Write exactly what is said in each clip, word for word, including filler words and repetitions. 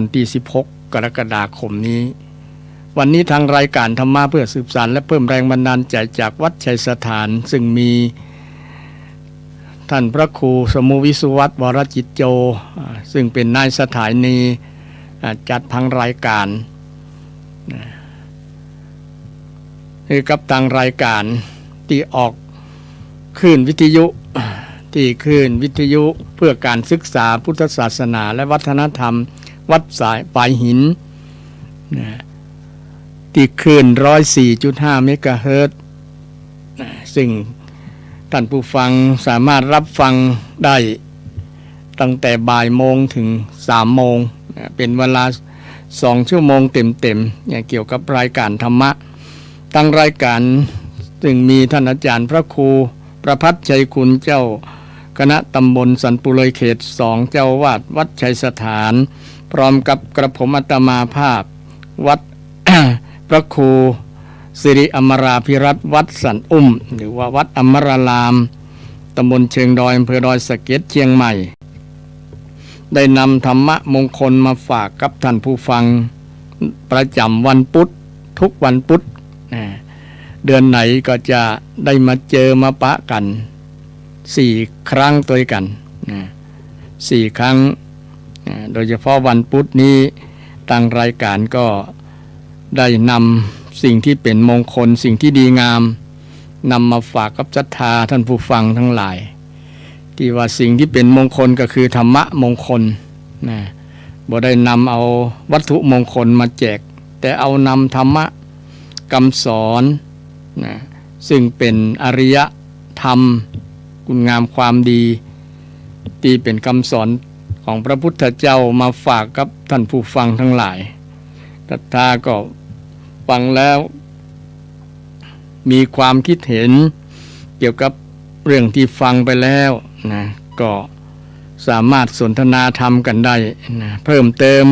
วันตี้สิบหกกรกฎาคมนี้ วันนี้ทางรายการธรรมะเพื่อสืบสานและเพิ่มแรงบันดาลใจ๋จากวัดชัยสถาน ซึ่งมีต้านพระครูสมุห์วิสุวัฒน์ วรจิตโจ อ่า ซึ่งเป๋นนายสถานี อ่า จัดผังรายการ นะ หื้อกับตางรายการตี้ออกคลื่นวิทยุ ตี้คลื่นวิทยุเพื่อการศึกษาพุทธศาสนาและวัฒนธรรม วัดสายฝายหิน นะ ตี้คลื่นร้อยสี่จุดห้าเมกะเฮิรตซ์ นะ ซึ่งต้านผู้ฟังสามารถฮับฟังได้ตั้งแต่บ่ายโมงเถิงสามโมง นะ เป๋นเวลาสองชั่วโมงเต๋มๆ เนี่ย เกี่ยวกับรายการธรรมะ ตางรายการซึ่งมีต้านอาจ๋ารย์พระครูประภัชชัยคุณ เจ้าคณะตำบลสันปุเลยเขตสอง เจ้าอาวาสวัดชัยสถาน พร้อมกับกระผมอาตมาภาพ วัด พระครูสิริอมราภิรัตน์ วัดสันอุ้ม หรือว่าวัดอมราราม ตำบลเชิงดอย อำเภอดอยสะเก็ด เชียงใหม่ ได้นำธรรมะมงคลมาฝากกับต้านผู้ฟังประจ๋ำวันพุธ ทุกวันพุธ นะ เดือนไหนก็จะได้มาเจอมาปะกั๋นสี่ครั้งตวยกั๋น นะ สี่ครั้ง นะ โดยเฉพาะวันพุธนี้ ตางรายการก็ได้นำสิ่งตี้เป๋นมงคล สิ่งตี้ดีงาม นำมาฝากกับศรัทธาต้านผู้ฟังตังหลาย ตี้ว่าสิ่งตี้เป๋นมงคลก็คือธรรมะมงคล นะ บ่ได้นำเอาวัตถุมงคลมาแจก แต่เอานำธรรมะกำสอน นะ ซึ่งเป๋นอริยธรรม คุณงามความดี ตี้เป๋นกำสอนของพระพุทธเจ้ามาฝากกับต้านผู้ฟังตังหลาย ศรัทธาก็ฟังแล้ว มีความคิดเห็นเกี่ยวกับเรื่องตี้ฟังไปแล้วนะ ก็สามารถสนทนาธรรมกั๋นได้นะ เพิ่มเติม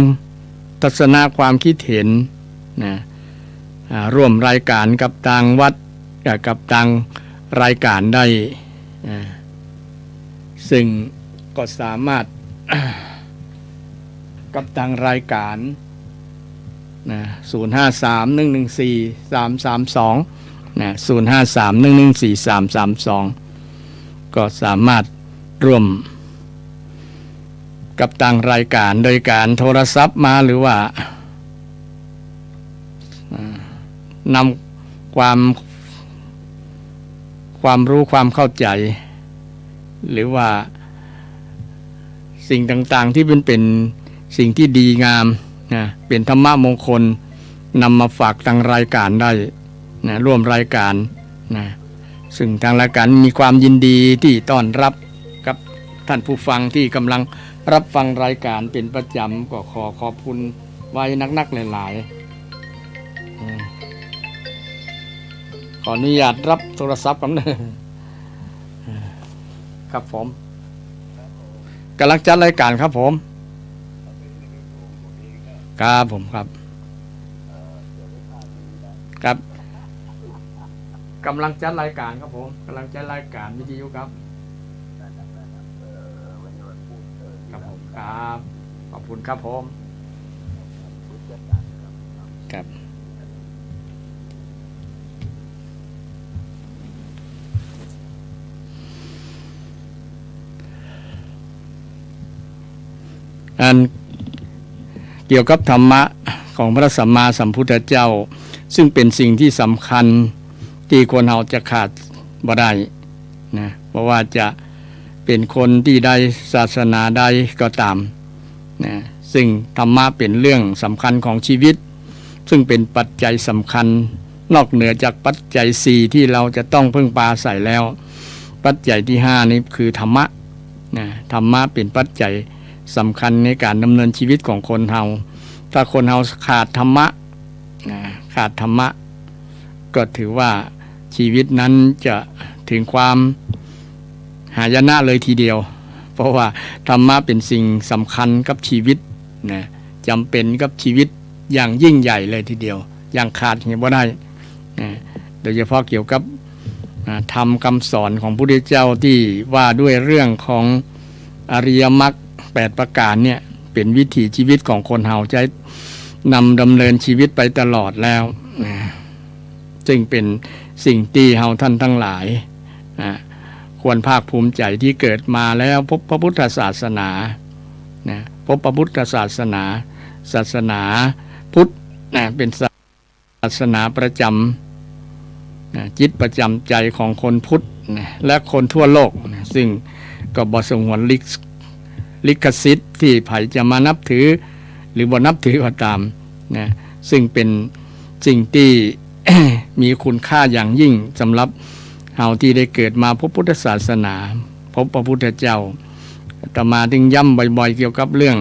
ทัศนะความคิดเห็นนะ อ่า ร่วมรายการกับตางวัด อ่า กับตางรายการได้นะ ซึ่งก็สามารถ กับตางรายการ นะ ศูนย์ห้าสาม หนึ่งหนึ่งสี่ สามสามสอง นะ ศูนย์ห้าสาม หนึ่งหนึ่งสี่ สามสามสอง ก็สามารถร่วมกับตางรายการโดยก๋านโทรศัพท์มา หรือว่า อ่า นำความ ความฮู้ความเข้าใจ๋ หรือว่าสิ่งต่างๆ ตี้มันเป๋นสิ่งตี้ดีงามนะ เป๋นธรรมะมงคล นำมาฝากตางรายการได้นะ ร่วมรายการนะ ซึ่งตางรายการมีความยินดีตี้ต้อนฮับกับต้านผู้ฟังตี้ก่ำลังฮับฟังรายการเป๋นประจ๋ำ ก็ขอขอบคุณไว้นักๆ หลายๆ อืม ขออนุญาตฮับโทรศัพท์ก่อนเนอะ ครับผม ก่ำลังจัดรายการครับผม ครับผม ครับ ครับ ก่ำลังจัดรายการครับผม ก่ำลังจัดรายการวิทยุครับ ครับผม ครับ ขอบคุณครับผม ครับ อันเกี่ยวกับธรรมะของพระสัมมาสัมพุทธเจ้า ซึ่งเป๋นสิ่งตี้สำคัญตี้คนเฮาจะขาดบ่ได้นะ บ่ว่าจะเป๋นคนตี้ใด ศาสนาใดก็ต๋าม นะ ซึ่งธรรมะเป๋นเรื่องสำคัญของชีวิต ซึ่งเป๋นปัจจัยสำคัญ นอกเหนือจากปัจจัยสี่ตี้เฮาจะต้องพึ่งพาอาศัยแล้ว ปัจจัยตี้ห้านี้คือธรรมะ นะ ธรรมะเป๋นปัจจัยสำคัญในก๋านดำเนินชีวิตของคนเฮา ถ้าคนเฮาขาดธรรมะ นะ ขาดธรรมะ ก็ถือว่าชีวิตนั้นจะเถิงความหายนะเลยทีเดียว เพราะว่าธรรมะเป๋นสิ่งสำคัญกับชีวิตนะ จ๋ำเป๋นกับชีวิตอย่างยิ่งใหญ่เลยทีเดียว อย่างขาดเหียบ่ได้นะ โดยเฉพาะเกี่ยวกับ อ่า ธรรมกำสอนของพระพุทธเจ้าตี้ว่าด้วยเรื่องของอริยมรรคแปดประก๋านเนี่ย เป็นวิถีชีวิตของคนเฮา จะนำดำเนินชีวิตไปตลอดแล้วนะ ซึ่งเป็นสิ่งตี้เฮาท่านทั้งหลายนะ ควรภาคภูมิใจ๋ตี้เกิดมาแล้วพบพระพุทธศาสนานะ พบพระพุทธศาสนา ศาสนาพุทธนะ เป็นศาสนาประจ๋ำนะ จิตประจ๋ำใจ๋ของคนพุทธนะ และคนทั่วโลกนะ ซึ่งก็บ่สงวนลิข- ลิขสิทธิ์ตี้ใผจะมานับถือ หรือบ่นับถือก็ตามนะ ซึ่งเป็นสิ่งตี้ มีคุณค่าอย่างยิ่งสำหรับเฮาตี้ได้เกิดมาพบพุทธศาสนา พบพระพุทธเจ้า อาตมาจึงย้ำบ่อยๆ เกี่ยวกับเรื่อง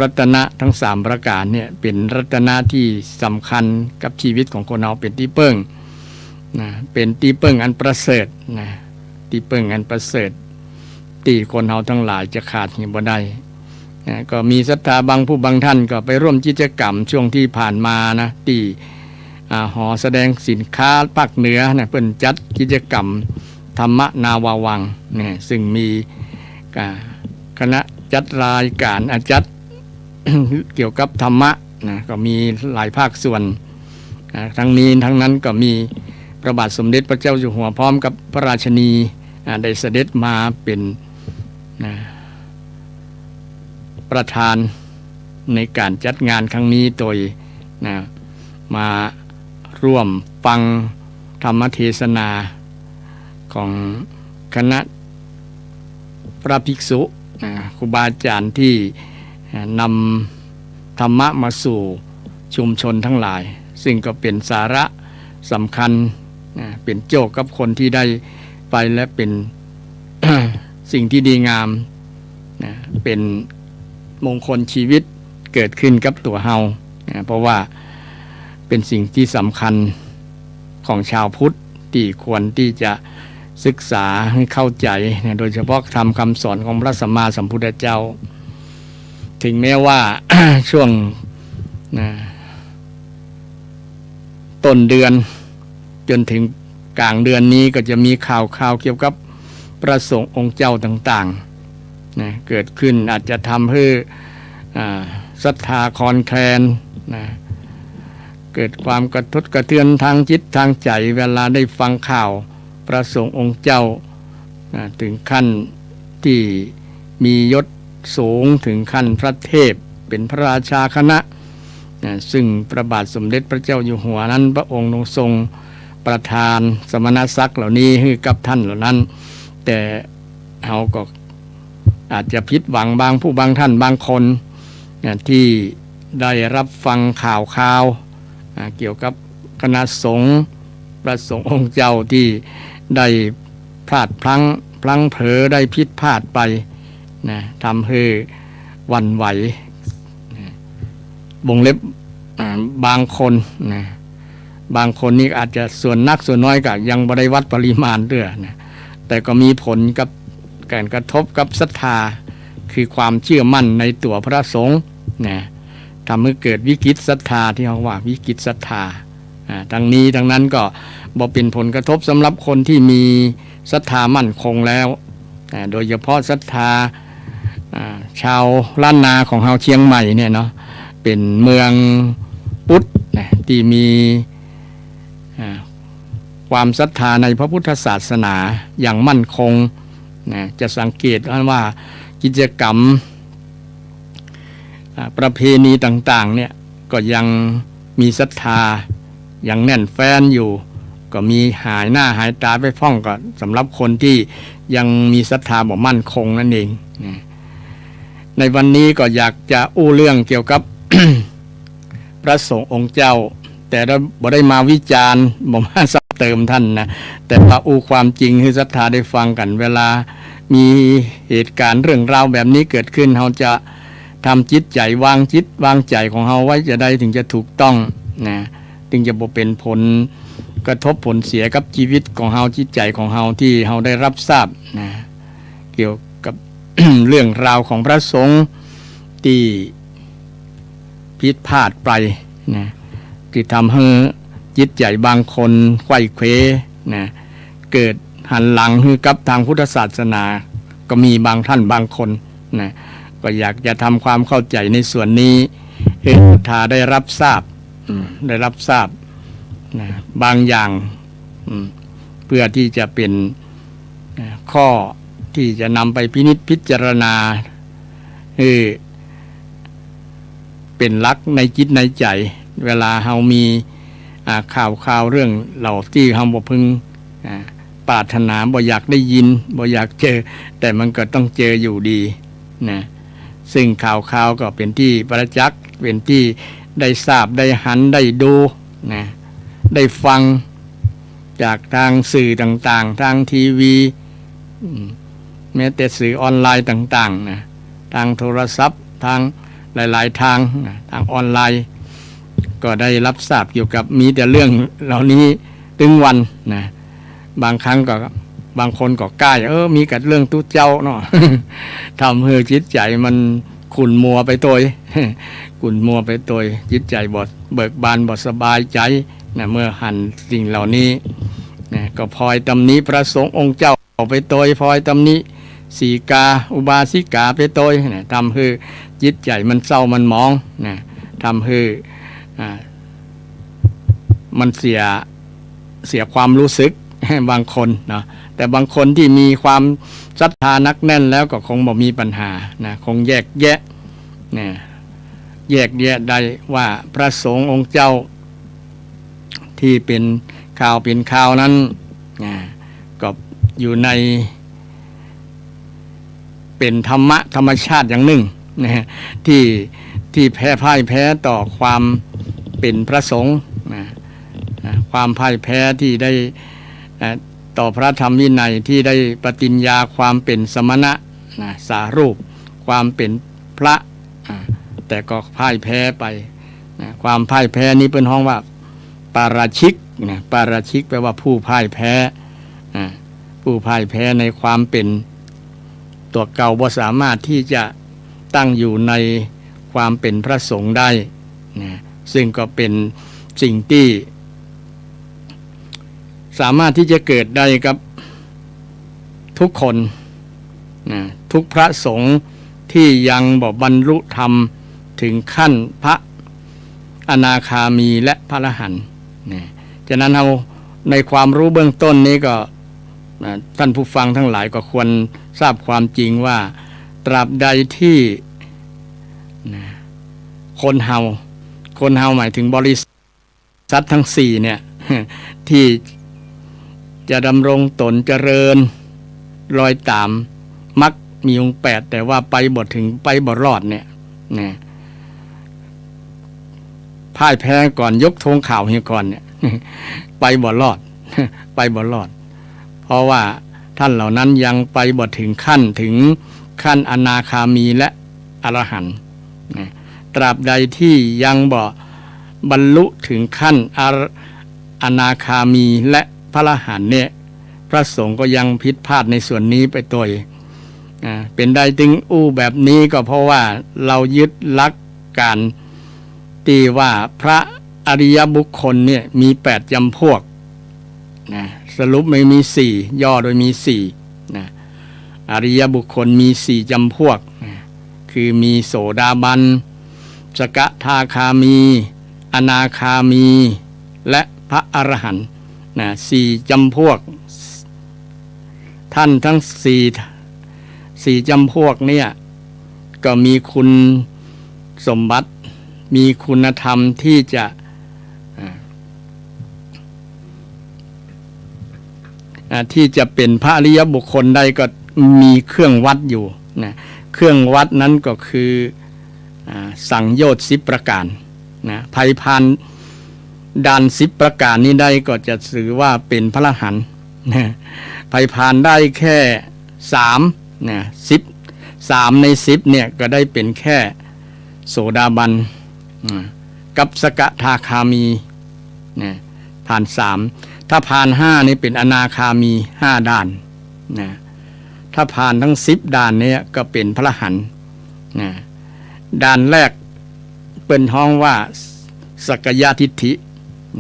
รัตนะทั้งสามประก๋านเนี่ย เป็นรัตนะตี้สำคัญกับชีวิตของคนเฮา เป็นตี้เปิ้งนะ เป็นตี้เปิ้งอันประเสริฐนะ ตี้เปิ้งอันประเสริฐ ตี้คนเฮาทั้งหลายจะขาดหนีบ่ได้นะ ก็มีศรัทธาบางผู้บางท่านก็ไปร่วมกิจกรรมช่วงตี้ผ่านมานะ ตี้ อ่า หอแสดงสินค้าภาคเหนือนะ เปิ้นจัดกิจกรรมธรรมนาวาวังนะ ซึ่งมี อ่า คณะจัดรายก๋าน อ่า จัด เกี่ยวกับธรรมะนะ ก็มีหลายภาคส่วนนะ ทั้งนี้ทั้งนั้นก็มีพระบาทสมเด็จพระเจ้าอยู่หัวพร้อมกับพระราชินี อ่า ได้เสด็จมาเป็นนะ ประธานในก๋านจัดงานครั้งนี้ โดยนะ มาร่วมฟังธรรมเทศนาของคณะพระภิกษุนะ ครูบาอาจ๋ารย์ตี้ อ่า นำธรรมะมาสู่ชุมชนทั้งหลาย ซึ่งก็เป็นสาระสำคัญนะ เป็นโจ้กับคนตี้ได้ไป และเป็น สิ่งตี้ดีงามนะ เป็นมงคลชีวิตเกิดขึ้นกับตั๋วเฮานะ เพราะว่าเป็นสิ่งตี้สำคัญของชาวพุทธ ตี้ควรตี้จะศึกษาหื้อเข้าใจ๋นะ โดยเฉพาะธรรมคำสอนของพระสัมมาสัมพุทธเจ้า ถึงแม้ว่า ช่วงนะ ต้นเดือนจ๋นถึงก๋างเดือนนี้ก็จะมีข่าวๆ เกี่ยวกับพระสงฆ์องค์เจ้าต่างๆ นะ เกิดขึ้น อาจจะทำหื้อ อ่า ศรัทธาคลอนแคลนนะ เกิดความกระทบกระเทือนทางจิตทางใจ๋ เวลาได้ฟังข่าวพระสงฆ์องค์เจ้า นะ ถึงขั้นตี้มียศสูงถึงขั้นพระเทพ เป็นพระราชาคณะ นะ ซึ่งพระบาทสมเด็จพระเจ้าอยู่หัวนั้น พระองค์ทรงประทานสมณศักดิ์เหล่านี้หื้อกับท่านเหล่านั้น แต่เฮาก็อาจจะผิดหวังบางผู้บางท่านบางคนนะ ตี้ได้รับฟังข่าวคราว อ่า เกี่ยวกับคณะสงฆ์ พระสงฆ์องค์เจ้าตี้ได้พลาดพลั้ง พลั้งเผลอ ได้ผิดพลาดไปนะ ทำหื้อหวั่นไหวนะ วงเล็บ อ่า บางคนนะ บางคนนี่อาจจะส่วนนักส่วนน้อยก็ยังบ่ได้วัดปริมาณเตื้อนะ แต่ก็มีผลกับก๋านกระทบกับศรัทธา คือความเชื่อมั่นในตั๋วพระสงฆ์นะ ทำหื้อเกิดวิกฤตศรัทธา ตี้เฮาว่าวิกฤตศรัทธา อ่า ทั้งนี้ทั้งนั้นก็บ่เป๋นผลกระทบสำหรับคนตี้มีศรัทธามั่นคงแล้ว อ่า โดยเฉพาะศรัทธา อ่า ชาวล้านนาของเฮาเชียงใหม่เนี่ยเนาะ เป๋นเมืองพุทธนะ ตี้มี อ่า ความศรัทธาในพระพุทธศาสนาอย่างมั่นคงนะ จะสังเกตว่ากิจกรรม อ่า ประเพณีต่างๆ เนี่ย ก็ยังมีศรัทธา ยังแน่นแฟ้นอยู่ ก็มีหายหน้าหายต๋าไปพ่อง ก็สำหรับคนตี้ยังมีศรัทธาบ่มั่นคงนั่นเองนะ ในวันนี้ก็อยากจะอู้เรื่องเกี่ยวกับ พระสงฆ์องค์เจ้า แต่เราบ่ได้มาวิจารณ์ บ่มาซ้ำเติมท่านนะ แต่มาอู้ความจริงหื้อศรัทธาได้ฟังกั๋น เวลามีเหตุก๋ารณ์เรื่องราวแบบนี้เกิดขึ้น เฮาจะทำจิตใจ๋ วางจิตวางใจ๋ของเฮาไว้จาใด ถึงจะถูกต้องนะ ถึงจะบ่เป๋นผลกระทบผลเสียกับชีวิตของเฮา จิตใจ๋ของเฮา ตี้เฮาได้รับทราบนะ เกี่ยวกับ เรื่องราวของพระสงฆ์ตี้ผิดพลาดไปนะ ตี้ทำหื้อจิตใจ๋บางคนไขว้เขวนะ เกิดหันหลังหื้อกับตางพุทธศาสนา ก็มีบางท่านบางคนนะ ก็อยากจะทำความเข้าใจ๋ในส่วนนี้ หื้อศรัทธาได้รับทราบ อืม ได้รับทราบ นะ บางอย่าง อืม เพื่อตี้จะเป๋น อ่า ข้อตี้จะนำไปพินิจพิจารณา หื้อเป๋นหลักในจิตในใจ๋ เวลาเฮามี อ่า ข่าวๆ เรื่องเหล่าตี้เฮาบ่พึง อ่า ปรารถนา บ่อยากได้ยิน บ่อยากเจอ แต่มันก็ต้องเจออยู่ดี นะ ซึ่งข่าวๆ ก็เป๋นตี้ประจักษ์ เป๋นตี้ได้ทราบ ได้หัน ได้ดู นะ ได้ฟัง จากตางสื่อต่างๆ ตางทีวี อืม แม้แต่สื่อออนไลน์ต่างๆ นะ ตางโทรศัพท์ ตางหลายๆ ตางนะ ตางออนไลน์ ก็ได้รับทราบเกี่ยวกับ มีแต่เรื่องเหล่านี้ตึงวันนะ บางครั้งก็ บางคนก็ก้าย เออ มีกั๋นเรื่องตุ๊เจ้าเนาะ ทำหื้อจิตใจ๋มันขุ่นมัวไปตวย ขุ่นมัวไปตวย จิตใจ๋บ่เบิกบาน บ่สบายใจ๋นะ เมื่อหันสิ่งเหล่านี้นะ ก็พลอยตำหนิพระสงฆ์องค์เจ้าไปตวย พลอยตำหนิสีกา อุบาสิกาไปตวยนะ ทำหื้อจิตใจ๋มันเศร้ามันหมองนะ ทำหื้อ อ่า มันเสีย เสียความรู้สึก บางคนเนาะ แต่บางคนตี้มีความศรัทธาหนักแน่นแล้วก็คงบ่มีปัญหานะ คงแยกแยะนะ แยกแยะได้ว่าพระสงฆ์องค์เจ้าตี้เป๋นข่าวเป๋นคราวนั้นนะ ก็อยู่ใน เป๋นธรรมะธรรมชาติอย่างนึ่งนะ ตี้ ตี้แพ้ พ่ายแพ้ต่อความเป๋นพระสงฆ์นะ นะ ความพ่ายแพ้ตี้ได้ เอ่อ ต่อพระธรรมวินัย ตี้ได้ปฏิญญาความเป๋นสมณะนะ สารูป ความเป๋นพระ อ่า แต่ก็พ่ายแพ้ไปนะ ความพ่ายแพ้นี้เปิ้นฮ้องว่าปาราชิกนะ ปาราชิกแปลว่าผู้พ่ายแพ้นะ ผู้พ่ายแพ้ในความเป๋นตั๋วเก่า บ่สามารถตี้จะตั้งอยู่ในความเป๋นพระสงฆ์ได้นะ ซึ่งก็เป๋นสิ่งตี้ สามารถตี้จะเกิดได้กับทุกคนนะ ทุกพระสงฆ์ตี้ยังบ่บรรลุธรรมถึงขั้นพระอนาคามีและพระอรหันต์นะ ฉะนั้นเฮาในความรู้เบื้องต้นนี้ก็นะ ท่านผู้ฟังทั้งหลายก็ควรทราบความจริงว่า ตราบใดตี้นะ คนเฮา คนเฮาหมายถึงบริ สัตว์ทั้งสี่เนี่ย ตี้จะดำรงต๋นเจริญรอยต๋ามมรรคมีองค์แปด แต่ว่าไปบ่ถึง ไปบ่รอดเนี่ยนะ พ่ายแพ้ก่อน ยกธงขาวเหียก่อนเนี่ย ไปบ่รอด ไปบ่รอด เพราะว่าท่านเหล่านั้นยังไปบ่ถึงขั้น ถึงขั้นอนาคามีและอรหันต์นะ ตราบใดตี้ยังบ่บรรลุถึงขั้นอร- อนาคามีและพระอรหันต์เนี่ย พระสงฆ์ก็ยังผิดพลาดในส่วนนี้ไปตวย อ่า เป๋นใดจึงอู้แบบนี้ก็เพราะว่าเฮายึดหลักการตี้ว่าพระอริยบุคคลเนี่ยมีแปดจำพวกนะ สรุปมันมีสี่ ย่อโดยมีสี่นะ อริยบุคคลมีสี่จำพวกนะ คือมีโสดาบัน สกทาคามี อนาคามี และพระอรหันต์นะ สี่จำพวก ท่านทั้งสี่ สี่จำพวกเนี่ย ก็มีคุณสมบัติ มีคุณธรรมตี้จะ อ่า อ่า ตี้จะเป๋นพระอริยบุคคลได้ก็มีเครื่องวัดอยู่นะ เครื่องวัดนั้นก็คือ อ่า สังโยชน์สิบประก๋านนะ ใผผ่านด่านสิบประก๋านนี้ได้ก็จะถือว่าเป๋นพระอรหันต์นะ ใผผ่านได้แค่สามนะ สิบ สามในสิบเนี่ยก็ได้เป๋นแค่โสดาบัน อ่า กับสกทาคามีนะ ผ่านสาม ถ้าผ่านห้านี่เป๋นอนาคามี ห้าด่านนะ ถ้าผ่านทั้งสิบด่านเนี่ยก็เป๋นพระอรหันต์นะ ด่านแรกเปิ้นฮ้องว่าสักกายทิฏฐิ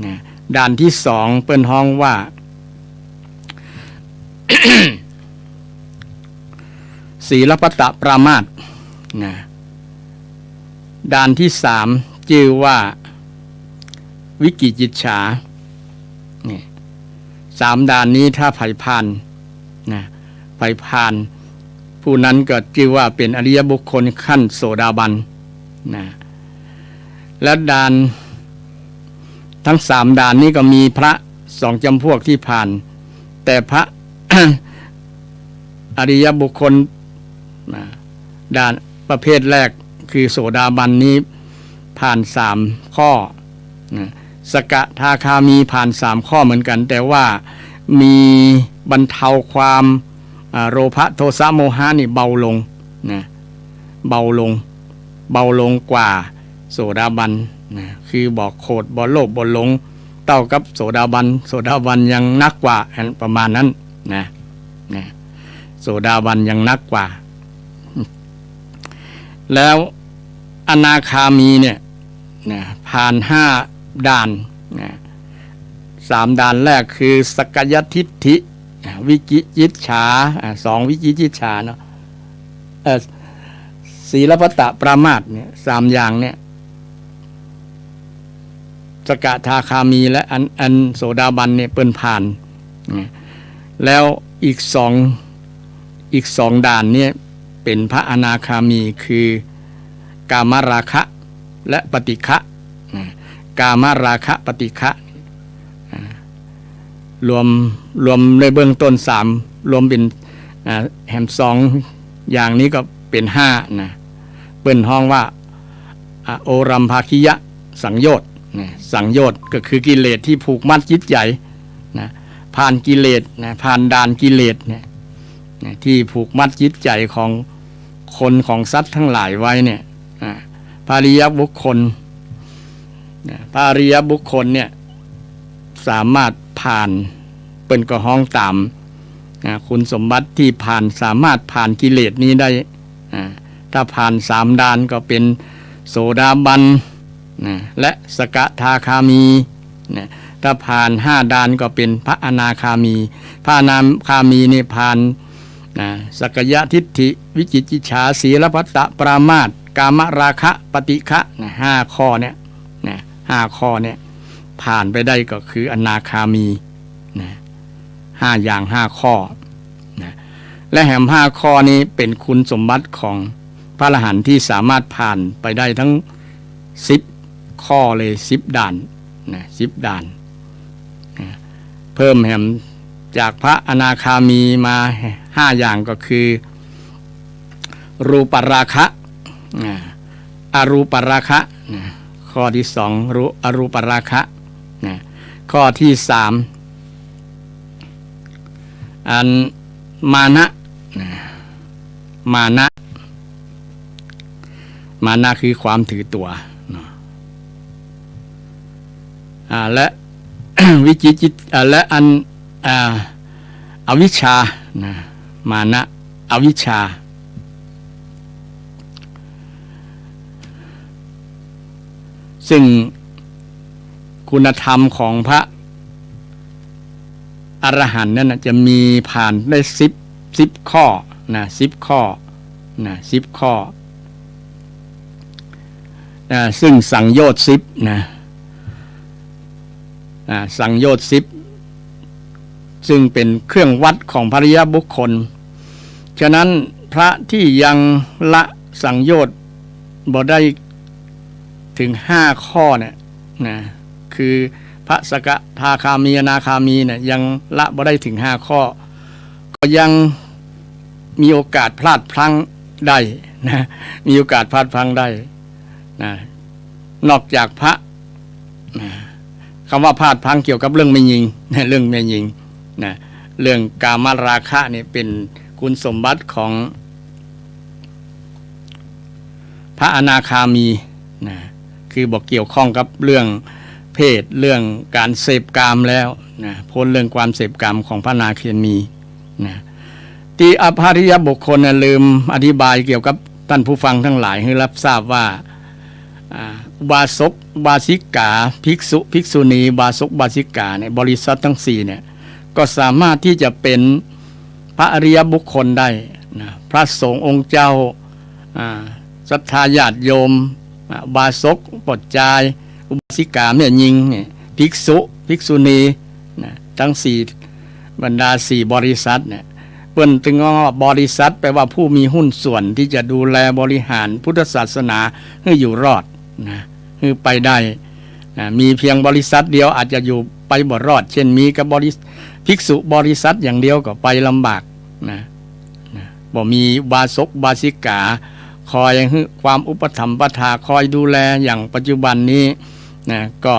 นะ ด่านตี้สองเปิ้นฮ้องว่า ศีลพัตตปรามาส นะ ด่านตี้สามจื้อว่าวิจิกิจฉา นี่ สามด่านนี้ถ้าใผผ่านนะ ใผผ่าน ผู้นั้นก็จื้อว่าเป๋นอริยบุคคลขั้นโสดาบันนะ และด่าน ตึงสามด่านนี้ก็มีพระสองจ๋ำพวกตี้ผ่าน แต่พระ อริยบุคคลนะ ด่านประเภทแรกคือโสดาบันนี้ผ่านสามข้อนะ สกทาคามีผ่านสามข้อเหมือนกั๋น แต่ว่ามีบรรเทาความ อ่า โลภะโทสะโมหะนี่เบาลงนะ เบาลง เบาลงกว่าโสดาบันนะ คือบ่โขดบ่โลภบ่หลงเต้ากับโสดาบัน โสดาบันยังหนักกว่า อันประมาณนั้นนะ นะ โสดาบันยังหนักกว่า แล้วอนาคามีเนี่ยนะ ผ่านห้าด่านนะ สามด่านแรกคือสักกายทิฏฐิ อ่า วิจิกิจฉา อ่า สองวิจิกิจฉาเนาะ เอ่อ ศีลพัตตปรามาสเนี่ย สามอย่างเนี่ย สกทาคามีและอัน อันโสดาบันเนี่ยเปิ้นผ่านนะ แล้วอีกสอง อีกสองด่านเนี่ยเป๋นพระอนาคามี คือกามราคะและปฏิฆะนะ กามราคะปฏิฆะ อ่า รวม รวมในเบื้องต้นสาม รวมเป๋น อ่า แหมสองอย่างนี้ก็เป๋นห้านะ เปิ้นฮ้องว่า อ่า โอรัมภาคิยสังโยชน์นะ สังโยชน์ก็คือกิเลสที่ผูกมัดจิตใจ๋นะ ผ่านกิเลสนะ ผ่านด่านกิเลสเนี่ยนะ ที่ผูกมัดจิตใจ๋ของคนของสัตว์ทั้งหลายไว้เนี่ย อ่า พระอริยบุคคล นะ พระอริยบุคคลเนี่ยสามารถผ่าน เปิ้นก็ฮ้องต๋าม นะ คุณสมบัติที่ผ่าน สามารถผ่านกิเลสนี้ได้ อ่า ถ้าผ่านสามด่านก็เป๋นโสดาบัน นะ และสกทาคามี นะ ถ้าผ่านห้าด่านก็เป๋นพระอนาคามี พระอนาคามีนี่ผ่าน นะ สักกายทิฏฐิ วิจิกิจฉา ศีลพัตตปรามาส กามราคะ ปฏิฆะ นะ ห้าข้อเนี่ย นะ ห้าข้อเนี่ย ผ่านไปได้ก็คืออนาคามี นะ ห้าอย่างห้าข้อ นะ และแหมห้าข้อนี้เป๋นคุณสมบัติของพระอรหันต์ที่สามารถผ่านไปได้ตึงสิบข้อเลย สิบด่าน นะ สิบด่าน นะ เพิ่มแหมจากพระอนาคามีมาห้าอย่างก็คือ รูปราคะ อ่า อรูปราคะ นะ ข้อตี้สอง รู อรูปราคะ นะ ข้อตี้สาม อันมานะ นะ มานะ มานะคือความถือตั๋วเนาะ อ่า และ วิจิกิจ อ่า และอัน อ่า อวิชชา นะ มานะ อวิชชา ซึ่งคุณธรรมของพระอรหันต์นั้นน่ะจะมีผ่านได้สิบ สิบข้อ นะ สิบข้อ นะ สิบข้อ นะ ซึ่งสังโยชน์สิบ นะ อ่า สังโยชน์สิบ ซึ่งเป๋นเครื่องวัดของพระอริยบุคคล ฉะนั้นพระที่ยังละสังโยชน์บ่ได้เถิงห้าข้อเนี่ยนะ คือพระสกทาคามี อนาคามีเนี่ยยังละบ่ได้เถิงห้าข้อ ก็ยังมีโอกาสพลาดพลั้งได้นะ มีโอกาสพลาดพลั้งได้นะ นอกจากพระ นะ กำว่าพลาดพลั้งเกี่ยวกับเรื่องแม่ญิง นะ เรื่องแม่ญิง นะ เรื่องกามราคะเนี่ยเป๋นคุณสมบัติของพระอนาคามี นะ คือบ่เกี่ยวข้องกับเรื่องเพศ เรื่องก๋านเสพกามแล้ว นะ ป๊นเรื่องความเสพกามของพระอนาคามี นะ ตี้อภริยบุคคลน่ะลืมอธิบายเกี่ยวกับต้านผู้ฟังตังหลายหื้อฮับทราบว่า อ่า อุบาสก อุบาสิกา ภิกษุ ภิกษุณี อุบาสก อุบาสิกาเนี่ย บริษัทตังสี่เนี่ย ก็สามารถตี้จะเป๋นพระอริยบุคคลได้นะ พระสงฆ์องค์เจ้า อ่า ศรัทธาญาติโยม อ่า อุบาสก ป้อจาย อุบาสิกา แม่ญิงเนี่ย ภิกษุ ภิกษุณี นะ ตึงสี่ บรรดาสี่บริษัทเนี่ย เปิ้นตึงว่าบริษัท แปลว่าผู้มีหุ้นส่วนตี้จะดูแลบริหารพุทธศาสนาหื้ออยู่รอดนะ หื้อไปได้นะ มีเพียงบริษัทเดียวอาจจะอยู่ไปบ่รอด เช่นมีกับบริษ- ภิกษุบริษัทอย่างเดียวก็ไปลำบากนะ นะ บ่มีอุบาสกอุบาสิกาคอยหื้อความอุปถัมภ์ประทา คอยดูแลอย่างปัจจุบันนี้นะ ก็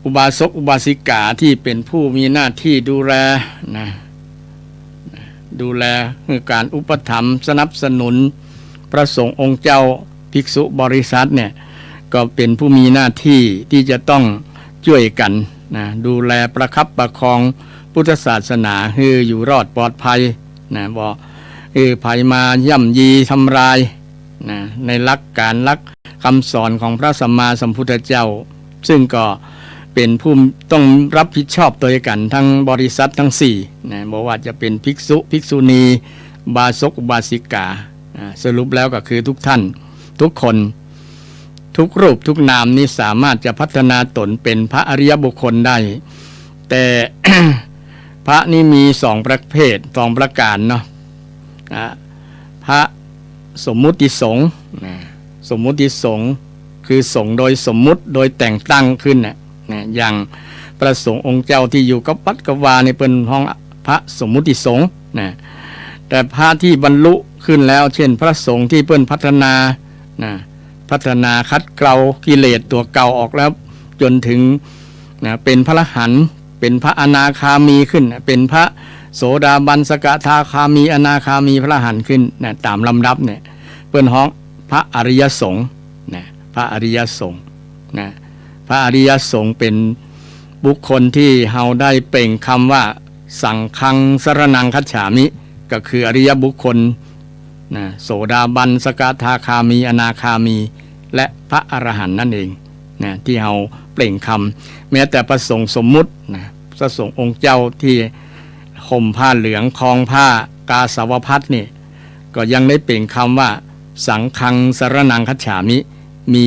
อุบาสกอุบาสิกาตี้เป๋นผู้มีหน้าตี้ดูแลนะ ดูแลหื้อก๋านอุปถัมภ์สนับสนุนพระสงฆ์องค์เจ้า ภิกษุบริษัทเนี่ย ก็เป๋นผู้มีหน้าตี้ตี้จะต้องจ้วยกั๋นนะ ดูแลประคับประคองพุทธศาสนาหื้ออยู่รอดปลอดภัยนะ บ่หื้อใผมาย่ำยีทำลายนะ ในหลักการหลักคำสอนของพระสัมมาสัมพุทธเจ้า ซึ่งก็เป๋นผู้ต้องรับผิดชอบตวยกั๋นตึงบริษัทตึงสี่นะ บ่ว่าจะเป๋นภิกษุ ภิกษุณี อุบาสก อุบาสิกา อ่า สรุปแล้วก็คือทุกท่าน ทุกคน ทุกรูป ทุกนามนี้สามารถจะพัฒนาตนเป๋นพระอริยบุคคลได้ แต่ พระนี้มีสองประเภท สองประก๋านเนาะ อ่า พระสมมุติสงฆ์นะ สมมุติสงฆ์ คือสงฆ์โดยสมมุติ โดยแต่งตั้งขึ้นน่ะ นะ อย่างพระสงฆ์องค์เจ้าตี้อยู่กับวัดกับวานี่เปิ้นฮ้องพระสมมุติสงฆ์นะ แต่พระตี้บรรลุขึ้นแล้ว เช่นพระสงฆ์ตี้เปิ้นพัฒนานะ พัฒนาขัดเกลากิเลสตั๋วเก่าออกแล้ว จ๋นถึงนะ เป๋นพระอรหันต์ เป๋นพระอนาคามีขึ้น เป๋นพระโสดาบัน สกทาคามี อนาคามี พระอรหันต์ขึ้นนะ ต๋ามลำดับเนี่ย เปิ้นฮ้องพระอริยสงฆ์นะ พระอริยสงฆ์นะ พระอริยสงฆ์เป๋นบุคคลตี้เฮาได้เปล่งกำว่า สังฆัง สรณัง คัจฉามิ ก็คืออริยบุคคลนะ โสดาบัน สกทาคามี อนาคามี และพระอรหันต์นั่นเองนะ ตี้เฮาเปล่งกำ แม้แต่พระสงฆ์สมมุตินะ พระสงฆ์องค์เจ้าตี้ห่มผ้าเหลือง ครองผ้ากาสาวพัสตร์นี่ ก็ยังได้เปล่งกำว่า สังฆัง สรณัง คัจฉามิ มี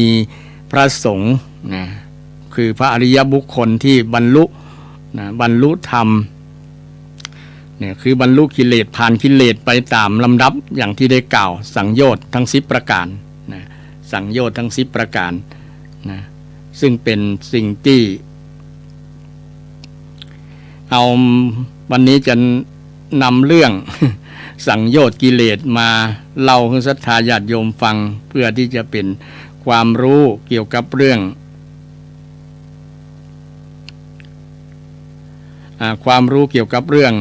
พระสงฆ์นะ คือพระอริยบุคคลตี้บรรลุนะ บรรลุธรรมเนี่ย คือบรรลุกิเลส ผ่านกิเลสไปต๋ามลำดับ อย่างตี้ได้กล่าว สังโยชน์ตึงสิบประก๋านนะ สังโยชน์ตึงสิบประก๋านนะ ซึ่งเป๋นสิ่งตี้ เอา วันนี้จะนำเรื่อง สังโยชน์กิเลสมาเล่าหื้อศรัทธาญาติโยมฟัง เพื่อตี้จะเป๋นความรู้เกี่ยวกับเรื่อง อ่า ความรู้เกี่ยวกับเรื่อง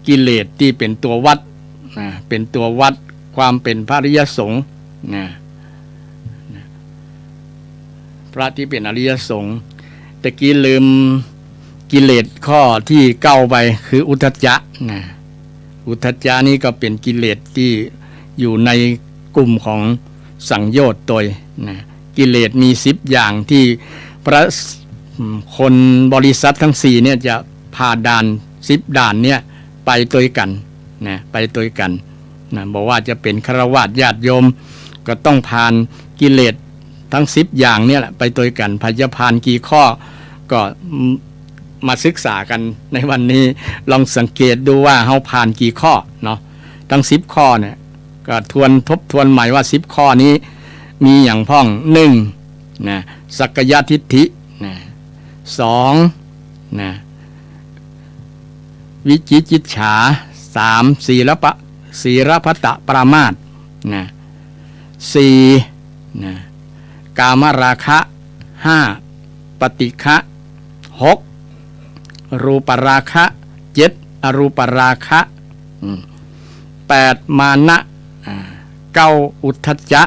กิเลสตี้เป๋นตั๋ววัดนะ เป๋นตั๋ววัดความเป๋นพระอริยสงฆ์นะ พระตี้เป๋นอริยสงฆ์ ตะกี้ลืมกิเลสข้อตี้เก้าไป คืออุทธัจจะนะ อุทธัจจะนี้ก็เป๋นกิเลสตี้อยู่ในกลุ่มของสังโยชน์ตวยนะ กิเลสมีสิบอย่างตี้พระ คนบริษัทตึงสี่เนี่ยจะผ่าด่านสิบด่านเนี่ยไปตวยกั๋นนะ ไปตวยกั๋นนะ บ่ว่าจะเป๋นฆราวาสญาติโยม ก็ต้องผ่านกิเลสตึงสิบอย่างเนี่ยแหละไปตวยกั๋น ใผจะผ่านกี่ข้อ ก็มาศึกษากั๋นในวันนี้ ลองสังเกตดูว่าเฮาผ่านกี่ข้อเนาะ ตึงสิบข้อเนี่ย ก็ทวนทบทวนใหม่ว่าสิบข้อนี้มีหยังพ่อง หนึ่งนะ สักกายทิฏฐินะ สองนะ วิจิกิจฉา สาม ศีลปะ- ศีลพัตตปรามาสนะ สี่นะ กามราคะ ห้า ปฏิฆะ หก รูปราคะ เจ็ด อรูปราคะ อืม แปด มานะ อ่า เก้า อุทธัจจะ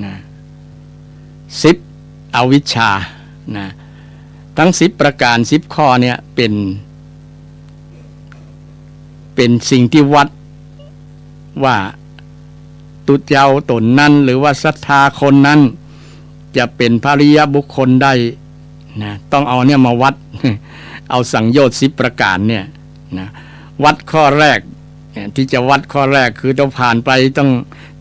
นะ สิบ อวิชชานะ ตึงสิบประก๋าน สิบข้อเนี่ยเป๋น เป๋นสิ่งตี้วัดว่าตุ๊เจ้าต๋นนั้น หรือว่าศรัทธาคนนั้น จะเป๋นพระอริยบุคคลได้นะ ต้องเอาเนี่ยมาวัด เอาสังโยชน์สิบประก๋านเนี่ยนะ วัดข้อแรก เนี่ย ที่จะวัดข้อแรกคือต้องผ่านไป ต้อง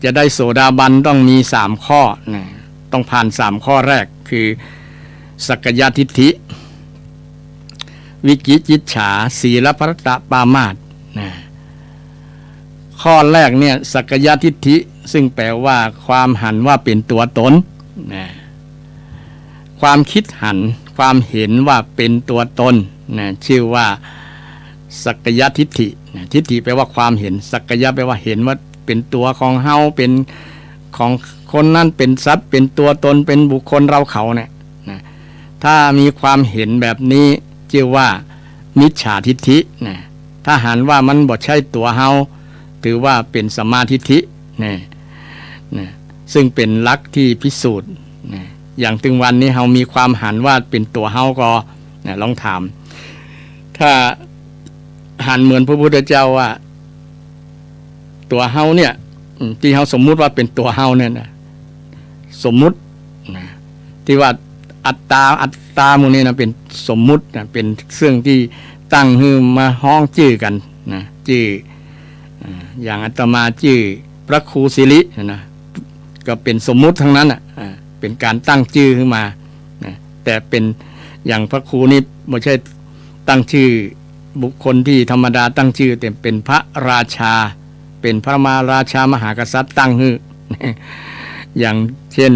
จะได้โสดาบันต้องมีสามข้อนะ ต้องผ่านสามข้อแรก คือสักกายทิฏฐิ วิจิกิจฉา ศีลพัตตปรามาสนะ ข้อแรกเนี่ย สักกายทิฏฐิ ซึ่งแปลว่าความหันว่าเป็นตัวตนนะ ความคิดหัน ความเห็นว่าเป็นตัวตนนะ ชื่อว่าสักกายทิฏฐินะ ทิฏฐิแปลว่าความเห็น สักกายะแปลว่าเห็นว่าเป็นตัวของเฮา เป็นของคนนั้น เป็นสัตว์ เป็นตัวตน เป็นบุคคลเราเขาเนี่ยนะ ถ้ามีความเห็นแบบนี้ ชื่อว่ามิจฉาทิฏฐินะ ถ้าหันว่ามันบ่ใช่ตั๋วเฮา ถือว่าเป๋นสัมมาทิฏฐินะ นะ ซึ่งเป๋นหลักตี้พิสูจน์นะ อย่างตึงวันนี้เฮามีความหันว่าเป๋นตั๋วเฮาก็นะ ลองถาม ถ้าหันเหมือนพระพุทธเจ้าว่า ตั๋วเฮาเนี่ย อืม ตี้เฮาสมมุติว่าเป๋นตั๋วเฮาเนี่ยนะ สมมุตินะ ตี้ว่าอัตตา อัตตาหมู่นี้นะ เป๋นสมมุตินะ เป๋นเสิ่งตี้ตั้งหื้อมาฮ้องจื้อกั๋นนะ จื้อ อ่า อย่างอาตมาจื้อพระครูสิรินะ ก็เป๋นสมมุติตังนั้นน่ะ อ่า เป๋นก๋านตั้งจื้อขึ้นมานะ แต่เป๋นอย่างพระครูนี่บ่ใช่ตั้งจื้อบุคคลตี้ธรรมดาตั้งจื้อ แต่เป๋นพระราชา เป๋นพระมหาราชามหากษัตริย์ตั้งหื้อ อย่างเช่น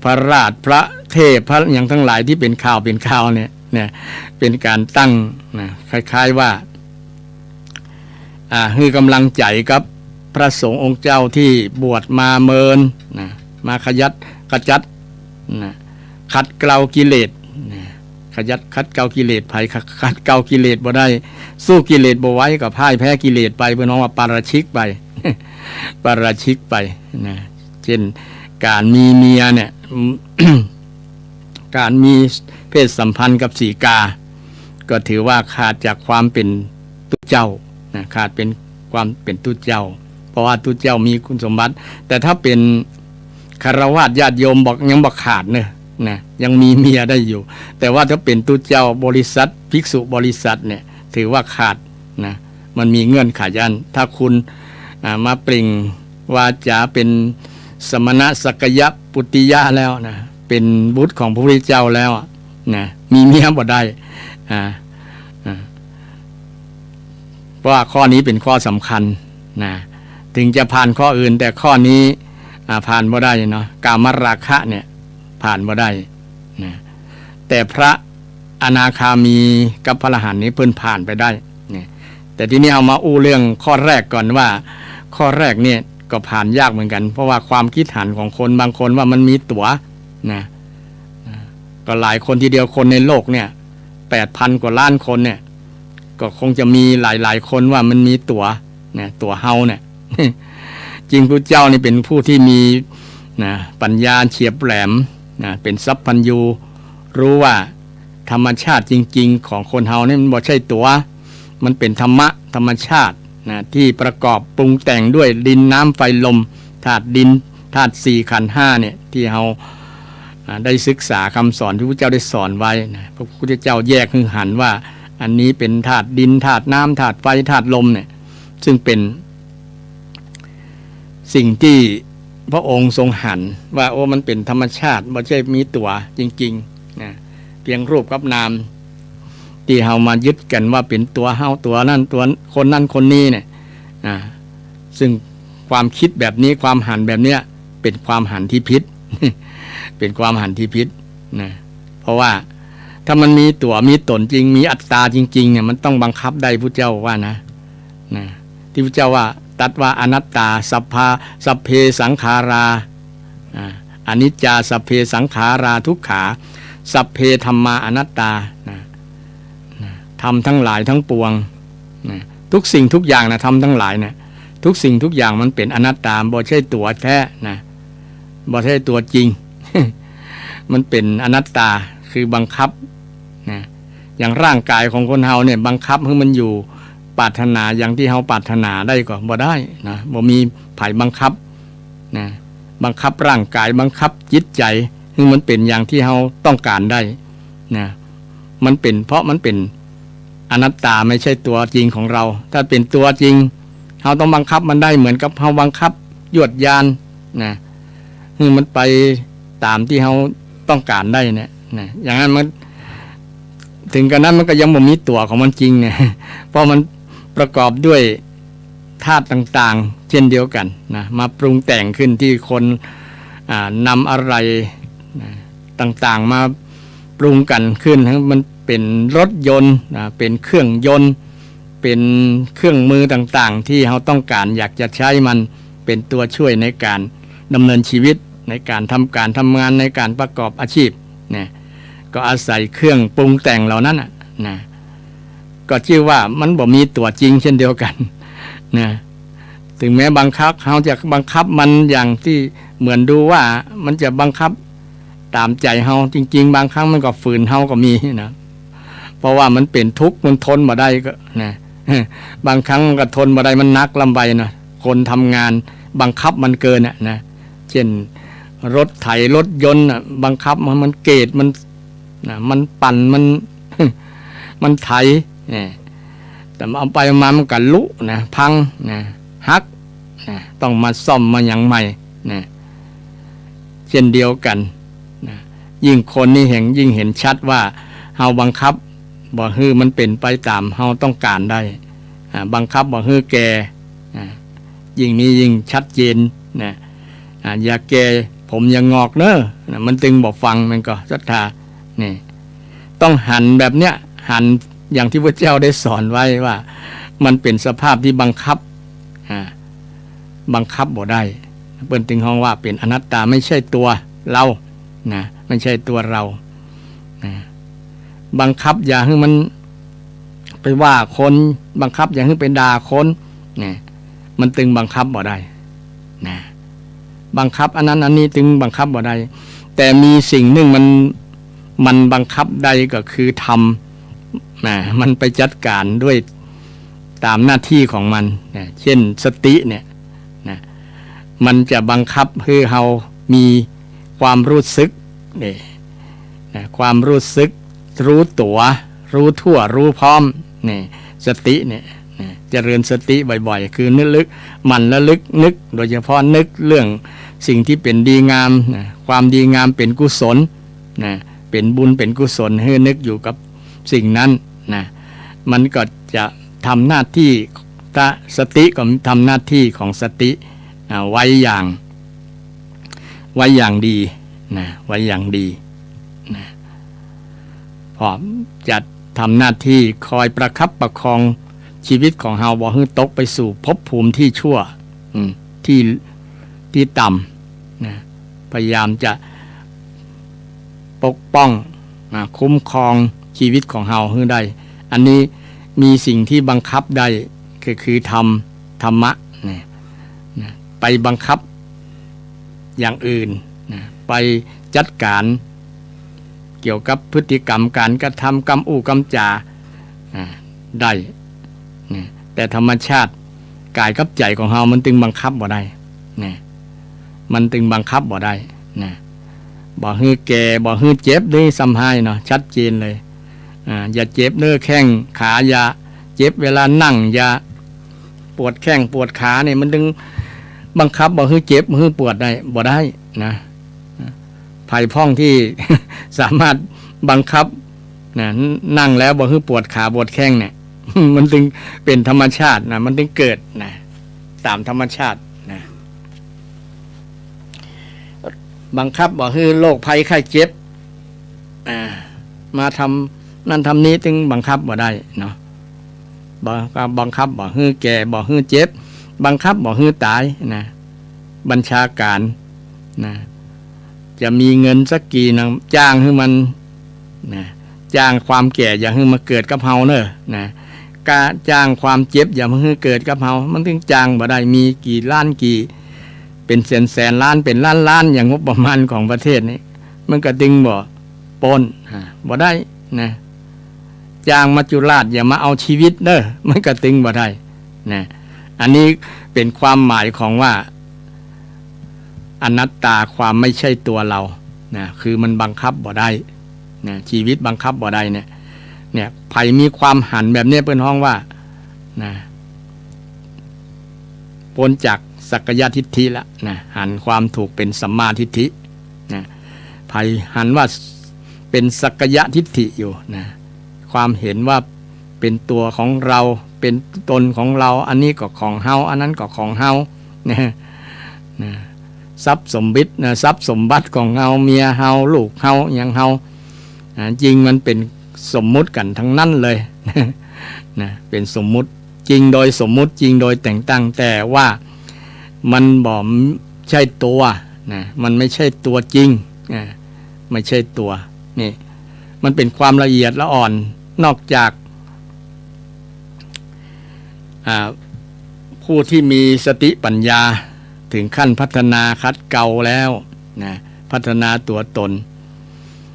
พระราช พระเทพ พระหยังตังหลายตี้เป๋นข่าว เป๋นข่าวเนี่ย เนี่ย เป๋นก๋านตั้งนะ คล้ายๆ ว่า อ่า หื้อก๋ำลังใจ๋กับพระสงฆ์องค์เจ้าตี้บวชมาเมินนะ มาขยัด ขจัดนะ ขัดเกลากิเลสนะ ขยัด ขัดเกลากิเลส ใผขัด ขัดเกลากิเลสบ่ได้ สู้กิเลสบ่ไหวก็พ่ายแพ้กิเลสไป เปิ้นฮ้องว่าปาราชิกไป ปาราชิกไปนะ เช่นก๋านมีเมียเนี่ย ก๋านมีเพศสัมพันธ์กับสีกา ก็ถือว่าขาดจากความเป๋นตุ๊เจ้านะ ขาดเป๋นความเป๋นตุ๊เจ้า เพราะว่าตุ๊เจ้ามีคุณสมบัติ แต่ถ้าเป๋นฆราวาสญาติโยมบอกยังบ่ขาดเนอะนะ ยังมีเมียได้อยู่ แต่ว่าถ้าเป๋นตุ๊เจ้าบริษัท ภิกษุบริษัทเนี่ย ถือว่าขาดนะ มันมีเงื่อนไขอั้น ถ้าคุณ อ่า มาเปล่งวาจาเป๋นสมณะสักกายปุตติยะแล้วนะ เป๋นบุตรของพระพุทธเจ้าแล้วอะนะ มีเมียบ่ได้ อ่า อ่า เพราะว่าข้อนี้เป๋นข้อสำคัญนะ ถึงจะผ่านข้ออื่น แต่ข้อนี้ อ่า ผ่านบ่ได้เนาะ กามราคะเนี่ย ผ่านบ่ได้นะ แต่พระอนาคามีกับพระอรหันต์นี่เปิ้นผ่านไปได้เนี่ย แต่ทีนี้เฮามาอู้เรื่องข้อแรกก่อนว่า ข้อแรกเนี่ยก็ผ่านยากเหมือนกั๋น เพราะว่าความคิดหันของคนบางคนว่ามันมีตั๋วนะ ก็หลายคนทีเดียว คนในโลกเนี่ย แปดพันกว่าล้านคนเนี่ย ก็คงจะมีหลายๆ คนว่ามันมีตั๋วนะ ตั๋วเฮาเนี่ย จริงพุทธเจ้านี่เป๋นผู้ตี้มีนะ ปัญญาเฉียบแหลมนะ เป๋นสัพพัญญู ฮู้ว่าธรรมชาติจริงๆ ของคนเฮานี่มันบ่ใช่ตั๋ว มันเป๋นธรรมะ ธรรมชาตินะ ตี้ประกอบปรุงแต่งด้วยดิน น้ำ ไฟ ลม ธาตุดิน ธาตุสี่ ขันธ์ห้าเนี่ย ตี้เฮา อ่า ได้ศึกษาคำสอนตี้พระพุทธเจ้าได้สอนไว้นะ พระพุทธเจ้าแยกหื้อหันว่า อันนี้เป๋นธาตุดิน ธาตุน้ำ ธาตุไฟ ธาตุลมเนี่ย ซึ่งเป๋นสิ่งตี้พระองค์ทรงหันว่า โอ้ มันเป๋นธรรมชาติ บ่ใช่มีตั๋วจริงๆ นะ เพียงรูปกับนาม ตี้เฮามายึดกั๋นว่าเป๋นตั๋วเฮา ตั๋วนั้น ตั๋วคนนั้นคนนี้เนี่ย อ่า ซึ่งความคิดแบบนี้ ความหันแบบเนี้ย เป๋นความหันตี้ผิด เป๋นความหันตี้ผิดนะ เพราะว่าถ้ามันมีตั๋วมีต๋นจริง มีอัตตาจริงๆ เนี่ย มันต้องบังคับได้ พุทธเจ้าว่านะ นะ ตี้พุทธเจ้าว่า ตรัสว่าอนัตตา สัพพา สัพเพสังขารา อ่า อนิจจา สัพเพสังขารา ทุกขา สัพเพธัมมาอนัตตา นะ นะ ธรรมทั้งหลายทั้งปวง นะ ทุกสิ่งทุกอย่างนะ ธรรมทั้งหลายเนี่ย ทุกสิ่งทุกอย่างมันเป๋นอนัตตา บ่ใช่ตั๋วแท้นะ บ่ใช่ตั๋วจริง มันเป๋นอนัตตา คือบังคับนะ อย่างร่างกายของคนเฮาเนี่ย บังคับหื้อมันอยู่ ปรารถนาอย่างตี้เฮาปรารถนาได้ก็บ่ได้นะ บ่มีใผบังคับนะ บังคับร่างกาย บังคับจิตใจ๋ หื้อมันเป๋นอย่างตี้เฮาต้องก๋านได้นะ มันเป๋น เพราะมันเป๋นอนัตตา ไม่ใช่ตั๋วจริงของเรา ถ้าเป๋นตั๋วจริง ฮาต้องบังคับมันได้เหมือนกับฮาบังคับยวดยานนะ หื้อมันไปต๋ามตี้ฮาต้องก๋านได้เนี่ยนะ อย่างนั้นมัน เถิงกระนั้นมันก็ยังบ่มีตั๋วของมันจริงเนี่ย เพราะมันประกอบด้วยธาตุต่างๆ เช่นเดียวกั๋นนะ มาปรุงแต่งขึ้นตี้คน อ่า นำอะไหล่ นะ ต่างๆ มาปรุงกั๋นขึ้น หื้อมันเป๋นรถยนต์นะ เป๋นเครื่องยนต์ เป๋นเครื่องมือต่างๆ ตี้ฮาต้องก๋านอยากจะใจ๊มันเป๋นตั๋วช่วยในก๋านดำเนินชีวิต ในก๋านทำก๋านทำงาน ในก๋านประกอบอาชีพเนี่ย ก็อาศัยเครื่องปรุงแต่งเหล่านั้นน่ะนะ ก็จื้อว่ามันบ่มีตั๋วจริงเช่นเดียวกั๋นนะ เถิงแม้บังคับ ฮาจะบังคับมันอย่างตี้เหมือนดูว่ามันจะบังคับต๋ามใจ๋ฮา จริงๆ บางครั้งมันก็ฝืนฮาก็มีนะ เพราะว่ามันเป๋นทุกข์ มันทนบ่ได้ก็นะ บางครั้งมันก็ทนบ่ได้ มันหนักลำไปนะ คนทำงานบังคับมันเกินน่ะนะ เช่น รถไถรถยนต์น่ะ บังคับมัน มันเกด มัน นะ มันปั่น มัน มันไถ เนี่ย แต่เอาไปมามันก็หลุนะ พังนะ หักนะ ต้องมาซ่อมมาหยังใหม่นะ เช่นเดียวกั๋นนะ ยิ่งคนนี่แหงยิ่งเห็นชัดว่าเฮาบังคับบ่หื้อมันเป๋นไปต๋ามเฮาต้องก๋านได้ อ่า บังคับบ่หื้อแก่ อ่า ยิ่งนี้ยิ่งชัดเจนนะ อ่า อย่าแก่ผมอย่างอกเน้อนะ มันตึงบ่ฟัง มันก็ศรัทธา นี่ ต้องหันแบบเนี้ย หันอย่างที่พระเจ้าได้สอนไว้ว่า มันเป๋นสภาพที่บังคับ อ่า บังคับบ่ได้ เปิ้นตึงฮ้องว่าเป๋นอนัตตา ไม่ใช่ตั๋วเฮานะ ไม่ใช่ตั๋วเฮานะ บังคับอย่าหื้อมันไปว่าคน บังคับอย่าหื้อไปด่าคนนะ มันตึงบังคับบ่ได้นะ บังคับอันนั้นอันนี้ตึงบังคับบ่ได้ แต่มีสิ่งนึ่งมัน มันบังคับได้ก็คือธรรมนะ มันไปจัดก๋านด้วยต๋ามหน้าตี้ของมันนะ เช่นสติเนี่ยนะ มันจะบังคับหื้อเฮามีความฮู้สึกนี่นะ ความฮู้สึก ฮู้ตั๋ว ฮู้ทั่ว ฮู้พร้อม นี่ สติเนี่ยนะ เจริญสติบ่อยๆ คือนึกระลึก หมั่นระลึกนึก โดยเฉพาะนึกเรื่องสิ่งตี้เป๋นดีงามนะ ความดีงามเป๋นกุศลนะ เป๋นบุญเป๋นกุศล หื้อนึกอยู่กับสิ่งนั้นนะ มันก็จะทำหน้าตี้ ตะ สติก็ทำหน้าตี้ของสตินะ ไว้อย่าง ไว้อย่างดีนะ ไว้อย่างดีนะ พร้อมจะทำหน้าตี้คอยประคับประคองชีวิตของเฮาบ่หื้อตกไปสู่ภพภูมิตี้ชั่ว อืม ตี้ ตี้ต่ำนะ พยายามจะปกป้องนะ คุ้มครองชีวิตของเฮาหื้อได้ อันนี้มีสิ่งตี้บังคับได้ ก็คือธรรม ธรรมะนะ นะ ไปบังคับอย่างอื่นนะ ไปจัดก๋านเกี่ยวกับพฤติกรรม ก๋านกระทำ กำอู้กำจ๋า อ่า ได้นะ แต่ธรรมชาติก๋ายกับใจ๋ของเฮามันตึงบังคับบ่ได้นะ มันตึงบังคับบ่ได้นะ บ่หื้อแก่ บ่หื้อเจ็บ นี่ซ้ำฮ้ายเนาะ ชัดเจนเลย อ่า อย่าเจ็บเน้อแข้งขา อย่าเจ็บเวลานั่ง อย่าปวดแข้งปวดขาเนี่ย มันตึงบังคับบ่หื้อเจ็บ บ่หื้อปวดได้ บ่ได้นะ ใผพ่องตี้ สามารถบังคับนะ นั่งแล้วบ่หื้อปวดขาปวดแข้งเนี่ย มันตึงเป๋นธรรมชาตินะ มันตึงเกิดนะ ต๋ามธรรมชาตินะ บังคับบ่หื้อโรคภัยไข้เจ็บ อ่า มาทำนั่นทำนี้ตึงบังคับบ่ได้เนาะ บังคับ บังคับบ่หื้อแก่ บ่หื้อเจ็บ บังคับบ่หื้อต๋ายนะ บัญชาก๋านนะ จะมีเงินสักกี่หนึ่ง จ้างหื้อมันนะ จ้างความแก่อย่าหื้อมาเกิดกับเฮาเน้อนะ กะจ้างความเจ็บอย่ามาหื้อเกิดกับเฮา มันตึงจ้างบ่ได้ มีกี่ล้านกี่ เป๋นแสนๆ ล้าน เป๋นล้านๆ อย่างงบประมาณของประเทศนี่ มันก็ตึงบ่ป๊น อ่า บ่ได้นะ จ้างมัจจุราชอย่ามาเอาชีวิตเน้อ มันก็ตึงบ่ได้นะ อันนี้เป๋นความหมายของว่า อนัตตา ความไม่ใช่ตั๋วเฮานะ คือมันบังคับบ่ได้นะ ชีวิตบังคับบ่ได้เนี่ย เนี่ย ใผมีความหันแบบนี้เปิ้นฮ้องว่านะ พ้นจากสักกายทิฏฐิละนะ หันความถูกเป็นสัมมาทิฏฐินะ ใผหันว่าเป็นสักกายทิฏฐิอยู่นะ ความเห็นว่าเป็นตัวของเรา เป็นตนของเรา อันนี้ก็ของเฮา อันนั้นก็ของเฮานะ นะ ทรัพย์สมบัตินะ ทรัพย์สมบัติของเฮา เมียเฮา ลูกเฮา หยังเฮา อ่า จริงมันเป็นสมมุติกั๋นทั้งนั้นเลย นะ เป็นสมมุติ จริงโดยสมมุติ จริงโดยแต่งตั้ง แต่ว่ามันบ่ใช่ตัวนะ มันไม่ใช่ตัวจริง อ่า ไม่ใช่ตัว นี่ มันเป็นความละเอียดละอ่อน นอกจาก อ่า ผู้ที่มีสติปัญญา ถึงขั้นพัฒนาขัดเกลาแล้วนะ พัฒนาตัวตน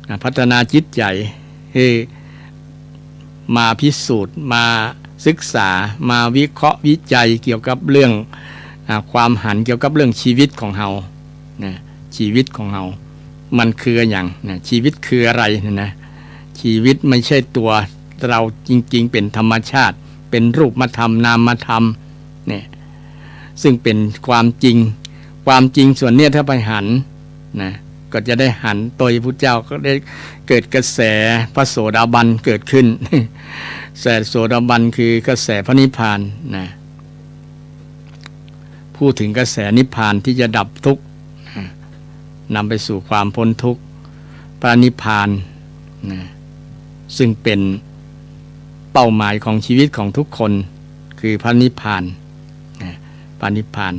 อ่า พัฒนาจิตใจ๋ คือมาพิสูจน์ มาศึกษา มาวิเคราะห์วิจัยเกี่ยวกับเรื่อง อ่า ความหันเกี่ยวกับเรื่องชีวิตของเฮานะ ชีวิตของเฮา มันคืออะหยังนะ ชีวิตคืออะไรนะ ชีวิตไม่ใช่ตัวเราจริงๆ เป็นธรรมชาติ เป็นรูปธรรมนามธรรมเนี่ย ซึ่งเป็นความจริง ความจริงส่วนเนี้ยถ้าไปหันนะ ก็จะได้หันโตยพุทธเจ้าก็ได้เกิดกระแสพระโสดาบันเกิดขึ้น กระแสโสดาบันคือกระแสพระนิพพานนะ พูดถึงกระแสนิพพานที่จะดับทุกข์นะ นำไปสู่ความพ้นทุกข์ พระนิพพานนะ ซึ่งเป็นเป้าหมายของชีวิตของทุกคน คือพระนิพพานนะ พระนิพพาน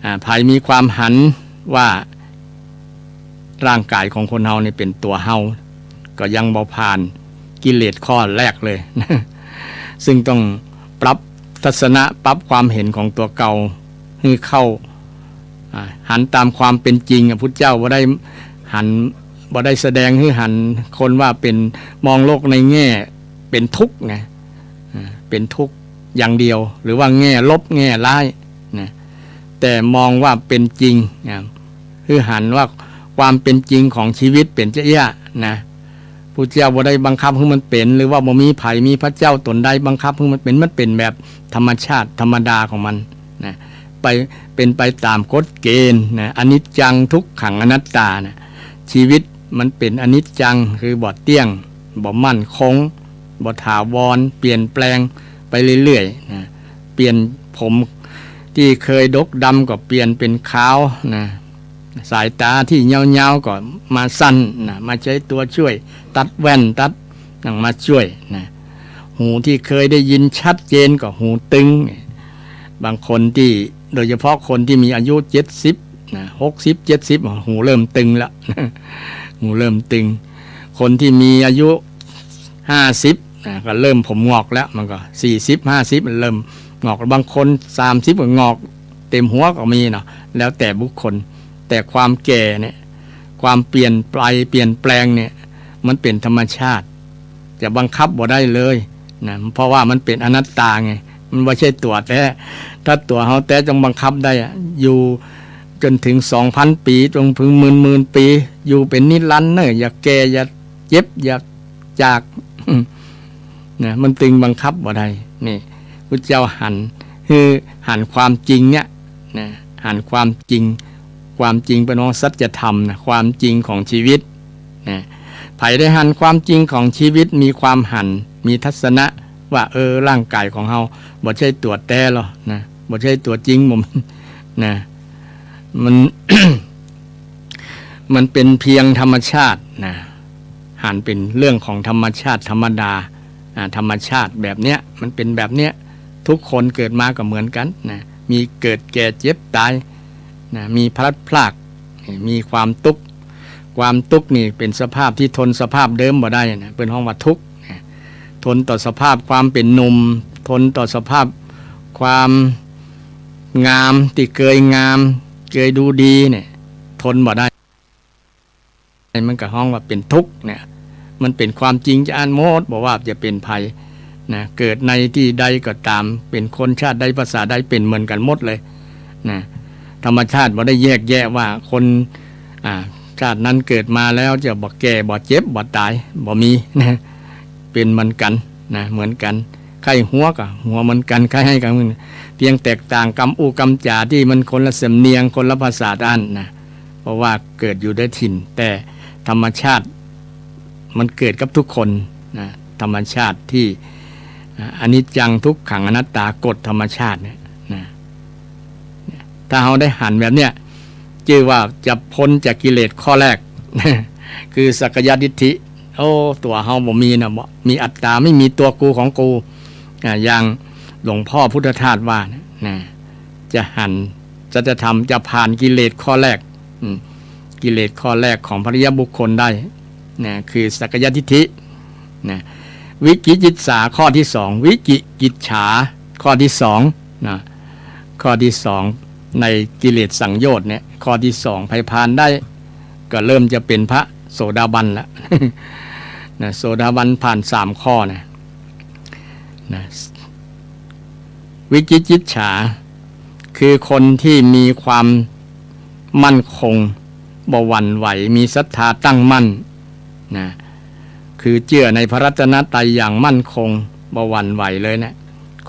อ่า ใผมีความหันว่าร่างกายของคนเฮานี่เป็นตัวเฮา ก็ยังบ่ผ่านกิเลสข้อแรกเลย ซึ่งต้องปรับทัศนะ ปรับความเห็นของตั๋วเก่าหื้อเข้า อ่า หันตามความเป็นจริงอะ พุทธเจ้าบ่ได้หัน บ่ได้แสดงหื้อหันคนว่าเป็น มองโลกในแง่เป็นทุกข์นะ อ่า เป็นทุกข์อย่างเดียว หรือว่าแง่ลบแง่ร้ายนะ แต่มองว่าเป็นจริงนะ หื้อหันว่าความเป็นจริงของชีวิตเป๋นจะอี้นะ พุทธเจ้าบ่ได้บังคับหื้อมันเป๋น หรือว่าบ่มีใผ มีพระเจ้าต๋นใดบังคับหื้อมันเป๋น มันเป๋นแบบธรรมชาติธรรมดาของมันนะ ไป เป๋นไปตามกฎเกณฑ์นะ อนิจจังทุกขังอนัตตานะ ชีวิตมันเป๋นอนิจจัง คือบ่เตี้ยง บ่มั่นคง บ่ถาวร เปลี่ยนแปลงไปเรื่อยๆ นะ เปลี่ยนผมที่เคยดกดำก็เปลี่ยนเป๋นขาวนะ สายต๋าที่ยาวๆ ก็มาสั้นนะ มาใจ๊ตั๋วช่วย ตัดแว่น ตัดหยังมาช่วยนะ หูที่เคยได้ยินชัดเจนก็หูตึง บางคนที่ โดยเฉพาะคนที่มีอายุเจ็ดสิบนะ หกสิบ เจ็ดสิบ หูเริ่มตึงแล้ว หูเริ่มตึง คนที่มีอายุห้าสิบนะ ก็เริ่มผมหงอกแล้ว มันก็ สี่สิบ ห้าสิบ มันเริ่มหงอก บางคน สามสิบ ก็หงอกเต็มหัวก็มีเนาะ แล้วแต่บุคคล แต่ความแก่เนี่ย ความเปลี่ยนไป เปลี่ยนแปลงเนี่ย มันเป๋นธรรมชาติ จะบังคับบ่ได้เลยนะ เพราะว่ามันเป๋นอนัตตาไง มันบ่ใจ้ตั๋วแต๊ ถ้าตั๋วเฮาแต๊จงบังคับได้อะ อยู่จ๋นเถิงสองพันปี๋ จ๋นเถิงหมื่นหมื่นปี๋ อยู่เป๋นนิรันดร์เน่อ อย่าแก่ อย่าเจ็บ อย่าจาก นะ มันตึงบังคับบ่ได้ นี่ พุทธเจ้าหัน คือหันความจริงเนี่ย นะ หันความจริง ความจริงเป๋นของสัจธรรมนะ ความจริงของชีวิตนะ ใผได้หันความจริงของชีวิต มีความหัน มีทัศนะว่า เออ ร่างกายของเฮาบ่ใจ้ตั๋วแต๊หรอกนะ บ่ใจ้ตั๋วจริง บ่ นะ มัน มันเป๋นเพียงธรรมชาตินะ หันเป๋นเรื่องของธรรมชาติธรรมดา อ่า ธรรมชาติแบบเนี้ย มันเป๋นแบบเนี้ย ทุกคนเกิดมาก็เหมือนกั๋นนะ มีเกิดแก่เจ็บต๋ายนะ มีพลัดพราก มีความตุ๊กข์ ความตุ๊กข์นี่เป๋นสภาพที่ทนสภาพเดิมบ่ได้นะ เปิ้นฮ้องว่าทุกข์นะ ทนต่อสภาพความเป๋นหนุ่ม ทนต่อสภาพความงามที่เกยงาม เกยดูดีเนี่ย ทนบ่ได้ มันก็ฮ้องว่าเป๋นทุกข์เนี่ย มันเป๋นความจริงจะอั้นหมด บ่ว่าจะเป๋นใผนะ เกิดในตี้ใดก็ต๋าม เป๋นคนชาติใดภาษาใด เป๋นเหมือนกั๋นหมดเลยนะ ธรรมชาติบ่ได้แยกแยะว่าคน อ่า ชาตินั้นเกิดมาแล้วจะบ่แก่ บ่เจ็บ บ่ต๋าย บ่มีนะ เป๋นเหมือนกั๋นนะ เหมือนกั๋น ใค่หัวก็หัวเหมือนกั๋น ใค่ไห้ก็เหมือนกั๋น เพียงแตกต่างกำอู้กำจ๋าตี้มันคนละสำเนียง คนละภาษาอันนะ เพราะว่าเกิดอยู่ในถิ่น แต่ธรรมชาติมันเกิดกับทุกคนนะ ธรรมชาติตี้ อ่า อนิจจังทุกขังอนัตตา กฎธรรมชาติเนี่ยนะ ถ้าเฮาได้หันแบบเนี้ย จื้อว่าจะป๊นจากกิเลสข้อแรก คือสักกายทิฏฐิ โอ้ ตั๋วเฮาบ่มีนะ บ่มีอัตตา ไม่มีตั๋วกูของกู อ่า อย่างหลวงพ่อพุทธทาสว่านะ นะ จะหันสัจธรรม จะผ่านกิเลสข้อแรก อืม กิเลสข้อแรกของพระอริยบุคคลได้นะ คือสักกายทิฏฐินะ วิจิกิจฉาข้อตี้สอง วิจิกิจฉาข้อตี้สองนะ ข้อตี้สองในกิเลสสังโยชน์เนี่ย ข้อตี้สอง ใผผ่านได้ ก็เริ่มจะเป๋นพระโสดาบันละ นะ โสดาบันผ่านสามข้อนะ นะ วิจิกิจฉา คือคนตี้มีความมั่นคง บ่หวั่นไหว มีศรัทธาตั้งมั่นนะ คือเจื้อในพระรัตนตรัยอย่างมั่นคง บ่หวั่นไหวเลยนะ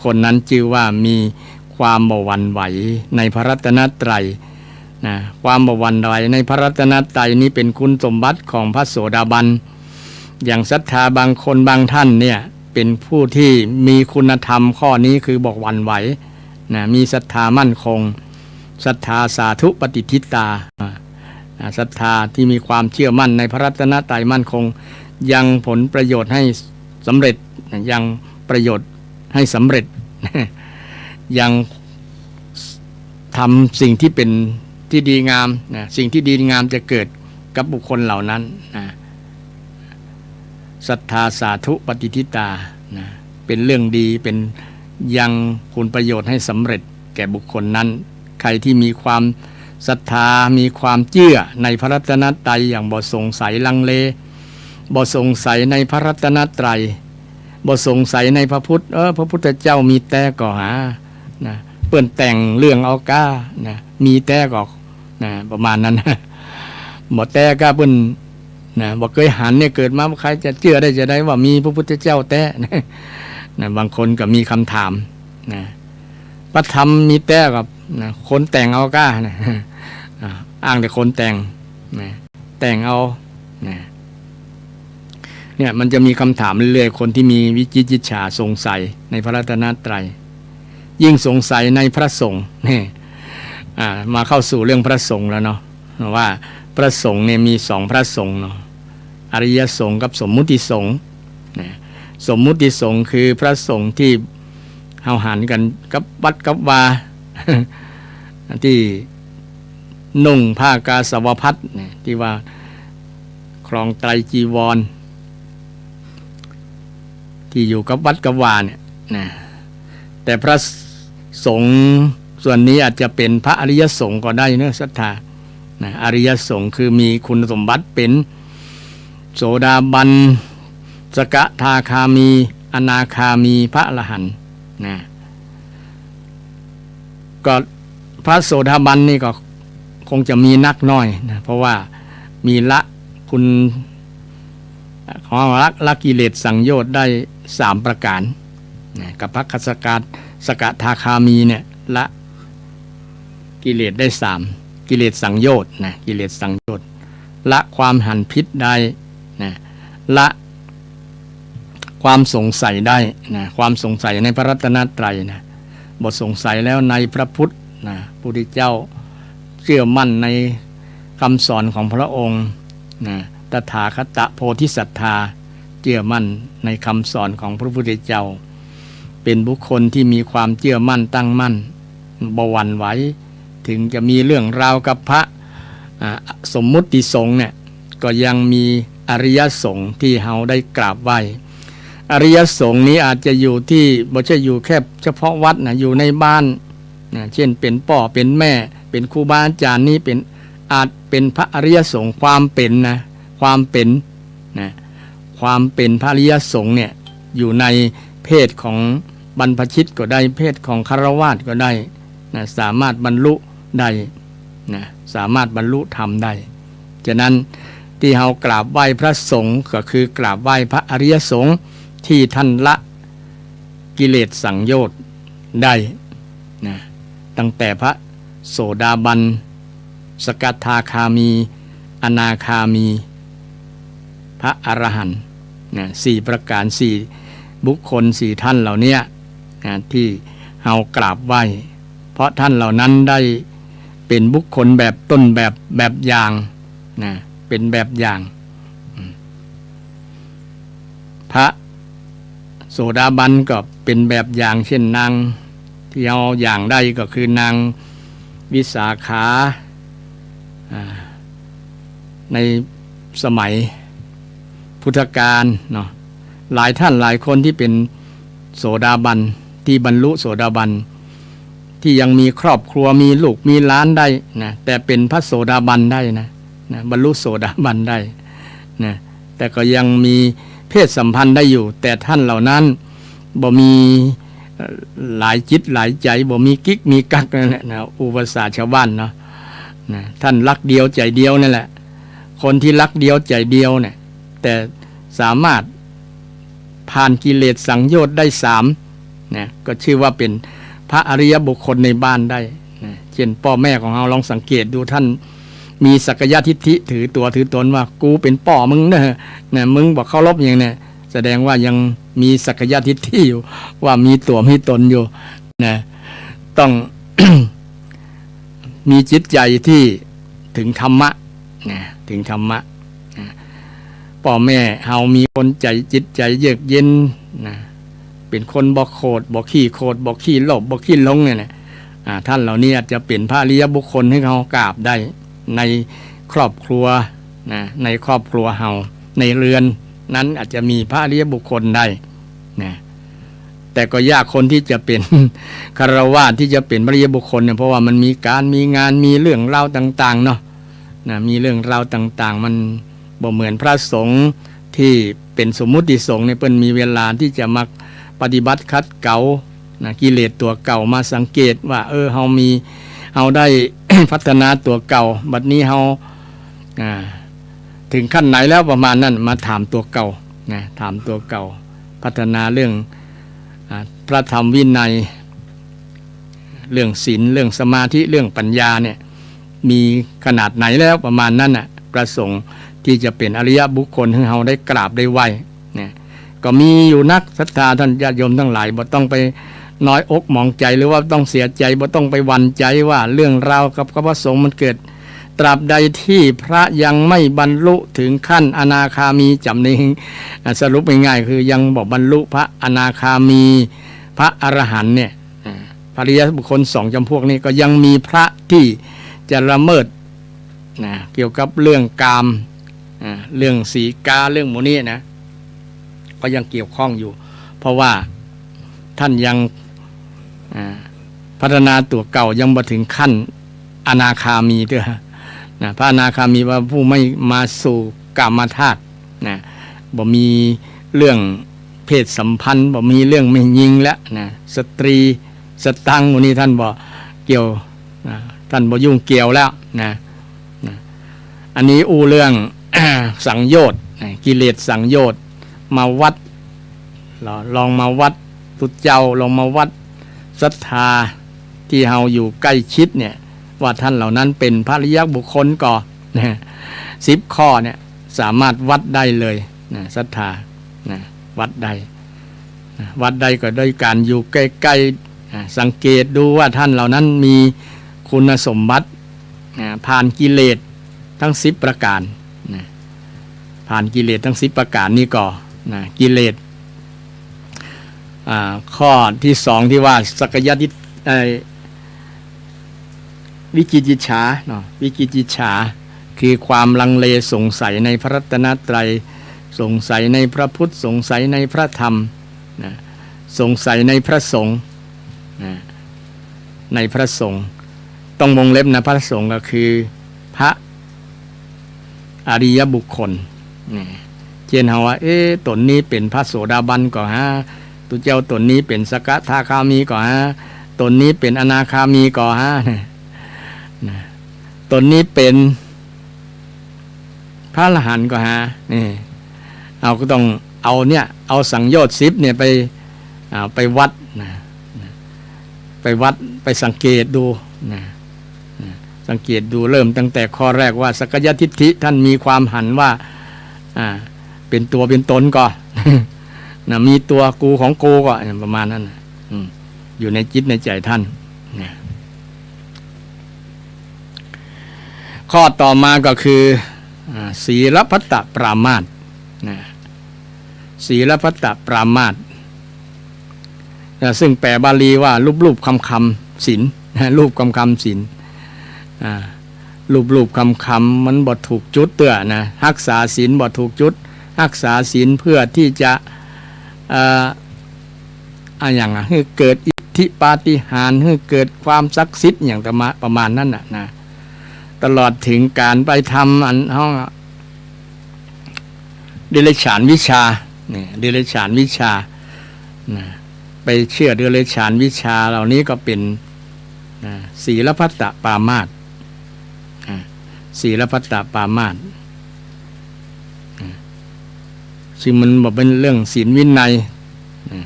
คนนั้นจื้อว่ามีความบ่หวั่นไหวในพระรัตนตรัยนะ ความบ่หวั่นไหวในพระรัตนตรัยนี้เป๋นคุณสมบัติของพระโสดาบัน อย่างศรัทธาบางคนบางท่านเนี่ย เป๋นผู้ตี้มีคุณธรรมข้อนี้ คือบ่หวั่นไหวนะ มีศรัทธามั่นคง ศรัทธาสาธุปฏิฏฐิตา อ่า ศรัทธาตี้มีความเจื้อมั่นในพระรัตนตรัยมั่นคง ยังผลประโยชน์ให้สำเร็จนะ ยังประโยชน์ให้สำเร็จ ยังทำสิ่งตี้เป๋นตี้ดีงามนะ สิ่งตี้ดีงามจะเกิดกับบุคคลเหล่านั้นนะ ศรัทธาสาธุปฏิฏฐิตานะ เป๋นเรื่องดี เป๋นยังคุณประโยชน์ให้สำเร็จแก่บุคคลนั้น ใครตี้มีความศรัทธา มีความเจื้อในพระรัตนตรัยอย่างบ่สงสัยลังเล บ่สงสัยในพระรัตนตรัย บ่สงสัยในพระพุทธ เออ พระพุทธเจ้ามีแต๊ก่อหานะ เปิ้นแต่งเรื่องเอาก้านะ มีแต๊ก่อ นะ ประมาณนั้น บ่แต๊ก้าเปิ้นนะ บ่เกยหันเนี่ย เกิดมาบ่ใค่จะเจื้อได้จาใดว่ามีพระพุทธเจ้าแต๊นะ บางคนก็มีกำถามนะ พระธรรมมีแต๊ก็นะ คนแต่งเอาก้านะ อ่า อ้างแต่คนแต่งนะ แต่งเอานะ เนี่ยมันจะมีกำถามเรื่อยๆ คนตี้มีวิจิกิจฉาสงสัยในพระรัตนตรัย ยิ่งสงสัยในพระสงฆ์ นี่ อ่า มาเข้าสู่เรื่องพระสงฆ์แล้วเนาะ ว่าพระสงฆ์เนี่ยมีสองพระสงฆ์เนาะ อริยสงฆ์กับสมมุติสงฆ์นะ สมมุติสงฆ์คือพระสงฆ์ตี้เฮาหันกั๋นกับวัดกับวา ตี้นุ่งผ้ากาสาวพัสตร์เนี่ย ตี้ว่าครองไตรจีวร ตี้อยู่กับวัดกับวาเนี่ยนะ แต่พระสงฆ์ส่วนนี้อาจจะเป๋นพระอริยสงฆ์ก็ได้เนอะ ศรัทธานะ อริยสงฆ์คือมีคุณสมบัติเป๋นโสดาบัน สกทาคามี อนาคามี พระอรหันต์นะ ก็พระโสดาบันนี่ก็คงจะมีนักน้อยนะ เพราะว่ามีละคุณ ของละ ละกิเลสสังโยชน์ได้สามประก๋านนะ กับพระสกทา สกทาคามีเนี่ย ละกิเลสได้สาม กิเลสสังโยชน์นะ กิเลสสังโยชน์ ละความหันผิดได้นะ ละความสงสัยได้นะ ความสงสัยในพระรัตนตรัยนะ บ่สงสัยแล้วในพระพุทธนะ พุทธเจ้า เจื้อมั่นในกำสอนของพระองค์นะ ตถาคตโพธิสัตถา เจื้อมั่นในกำสอนของพระพุทธเจ้า เป๋นบุคคลตี้มีความเจื้อมั่นตั้งมั่น บ่หวั่นไหว ถึงจะมีเรื่องราวกับพระ อ่า สมมุติสงฆ์เนี่ย ก็ยังมีอริยสงฆ์ตี้เฮาได้กราบไหว้ อริยสงฆ์นี้อาจจะอยู่ตี้ บ่ใจ้อยู่แค่เฉพาะวัดนะ อยู่ในบ้านนะ เช่นเป๋นป้อเป๋นแม่ เป๋นครูบาอาจ๋ารย์ นี้เป๋น อาจเป๋นพระอริยสงฆ์ ความเป๋นนะ ความเป๋นนะ ความเป๋นพระอริยสงฆ์เนี่ย อยู่ในเพศของบรรพชิตก็ได้ เพศของฆราวาสก็ได้นะ สามารถบรรลุได้นะ สามารถบรรลุธรรมได้ ฉะนั้นตี้เฮากราบไหว้พระสงฆ์ก็คือกราบไหว้พระอริยสงฆ์ตี้ท่านละ กิเลสสังโยชน์ได้นะ ตั้งแต่พระโสดาบัน สกทาคามี อนาคามี พระอรหันต์นะ สี่ประการ สี่บุคคล สี่ท่านเหล่าเนี้ยนะ ที่เฮากราบไหว้ เพราะท่านเหล่านั้นได้เป็นบุคคลแบบต้นแบบ แบบอย่างนะ เป็นแบบอย่าง อืม พระโสดาบันก็เป็นแบบอย่าง เช่นนางที่เฮาอย่างได้ก็คือนางวิสาขา อ่า ในสมัยพุทธกาลเนาะ หลายท่านหลายคนที่เป็นโสดาบัน ที่บรรลุโสดาบัน ที่ยังมีครอบครัว มีลูกมีหลานได้นะ แต่เป็นพระโสดาบันได้นะ นะ บรรลุโสดาบันได้นะ แต่ก็ยังมีเพศสัมพันธ์ได้อยู่ แต่ท่านเหล่านั้นบ่มี เอ่อ หลายจิตหลายใจ๋ บ่มีกิ๊กมีกั๊กนั่นแหละนะ อู้ภาษาชาวบ้านเนาะ นะ ท่านรักเดียวใจ๋เดียวนั่นแหละ คนที่รักเดียวใจ๋เดียวเนี่ย แต่สามารถผ่านกิเลสสังโยชน์ได้สามนะ ก็ชื่อว่าเป็นพระอริยบุคคลในบ้านได้นะ เช่นป้อแม่ของเฮา ลองสังเกตดู ท่านมีสักกายทิฏฐิ ถือตั๋วถือตนว่า กูเป๋นป้อมึงเน่อนะ มึงบ่เคารพหยังเนี่ย แสดงว่ายังมีสักกายทิฏฐิอยู่ ว่ามีตั๋วมีตนอยู่นะ ต้อง มีจิตใจ๋ที่ถึงธรรมะนะ ถึงธรรมะนะ ป้อแม่เฮามีคนใจ๋ จิตใจ๋เยือกเย็นนะ เป๋นคนบ่โขด บ่ขี้โขด บ่ขี้โลภ บ่ขี้หลงเนี่ยนะ อ่า ท่านเหล่านี้อาจจะเป๋นพระอริยบุคคลหื้อเฮากราบได้ ในครอบครัวนะ ในครอบครัวเฮา ในเฮือนนั้นอาจจะมีพระอริยบุคคลได้นะ แต่ก็ยากคนที่จะเป๋น ฆราวาสที่จะเป๋นพระอริยบุคคลเนี่ย เพราะว่ามันมีก๋านมีงาน มีเรื่องราวต่างๆ เนาะนะ มีเรื่องราวต่างๆ มันบ่เหมือนพระสงฆ์ที่เป๋นสมมุติสงฆ์เนี่ย เปิ้นมีเวลาที่จะมาปฏิบัติขัดเกลานะ กิเลสตั๋วเก่า มาสังเกตว่า เออ เฮามี เฮาได้ พัฒนาตั๋วเก่า บัดนี้เฮา อ่า ถึงขั้นไหนแล้ว ประมาณนั้น มาถามตั๋วเก่านะ ถามตั๋วเก่า พัฒนาเรื่อง อ่า พระธรรมวินัย เรื่องศีล เรื่องสมาธิ เรื่องปัญญาเนี่ย มีขนาดไหนแล้ว ประมาณนั้นน่ะ พระสงฆ์ที่จะเป๋นอริยบุคคลหื้อเฮาได้กราบได้ไหว้เนี่ย ก็มีอยู่นัก ศรัทธาท่านญาติโยมทั้งหลาย บ่ต้องไปน้อยอกหมองใจ๋ หรือว่าต้องเสียใจ๋ บ่ต้องไปหวั่นใจ๋ว่าเรื่องราวกับ กับพระสงฆ์มันเกิด ตราบใดที่พระยังไม่บรรลุถึงขั้นอนาคามี จ๋ำใน อ่ะ สรุปง่ายๆ คือยังบ่บรรลุพระอนาคามี พระอรหันต์เนี่ย อ่า พระอริยบุคคลสองจ๋ำพวกนี้ก็ยังมีพระที่จะละเมิดนะ เกี่ยวกับเรื่องกาม อ่า เรื่องสีกา เรื่องหมู่นี้นะ ก็ยังเกี่ยวข้องอยู่ เพราะว่าท่านยัง อ่า พัฒนาตั๋วเก่ายังบ่ถึงขั้นอนาคามีเตื้อนะ พระอนาคามีว่าผู้ไม่มาสู่กามธาตุนะ บ่มีเรื่องเพศสัมพันธ์ บ่มีเรื่องแม่ญิงแล้วนะ สตรีสตรังพวกนี้ท่านบ่เกี่ยวนะ ท่านบ่ยุ่งเกี่ยวแล้วนะ นะ อันนี้อู้เรื่อง สังโยชน์นะ กิเลสสังโยชน์ มาวัด ลอง ลองมาวัดตุ๊เจ้า ลองมาวัดศรัทธาที่เฮาอยู่ใก้ชิดเนี่ย ว่าท่านเหล่านั้นเป๋นพระอริยบุคคลก่อนะ สิบข้อเนี่ย สามารถวัดได้เลยนะ ศรัทธานะ วัดได้นะ วัดได้ก็ด้วยการอยู่ใก้ๆ นะ สังเกตดูว่าท่านเหล่านั้นมีคุณสมบัตินะ ผ่านกิเลสทั้งสิบประการนะ ผ่านกิเลสทั้งสิบประการนี้ก่อนะ กิเลส อ่า ข้อที่สองที่ว่าสักกายทิฏฐิ เอ่อ วิจิกิจฉาเนาะ วิจิกิจฉา คือความลังเลสงสัยในพระรัตนตรัย สงสัยในพระพุทธ สงสัยในพระธรรมนะ สงสัยในพระสงฆ์นะ ในพระสงฆ์ ต้องวงเล็บนะ พระสงฆ์ก็คือพระอริยบุคคลนะ เจ้นเฮาว่า เอ๊ะ ต๋นนี้เป๋นพระโสดาบันก่อฮะ ตุ๊เจ้าต๋นนี้เป๋นสกทาคามีก่อฮะ ต๋นนี้เป๋นอนาคามีก่อฮะ นะ นะ ต๋นนี้เป๋นพระอรหันต์ก่อฮะ นี่ เฮาก็ต้องเอาเนี่ย เอาสังโยชน์สิบเนี่ยไป อ่า ไปวัดนะ นะ ไปวัด ไปสังเกตดูนะ นะ สังเกตดู เริ่มตั้งแต่ข้อแรกว่า สักกายทิฏฐิ ท่านมีความหันว่า อ่า เป็นตัวเป็นตนก็ นะ มีตัวกูของกูก็ ประมาณนั้นนะ อืม อยู่ในจิตในใจ๋ท่านนะ ข้อต่อมาก็คือ อ่า ศีลพัตตปรามาสนะ ศีลพัตตปรามาส นะ ซึ่งแปลบาลีว่า ลูบๆ คำๆ ศีล นะ ลูบๆ คำๆ ศีล อ่า ลูบๆ คำๆ มันบ่ถูกจุดเตื้อนะ ฮักษาศีลบ่ถูกจุด ฮักษาศีลเพื่อที่จะ เอ่อ อะหยังอะ หื้อเกิดอิทธิปาฏิหาริย์ หื้อเกิดความศักดิ์สิทธิ์ อะหยังประมาณ ประมาณนั้นน่ะนะ ตลอดเถิงก๋านไปทำอันห้อง เดรัจฉานวิชชา เนี่ย เดรัจฉานวิชชา นะ ไปเจื้อเดรัจฉานวิชชาเหล่านี้ก็เป๋น นะ ศีลพัตตปรามาส นะ ศีลพัตตปรามาส นะ ซึ่งมันบ่เป๋นเรื่องศีลวินัย นะ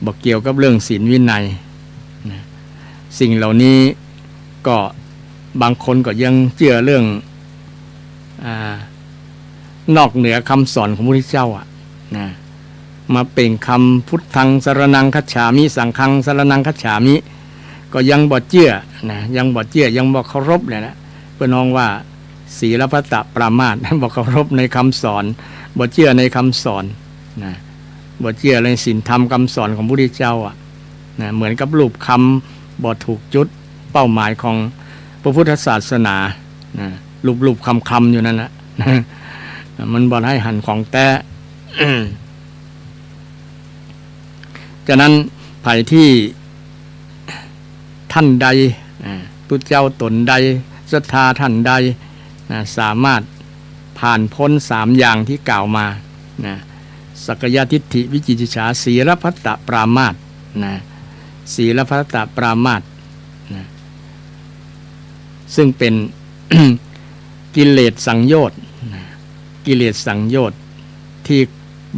บ่เกี่ยวกับเรื่องศีลวินัย นะ สิ่งเหล่านี้ก็บางคนก็ยังเจื้อเรื่อง อ่า นอกเหนือคำสอนของพระพุทธเจ้าอะ นะ มาเปล่งคำ พุทธังสรณังคัจฉามิ สังฆังสรณังคัจฉามิ ก็ยังบ่เจื้อนะ ยังบ่เจื้อ ยังบ่เคารพเนี่ยนะ เปิ้นฮ้องว่า ศีลพัตตปรามาส บ่เคารพในคำสอน บ่เจื้อในคำสอนนะ บ่เจื้อในศีลธรรมคำสอนของพระพุทธเจ้าอะนะ เหมือนกับลูบคำบ่ถูกจุด เป้าหมายของพระพุทธศาสนานะ ลูบๆ คำๆ อยู่นั่นแหละ มันบ่ได้หันของแต๊ ฉะนั้นใผตี้ ท่านใด อ่า ตุ๊เจ้าต๋นใด ศรัทธาท่านใด นะ สามารถผ่านป๊นสามอย่างตี้กล่าวมา นะ สักกายทิฏฐิ วิจิกิจฉา ศีลพัตตปรามาส นะ ศีลพัตตปรามาส นะ ซึ่งเป๋น กิเลสสังโยชน์ นะ กิเลสสังโยชน์ ตี้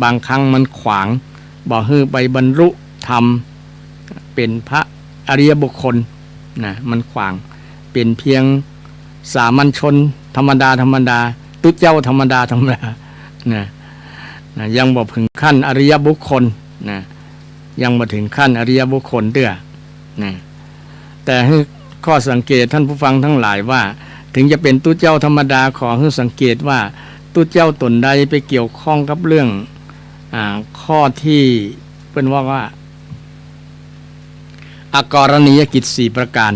บางครั้งมันขวาง บ่หื้อไปบรรลุธรรม เป๋นพระอริยบุคคลนะ มันขวาง เป๋นเพียงสามัญชนธรรมดาธรรมดา ตุ๊เจ้าธรรมดาธรรมดานะ นะ ยังบ่เถิงขั้นอริยบุคคลนะ ยังบ่เถิงขั้นอริยบุคคลเตื้อนะ แต่หื้อข้อสังเกตท่านผู้ฟังตังหลายว่า เถิงจะเป๋นตุ๊เจ้าธรรมดา ขอหื้อสังเกตว่า ตุ๊เจ้าต๋นใดไปเกี่ยวข้องกับเรื่อง อ่า ข้อตี้เปิ้นว่า ว่า อกรณียกิจสี่ประการ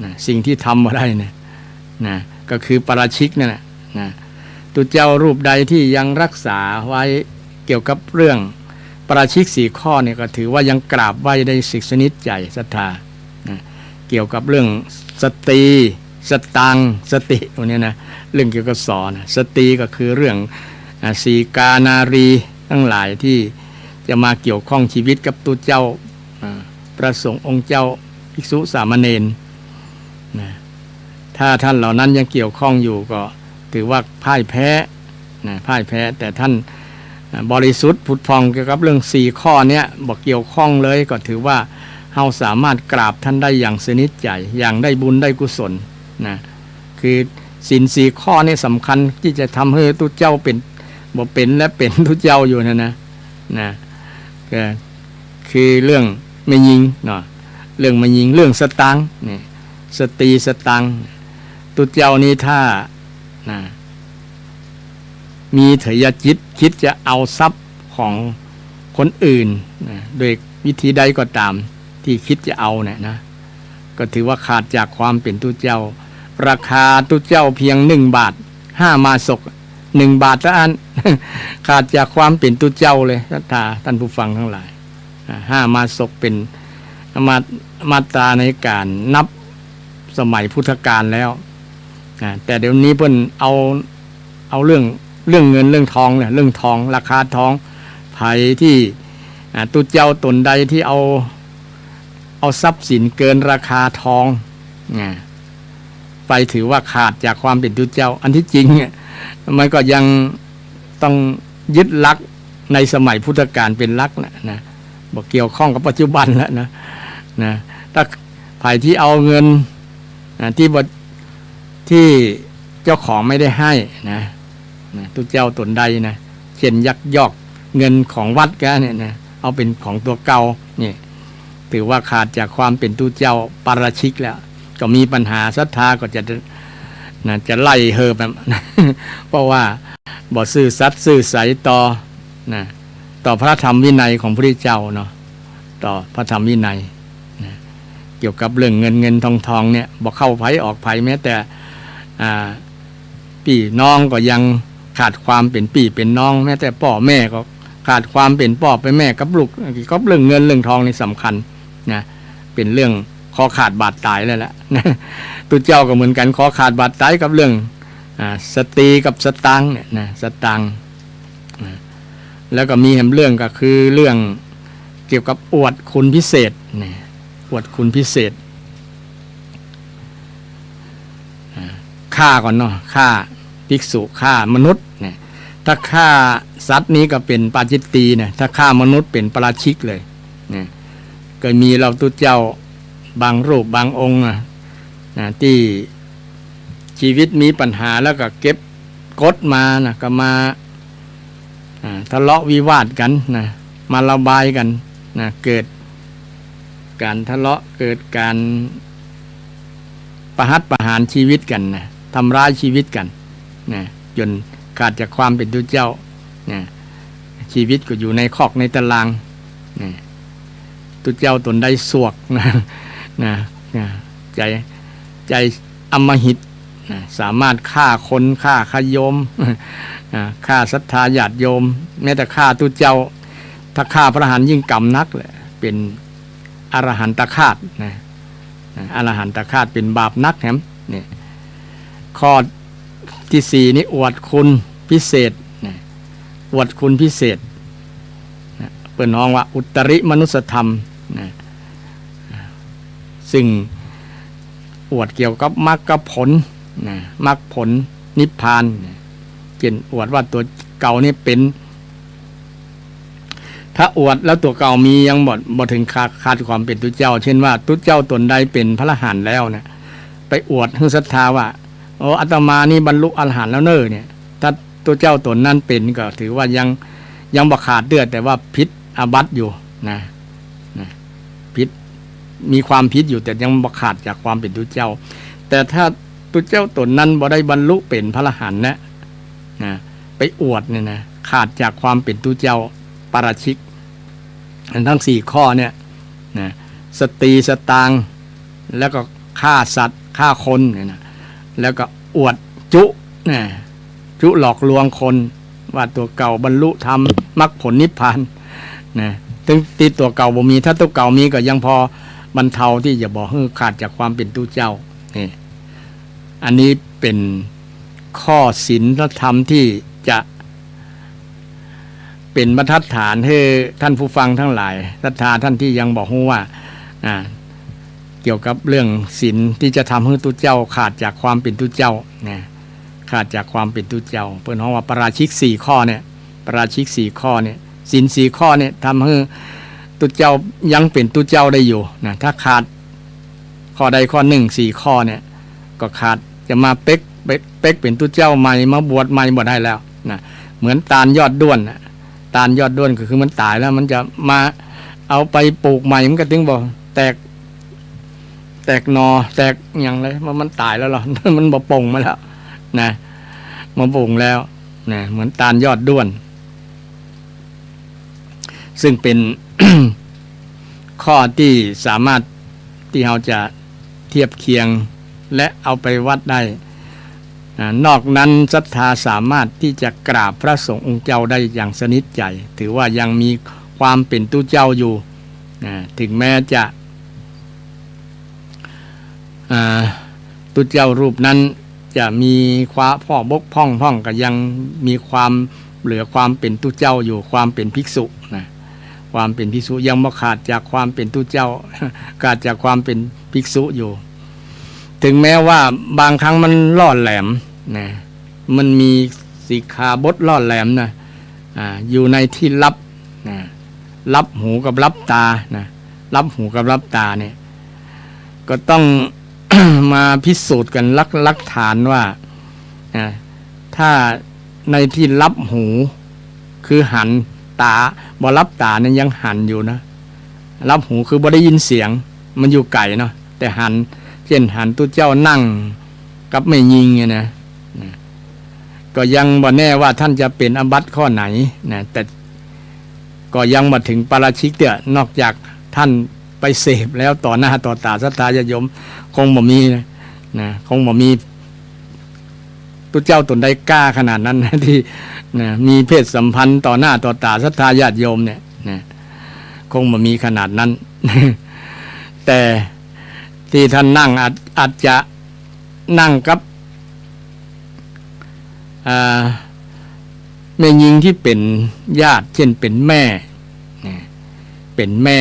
นะ สิ่งตี้ทำบ่ได้นะ นะ ก็คือปาราชิกนั่นแหละนะ ตุ๊เจ้ารูปใดตี้ยังฮักษาไว้เกี่ยวกับเรื่องปาราชิกสี่ข้อเนี่ย ก็ถือว่ายังกราบไหว้ได้สิกชนิดใจ๋ศรัทธานะ เกี่ยวกับเรื่องสตรี สตางค์ สติ พวกเนี้ยนะ เรื่องเกี่ยวกับสอนนะ สตรีก็คือเรื่อง อ่า สีกานารีตังหลายตี้จะมาเกี่ยวข้องชีวิตกับตุ๊เจ้า อ่า พระสงฆ์องค์เจ้า ภิกษุสามเณรนะ ถ้าท่านเหล่านั้นยังเกี่ยวข้องอยู่ก็ถือว่าพ่ายแพ้นะ พ่ายแพ้ แต่ท่าน อ่า บริสุทธิ์ผุดผ่องเกี่ยวกับเรื่องสี่ข้อเนี้ย บ่เกี่ยวข้องเลย ก็ถือว่าเฮาสามารถกราบท่านได้อย่างสนิทใจ๋ อย่างได้บุญได้กุศลนะ คือศีลสี่ข้อนี่สำคัญตี้จะทำหื้อตุ๊เจ้าเป๋น บ่เป๋นและเป๋นตุ๊เจ้าอยู่นะ นะ นะ ก็คือเรื่องแม่ญิงเนาะ เรื่องแม่ญิง เรื่องสตางค์นี่ สตรีสตางค์ ตุ๊เจ้านี่ถ้า นะ มีเถยจิต คิดจะเอาทรัพย์ของคนอื่นนะ โดยวิธีใดก็ต๋าม ตี้คิดจะเอาเนี่ยนะ ก็ถือว่าขาดจากความเป๋นตุ๊เจ้า ราคาตุ๊เจ้าเพียงหนึ่งบาท ห้ามาสก หนึ่งบาทเต้าอั้น ขาดจากความเป๋นตุ๊เจ้าเลย ศรัทธาท่านผู้ฟังตังหลาย อ่า ห้ามาสกเป๋นมา มาตราในก๋านนับสมัยพุทธกาลแล้ว อ่า แต่เดี๋ยวนี้เปิ้นเอา เอาเรื่อง เรื่องเงินเรื่องทองเนี่ย เรื่องทอง ราคาทอง ใผตี้ อ่า ตุ๊เจ้าต๋นใดตี้เอา เอาทรัพย์สินเกินราคาทอง อ่า ไปถือว่าขาดจากความเป๋นตุ๊เจ้า อันตี้จริงเนี่ย มันก็ยังต้องยึดหลักในสมัยพุทธกาลเป๋นหลักนะ นะ บ่เกี่ยวข้องกับปัจจุบันแล้วนะ นะ ถ้าใผตี้เอาเงิน นะ ตี้บ่ ตี้เจ้าของไม่ได้หื้อนะ นะ ตุ๊เจ้าต๋นใดนะ เจ้นยักยอกเงินของวัดก็เนี่ยนะ เอาเป๋นของตั๋วเก่า นี่ ถือว่าขาดจากความเป๋นตุ๊เจ้าปาราชิกแล้ว ก็มีปัญหา ศรัทธาก็จะ นะ จะไล่เหิบแบบ เพราะว่าบ่ซื่อสัตย์ซื่อใสต่อ นะ ต่อพระธรรมวินัยของพระพุทธเจ้าเนาะ ต่อพระธรรมวินัย นะ เกี่ยวกับเรื่องเงินเงินทองทองเนี่ย บ่เข้าใผออกใผ แม้แต่ อ่า ปี้น้องก็ยังขาดความเป๋นปี้เป๋นน้อง แม้แต่ป้อแม่ก็ขาดความเป๋นป้อเป๋นแม่กับลูก กับเรื่องเงินเรื่องทองนี่สำคัญนะ เป๋นเรื่องคอขาดบาดต๋ายเลยแหละ ตุ๊เจ้าก็เหมือนกั๋น คอขาดบาดต๋ายกับเรื่อง อ่า สตรีกับสตางค์เนี่ยนะ สตางค์นะ แล้วก็มีแหมเรื่องก็คือเรื่องเกี่ยวกับอวดคุณพิเศษนะ อวดคุณพิเศษ อ่า ฆ่าก่อนเนาะ ฆ่าภิกษุ ฆ่ามนุษย์เนี่ย ถ้าฆ่าสัตว์นี้ก็เป๋นปาจิตตีย์นะ ถ้าฆ่ามนุษย์เป๋นปาราชิกเลยเนี่ย ก็มีเฮาตุ๊เจ้าบางรูปบางองค์นะ นะ ตี้ชีวิตมีปัญหาแล้วก็เก็บกดมานะ ก็มา อ่า ทะเลาะวิวาทกั๋นนะ มาระบายกั๋นนะ เกิดก๋านทะเลาะ เกิดก๋านประหัตประหารชีวิตกั๋นนะ ทำร้ายชีวิตกั๋นนะ จ๋นขาดจากความเป๋นตุ๊เจ้านะ ชีวิตก็อยู่ในคอกในตารางนะ ตุ๊เจ้าต๋นใดสวกนะ นะ นะ ใจ๋ ใจ๋อำมหิต นะ สามารถฆ่าคน ฆ่าญาติโยม อ่า ฆ่าศรัทธาญาติโยม แม้แต่ฆ่าตุ๊เจ้า ถ้าฆ่าพระอรหันต์ยิ่งกรรมนักแหละ เป๋นอรหันตฆาตนะ นะ อรหันตฆาตเป๋นบาปนักแหม เนี่ย ข้อตี้สี่นี่อวดคุณพิเศษนะ อวดคุณพิเศษนะ เปิ้นฮ้องว่าอุตริมนุสสธรรมนะ ซึ่งอวดเกี่ยวกับมรรคกับผลนะ มรรคผลนิพพานนะ เจ้นอวดว่าตั๋วเก่านี่เป๋น ถ้าอวดแล้วตั๋วเก่ามียังบ่ บ่เถิงขาด ขาดความเป๋นตุ๊เจ้า เจ้นว่าตุ๊เจ้าต๋นใดเป๋นพระอรหันต์แล้วเนี่ย ไปอวดหื้อศรัทธาว่า โอ้ อาตมานี่บรรลุอรหันต์แล้วเน่อเนี่ย ถ้าตุ๊เจ้าต๋นนั้นเป๋นก็ถือว่ายัง ยังบ่ขาดเตื้อ แต่ว่าผิดอาบัติอยู่นะ นะ ผิด มีความผิดอยู่ แต่ยังบ่ขาดจากความเป๋นตุ๊เจ้า แต่ถ้าตุ๊เจ้าต๋นนั้นบ่ได้บรรลุเป๋นพระอรหันต์นะ นะ ไปอวดเนี่ยนะ ขาดจากความเป๋นตุ๊เจ้าปาราชิก อันทั้งสี่ข้อเนี่ยนะ สตรีสตางค์ แล้วก็ฆ่าสัตว์ ฆ่าคนเนี่ยนะ แล้วก็อวดจุนะ จุหลอกลวงคน ว่าตั๋วเก่าบรรลุธรรม มรรคผลนิพพานนะ ซึ่งตี้ตั๋วเก่าบ่มี ถ้าตั๋วเก่ามีก็ยังพอบรรเทาตี้จะบ่หื้อขาดจากความเป๋นตุ๊เจ้า นี่ อันนี้เป๋นข้อศีลธรรมตี้จะเป๋นบรรทัดฐานหื้อท่านผู้ฟังตังหลาย ศรัทธาต้านตี้ยังบ่ฮู้ว่า อ่า เกี่ยวกับเรื่องศีลตี้จะทำหื้อตุ๊เจ้าขาดจากความเป๋นตุ๊เจ้านะ ขาดจากความเป๋นตุ๊เจ้า เปิ้นฮ้องว่าปาราชิกสี่ข้อเนี่ย ปาราชิกสี่ข้อเนี่ย ศีลสี่ข้อเนี่ยทำหื้อตุ๊เจ้ายังเป๋นตุ๊เจ้าได้อยู่นะ ถ้าขาดข้อใดข้อนึ่งสี่ข้อเนี่ย ก็ขาด จะมาเป๊ก เป๊ก เป๊กเป๋นตุ๊เจ้าใหม่ มาบวชใหม่บ่ได้แล้วนะ เหมือนตาลยอดด้วนน่ะ ตาลยอดด้วนก็คือมันต๋ายแล้ว มันจะมาเอาไปปลูกใหม่ มันก็ตึงบ่แตก แตกหน่อ แตกหยังเลย มัน มันต๋ายแล้วเหรอ มันบ่ป่งมาแล้วนะ มาป่งแล้วนะ เหมือนตาลยอดด้วน ซึ่งเป๋น ข้อตี้สามารถตี้เฮาจะเทียบเคียงและเอาไปวัดได้ อ่า นอกนั้นศรัทธาสามารถตี้จะกราบพระสงฆ์องค์เจ้าได้อย่างสนิทใจ๋ ถือว่ายังมีความเป๋นตุ๊เจ้าอยู่ อ่า ถึงแม้จะ อ่า ตุ๊เจ้ารูปนั้นจะมีความข้อบกพร่องพ่อง ก็ยังมีความเหลือความเป๋นตุ๊เจ้าอยู่ ความเป๋นภิกษุนะ ความเป๋นภิกษุยังบ่ขาดจากความเป๋นตุ๊เจ้า ขาดจากความเป๋นภิกษุอยู่ ถึงแม้ว่าบางครั้งมันล่อแหลมนะ มันมีสิกขาบทล่อแหลมนะ อ่า อยู่ในที่ลับนะ ลับหูกับลับตานะ ลับหูกับลับตาเนี่ย ก็ต้อง มาพิสูจน์กั๋นหลัก หลักฐานว่า อ่า ถ้าในตี้ลับหู คือหัน ตา บ่ลับตาเนี่ยยังหันอยู่นะ ลับหูคือบ่ได้ยินเสียง มันอยู่ไก๋เนาะ แต่หัน เจ้นหันตุ๊เจ้านั่งกับแม่ญิงเนี่ยนะ นะ ก็ยังบ่แน่ว่าต้านจะเป๋นอาบัติข้อไหนนะ แต่ก็ยังบ่เถิงปาราชิกเตื้อ นอกจากต้านไปเสพแล้วต่อหน้าต่อต๋าศรัทธาญาติโยม คงบ่มีนะ นะ คงบ่มีตุ๊เจ้าต๋นใดกล้าขนาดนั้นนะ ตี้ นะ มีเพศสัมพันธ์ต่อหน้าต่อต๋าศรัทธาญาติโยมเนี่ยนะ คงบ่มีขนาดนั้น แต่ตี้ต้านนั่งอาจ อาจจะนั่งกับ อ่า แม่ญิงตี้เป๋นญาติ เจ้นเป๋นแม่ นะ เป๋นแม่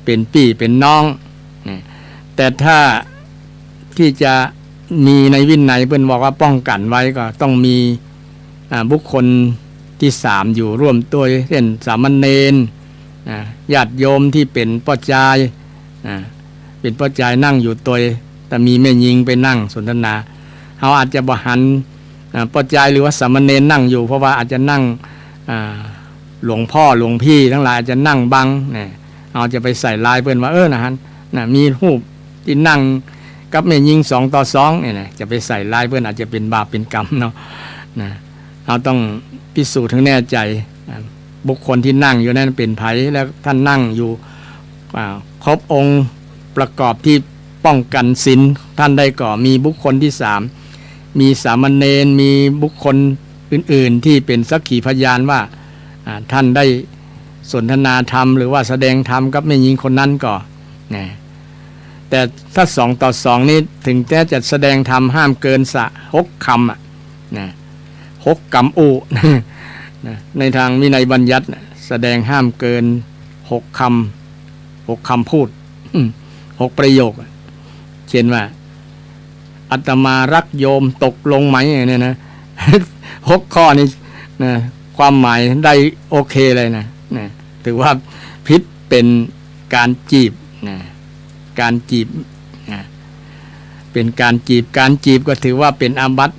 เป๋นปี้ เป๋นน้อง นะ แต่ถ้าตี้จะมีในวินัยเปิ้นบอกว่าป้องกั๋นไว้ก็ต้องมี อ่า บุคคลตี้สามอยู่ร่วมตวย เจ้นสามเณร อ่า ญาติโยมตี้เป๋นป้อจาย อ่า เป๋นป้อจายนั่งอยู่ตวย แต่มีแม่ญิงไปนั่งสนทนา เฮาอาจจะบ่หัน อ่า ป้อจายหรือว่าสามเณรนั่งอยู่ เพราะว่าอาจจะนั่ง อ่า หลวงพ่อหลวงพี่ตังหลายอาจจะนั่งบัง นะ เฮาจะไปใส่ร้ายเปิ้นว่า เออ นะหัน นะ มีรูปตี้นั่งกับแม่ญิงสองต่อสองเนี่ยนะ จะไปใส่ร้ายเปิ้นอาจจะเป๋นบาปเป๋นกรรมเนาะ นะ เฮาต้องพิสูจน์หื้อแน่ใจ๋ อ่า บุคคลตี้นั่งอยู่นั้นเป๋นใผ แล้วต้านนั่งอยู่ อ่า ครบองค์ประกอบตี้ป้องกั๋นศีลต้านได้ก่อ มีบุคคลตี้สาม มีสามเณร มีบุคคลอื่นๆ ตี้เป๋นสักขีพยานว่า อ่า ต้านได้สนทนาธรรม หรือว่าแสดงธรรมกับแม่ญิงคนนั้นก่อ นะ แต่ถ้าสองต่อสองนี่ เถิงแต๊จะแสดงธรรมห้ามเกินสะ หกกำอะ นะ หกกำอู้ นะ ในตางวินัยบัญญัติน่ะ แสดงห้ามเกินหกกำ หกกำพูด อืม หกประโยคอะ เจ้นว่า อาตมารักโยม ตกลงไหม เนี่ยนะ หกข้อนี้นะ ความหมายได้โอเคเลยนะ นะ ถือว่าผิดเป๋นก๋านจีบนะ ก๋านจีบนะ เป๋นก๋านจีบ ก๋านจีบก็ถือว่าเป๋นอาบัติ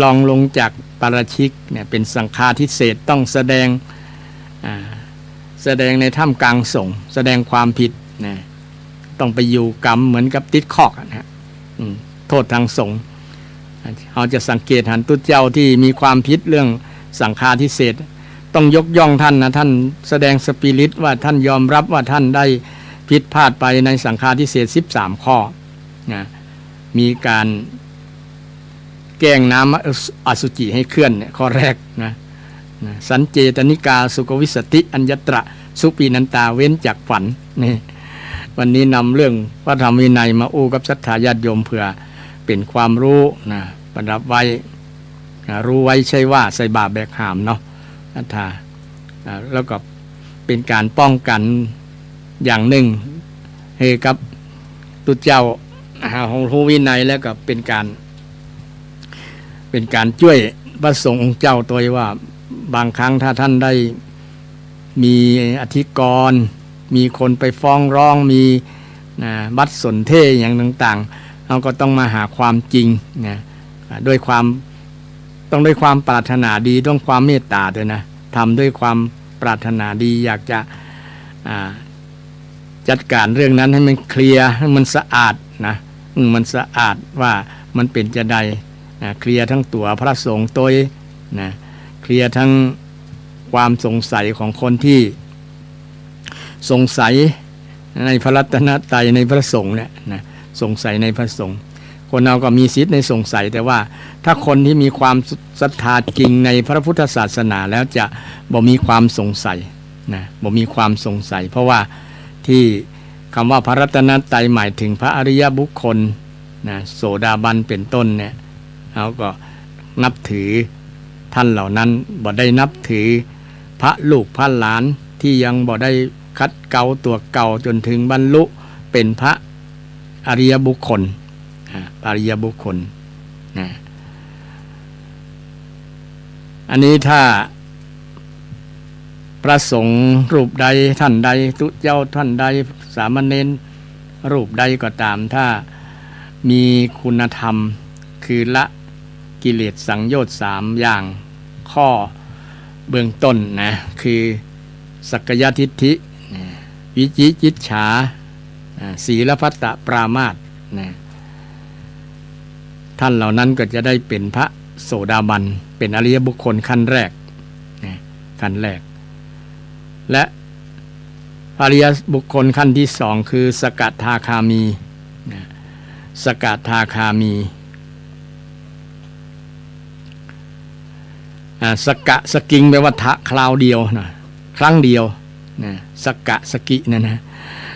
รองลงจากปาราชิกเนี่ย เป๋นสังฆาทิเศษ ต้องแสดง อ่า แสดงในท่ามกลางสงฆ์ แสดงความผิดนะ ต้องไปอยู่กรรมเหมือนกับติดคอกอะนะฮะ อืม โทษตางสงฆ์ เฮาจะสังเกตหันตุ๊เจ้าตี้มีความผิดเรื่องสังฆาทิเศษ ต้องยกย่องต้านนะ ต้านแสดงสปิริตว่าต้านยอมรับว่าต้านได้ผิดพลาดไปในสังฆาทิเศษสิบสามข้อนะ มีก๋านแกล้งน้ำอสุ อสุจิให้เคลื่อนเนี่ย ข้อแรกนะ นะ สัญเจตนิกาสุขวิสสติ อัญญตระสุปีนันตา เว้นจากฝัน นี่ วันนี้นำเรื่องพระธรรมวินัยมาอู้กับศรัทธาญาติโยมเผื่อเป๋นความรู้นะ ประดับไว้ อ่า รู้ไว้ใช่ว่า ใส่บ่าแบกหามเนาะ ศรัทธา อ่า แล้วก็เป๋นก๋านป้องกั๋นอย่างนึ่ง หื้อกับตุ๊เจ้า อ่า ฮู้วินัย แล้วก็เป๋นก๋าน เป๋นก๋านจ้วยพระสงฆ์องค์เจ้าตวยว่า บางครั้งถ้าต้านได้มีอธิกรณ์ มีคนไปฟ้องร้อง มี อ่า บัตรสนเทศอย่างต่างๆ เฮาก็ต้องมาหาความจริงนะ อ่า ด้วยความ ต้องด้วยความปรารถนาดี ด้วยความเมตต๋าตวยนะ ทำด้วยความปรารถนาดี อยากจะ อ่า จัดก๋านเรื่องนั้นหื้อมันเคลียร์ หื้อมันสะอาดนะ หื้อมันสะอาดว่ามันเป๋นจาใดนะ เคลียร์ตึงตั๋วพระสงฆ์ตวยนะ เคลียร์ตึงความสงสัยของคนตี้สงสัยในพระรัตนตรัย ในพระสงฆ์เนี่ยนะ สงสัยในพระสงฆ์ คนเฮาก็มีสิทธิ์ในสงสัย แต่ว่าถ้าคนตี้มีความศรัทธาจริงในพระพุทธศาสนาแล้วจะบ่มีความสงสัยนะ บ่มีความสงสัย เพราะว่าตี้กำว่าพระรัตนตรัยหมายเถิงพระอริยบุคคลนะ โสดาบันเป๋นต้นเนี่ย เฮาก็นับถือต้านเหล่านั้น บ่ได้นับถือพระลูกพระหลานตี้ยังบ่ได้ขัดเกลาตั๋วเก่าจ๋นเถิงบรรลุเป๋นพระอริยบุคคล อ่า อริยบุคคลนะ อันนี้ถ้า พระสงฆ์รูปใดท่านใด ตุ๊เจ้าท่านใด สามเณรรูปใดก็ตาม ถ้ามีคุณธรรม คือละกิเลสสังโยชน์สามอย่าง ข้อเบื้องต้นนะ คือสักกายทิฏฐินะ วิจิกิจฉา อ่า ศีลพัตตปรามาสนะ ท่านเหล่านั้นก็จะได้เป็นพระโสดาบัน เป็นอริยบุคคลขั้นแรกนะ ขั้นแรก และอริยบุคคลขั้นที่สองคือสกทาคามีนะ สกทาคามี อ่า สกะสกิง แปลว่าทะ คราวเดียวนะ ครั้งเดียวนะ สกะสกิเนี่ยนะ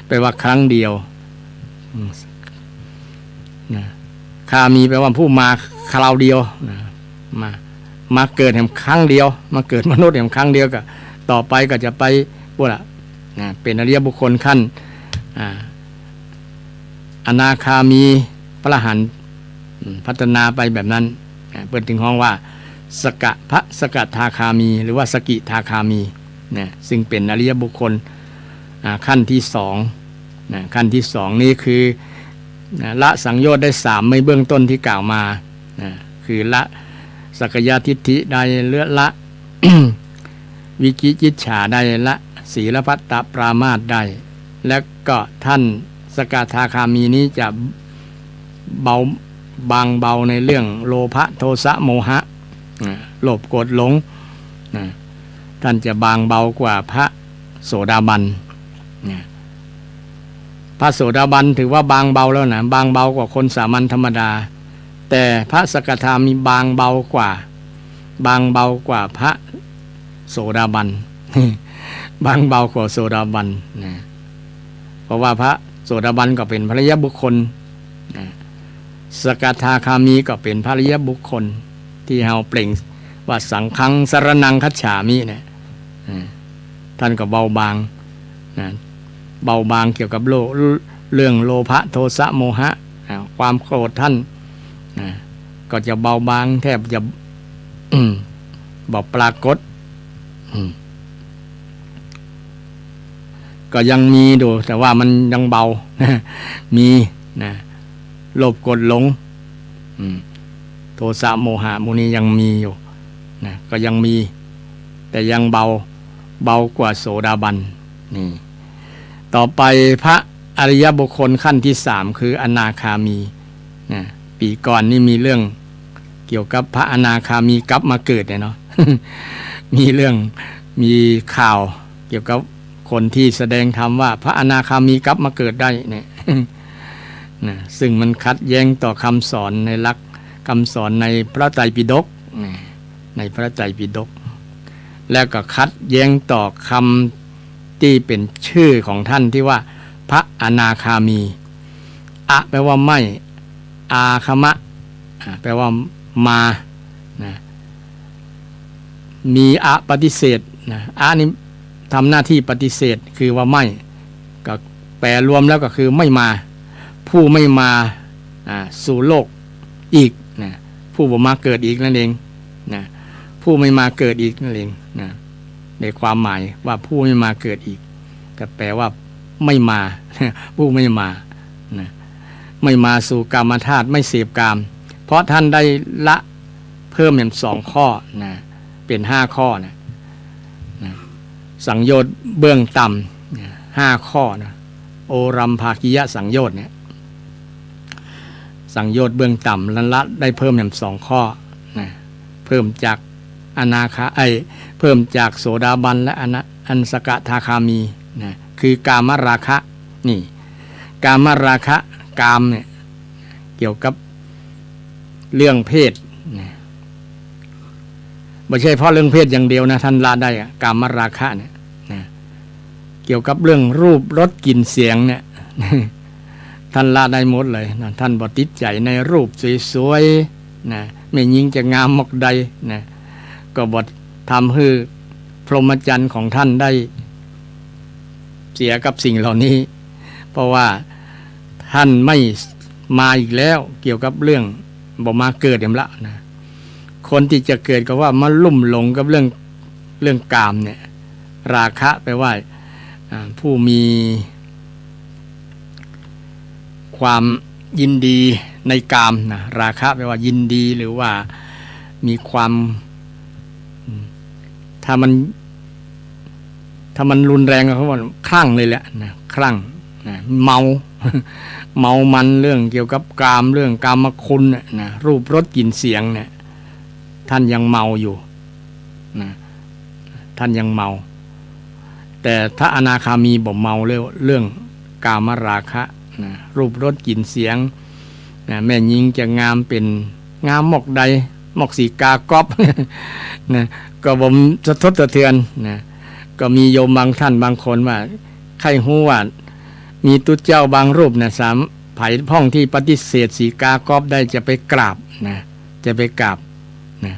แปลว่าครั้งเดียว อืม นะ คามี แปลว่าผู้มาคราวเดียวนะ มา มาเกิดแหมครั้งเดียว มาเกิดมนุษย์แหมครั้งเดียว ก็ต่อไปก็จะไปปู้นละนะ เป็นอริยบุคคลขั้น อ่า อนาคามี พระอรหันต์ อืม พัฒนาไปแบบนั้นนะ เปิ้นจึงฮ้องว่า สกะ พระสกทาคามี หรือว่าสกิทาคามีนะ ซึ่งเป็นอริยบุคคล อ่า ขั้นที่สองนะ ขั้นที่สองนี้คือ นะ ละสังโยชน์ได้สามในเบื้องต้นที่กล่าวมานะ คือละสักกายทิฏฐิได้ เลือละ วิจิกิจฉาได้ ละศีลพัตตปรามาสได้ และก็ท่านสกทาคามีนี้จะเบา บางเบาในเรื่องโลภะโทสะโมหะ อ่า โลภโกรธหลง นะ ท่านจะบางเบากว่าพระโสดาบัน นะ พระโสดาบันถือว่าบางเบาแล้วนะ บางเบากว่าคนสามัญธรรมดา แต่พระสกทามีบางเบากว่า บางเบากว่าพระโสดาบัน บางเบากว่าโสดาบันนะ เพราะว่าพระโสดาบันก็เป็นพระอริยบุคคลนะ สกทาคามีก็เป็นพระอริยบุคคล ที่เฮาเปล่งว่าสังฆังสรณังคัจฉามิเนี่ย อ่า ท่านก็เบาบางนะ เบาบางเกี่ยวกับโล เรื่องโลภะโทสะโมหะ อ่า ความโกรธท่านนะ ก็จะเบาบางแทบจะ อืม บ่ปรากฏ อืม ก็ยังมีอยู่ แต่ว่ามันยังเบา มีนะ โลภโกรธหลง อืม โทสะโมหะหมู่นี้ยังมีอยู่นะ ก็ยังมี แต่ยังเบา เบากว่าโสดาบัน นี่ ต่อไปพระอริยบุคคลขั้นที่สามคืออนาคามีนะ ปี๋ก่อนนี่มีเรื่องเกี่ยวกับพระอนาคามีกลับมาเกิดเนี่ยเนาะ มีเรื่อง มีข่าวเกี่ยวกับคนที่แสดงธรรมว่าพระอนาคามีกลับมาเกิดได้เนี่ย นะ ซึ่งมันขัดแย้งต่อคำสอนในหลักคำสอนในพระไตรปิฎกนะ ในพระไตรปิฎก และก็ขัดแย้งต่อคำที่เป็นชื่อของท่านที่ว่าพระอนาคามี อะ แปลว่าไม่ อาคมะ อ่า แปลว่ามา นะ มีอะปฏิเสธ นะ อะนี่ทำหน้าที่ปฏิเสธ คือว่าไม่ ก็แปลรวมแล้วก็คือไม่มา ผู้ไม่มา อ่า สู่โลกอีก นะ ผู้บ่มาเกิดอีกนั่นเอง นะ ผู้ไม่มาเกิดอีกนั่นเอง นะ ในความหมายว่าผู้ไม่มาเกิดอีก ก็แปลว่าไม่มา ผู้ไม่มา นะ ไม่มาสู่กามธาตุ ไม่เสพกาม เพราะท่านได้ละเพิ่มเป็นสองข้อ นะ เป็นห้าข้อ นะ นะ สังโยชน์เบื้องต่ำ นะ ห้าข้อ นะ โอรัมภากิยสังโยชน์เนี่ย สังโยชน์เบื้องต่ำนั้นละได้เพิ่มแหมสองข้อ นะ เพิ่มจากอนาคา ไอ้ เพิ่มจากโสดาบันและอนา อันสกทาคามี นะ คือกามราคะ นี่ กามราคะ กามเนี่ย เกี่ยวกับเรื่องเพศ นะ บ่ใช่เพราะเรื่องเพศอย่างเดียวนะ ท่านละได้อะ กามราคะเนี่ย นะ เกี่ยวกับเรื่องรูป รส กลิ่น เสียงเนี่ย ท่านละได้หมดเลยนะ ท่านบ่ติดใจ๋ในรูปสวยๆ นะ แม่ญิงจะงามมอกใดนะ ก็บ่ทำหื้อพรหมจรรย์ของท่านได้เสียกับสิ่งเหล่านี้ เพราะว่าท่านไม่มาอีกแล้ว เกี่ยวกับเรื่องบ่มาเกิดแหมละนะ คนที่จะเกิดก็ว่ามาลุ่มหลงกับเรื่อง เรื่องกามเนี่ย ราคะแปลว่า อ่า ผู้มีความยินดีในกามนะ ราคะแปลว่ายินดีหรือว่ามีความ อืม ถ้ามัน ถ้ามันรุนแรงเขาว่าคลั่งเลยแหละนะ คลั่งนะ เมา เมามันเรื่องเกี่ยวกับกาม เรื่องกามคุณน่ะนะ รูปรสกลิ่นเสียงเนี่ย ท่านยังเมาอยู่นะ ท่านยังเมา แต่พระอนาคามีบ่เมาเรื่อง เรื่องกามราคะนะ รูปรสกลิ่นเสียงนะ แม่ญิงจะงามเป๋น งามหมอกใด หมอกสีกาก๊อบ นะ ก็บ่สะทกสะเทือนนะ ก็มีโยมบางท่านบางคนว่า ใค่ฮู้ว่า มีตุ๊เจ้าบางรูปนะ สาม ใผพ่องตี้ปฏิเสธสีกาก๊อบได้จะไปกราบนะ จะไปกราบนะ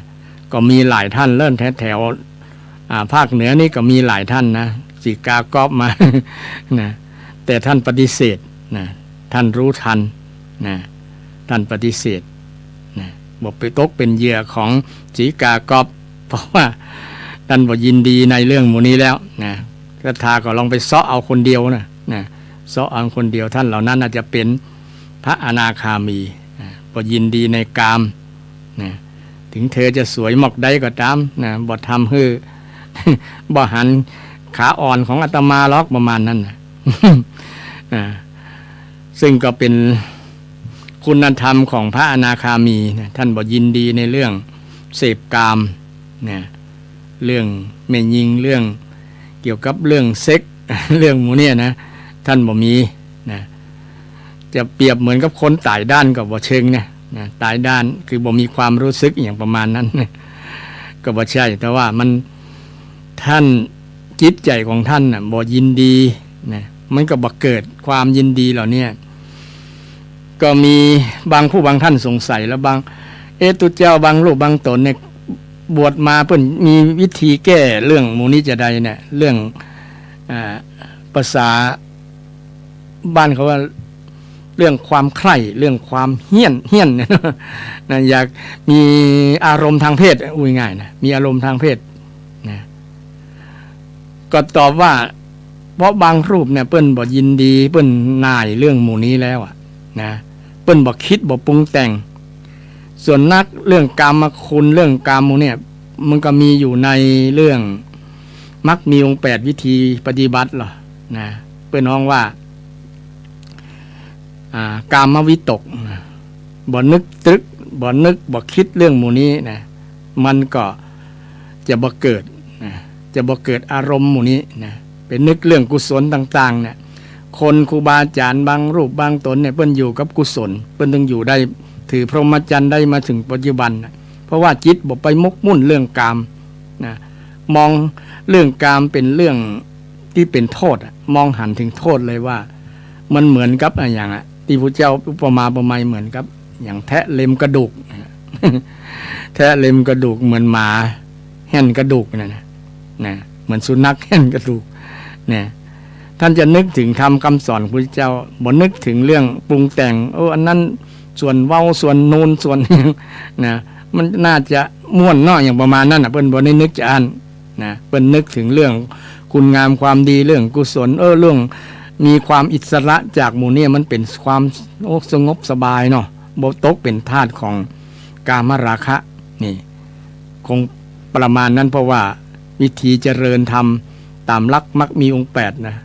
ก็มีหลายท่านเลิ่นแถวๆ อ่า ภาคเหนือนี่ก็มีหลายท่านนะ สีกาก๊อบมา นะ แต่ท่านปฏิเสธนะ ท่านรู้ทันนะ ท่านปฏิเสธนะ บ่ไปตกเป๋นเหยื่อของสีกาก๊อบ เพราะว่าท่านบ่ยินดีในเรื่องหมู่นี้แล้วนะ ศรัทธาก็ลองไปเซาะเอาคนเดียวนะ นะ เซาะเอาคนเดียว ท่านเหล่านั้นอาจจะเป๋นพระอนาคามีนะ บ่ยินดีในกามนะ ถึงเธอจะสวยหมอกใดก็ต๋ามนะ บ่ทำหื้อ บ่หันขาอ่อนของอาตมาหรอก ประมาณนั้นนะ อ่า ซึ่งก็เป๋นคุณธรรมของพระอนาคามีนะ ท่านบ่ยินดีในเรื่องเสพกามนะ เรื่องแม่ญิง เรื่องเกี่ยวกับเรื่องเซ็กส์ เรื่องหมู่เนี่ยนะ ท่านบ่มีนะ จะเปรียบเหมือนกับคนต๋ายด้านก็บ่เชิงนะ นะ ต๋ายด้านคือบ่มีความรู้สึกอะหยังประมาณนั้นนะ ก็บ่ใจ้ แต่ว่ามัน ท่านจิตใจ๋ของท่านน่ะบ่ยินดีนะ มันก็บ่เกิดความยินดีเหล่าเนี้ย ก็มีบางผู้บางท่านสงสัยแล้วบาง เอ๊ะ ตุ๊เจ้าบางรูปบางต๋นเนี่ย บวชมาเปิ้นมีวิธีแก้เรื่องหมู่นี้จาใดเนี่ย เรื่อง อ่า ภาษาบ้านเขาว่า เรื่องความใคร่ เรื่องความเฮี้ยน เฮี้ยนเนี่ยนะ อยากมีอารมณ์ทางเพศ อู้ง่ายๆ นะ มีอารมณ์ทางเพศนะ ก็ตอบว่า เพราะบางรูปเนี่ย เปิ้นบ่ยินดี เปิ้นหน่ายเรื่องหมู่นี้แล้วอะนะ เปิ้นบ่กึ๊ดบ่ปรุงแต่ง ส่วนนักเรื่องกามคุณ เรื่องกามหมู่เนี่ย มันก็มีอยู่ในเรื่องมรรคมีองค์แปด วิธีปฏิบัติเหรอนะ เปิ้นฮ้องว่า อ่า กามวิตกนะ บ่นึกตรึก บ่นึก บ่กึ๊ดเรื่องหมู่นี้นะ มันก็จะบ่เกิดนะ จะบ่เกิดอารมณ์หมู่นี้นะ ไปนึกเรื่องกุศลต่างๆ เนี่ย คนครูบาอาจ๋ารย์บางรูปบางต๋นเนี่ย เปิ้นอยู่กับกุศล เปิ้นถึงอยู่ได้ ถือพรหมจรรย์ได้มาถึงปัจจุบันน่ะ เพราะว่าจิตบ่ไปหมกมุ่นเรื่องกามนะ มองเรื่องกามเป๋นเรื่องตี้เป๋นโต้ษอะ มองหันถึงโต้ษเลยว่า มันเหมือนกับอะหยังอะ ตี้พุทธเจ้าอุปมาอุปไมยเหมือนกับอะหยัง แทะเล็มกระดูก แทะเล็มกระดูก เหมือนหมาแฮ่นกระดูกนั่นนะ นะ เหมือนสุนัขแฮ่นกระดูก นะ ท่านจะนึกถึงธรรมคำสอนของพุทธเจ้า บ่นึกถึงเรื่องปรุงแต่ง โอ้ อันนั้นส่วนเว้า ส่วนนูน ส่วน นะ มันน่าจะม่วนเนาะ อย่างประมาณนั้นน่ะ เปิ้นบ่ได้นึกจะอั้น นะ เปิ้นนึกถึงเรื่องคุณงามความดี เรื่องกุศล เออ เรื่องมีความอิสระจากหมู่เนี่ย มันเป๋นความ โอ้ สงบสบายเนาะ บ่ตกเป๋นทาสของกามราคะ นี่ คงประมาณนั้น เพราะว่าวิธีเจริญธรรมต๋ามหลักมรรคมีองค์แปดนะ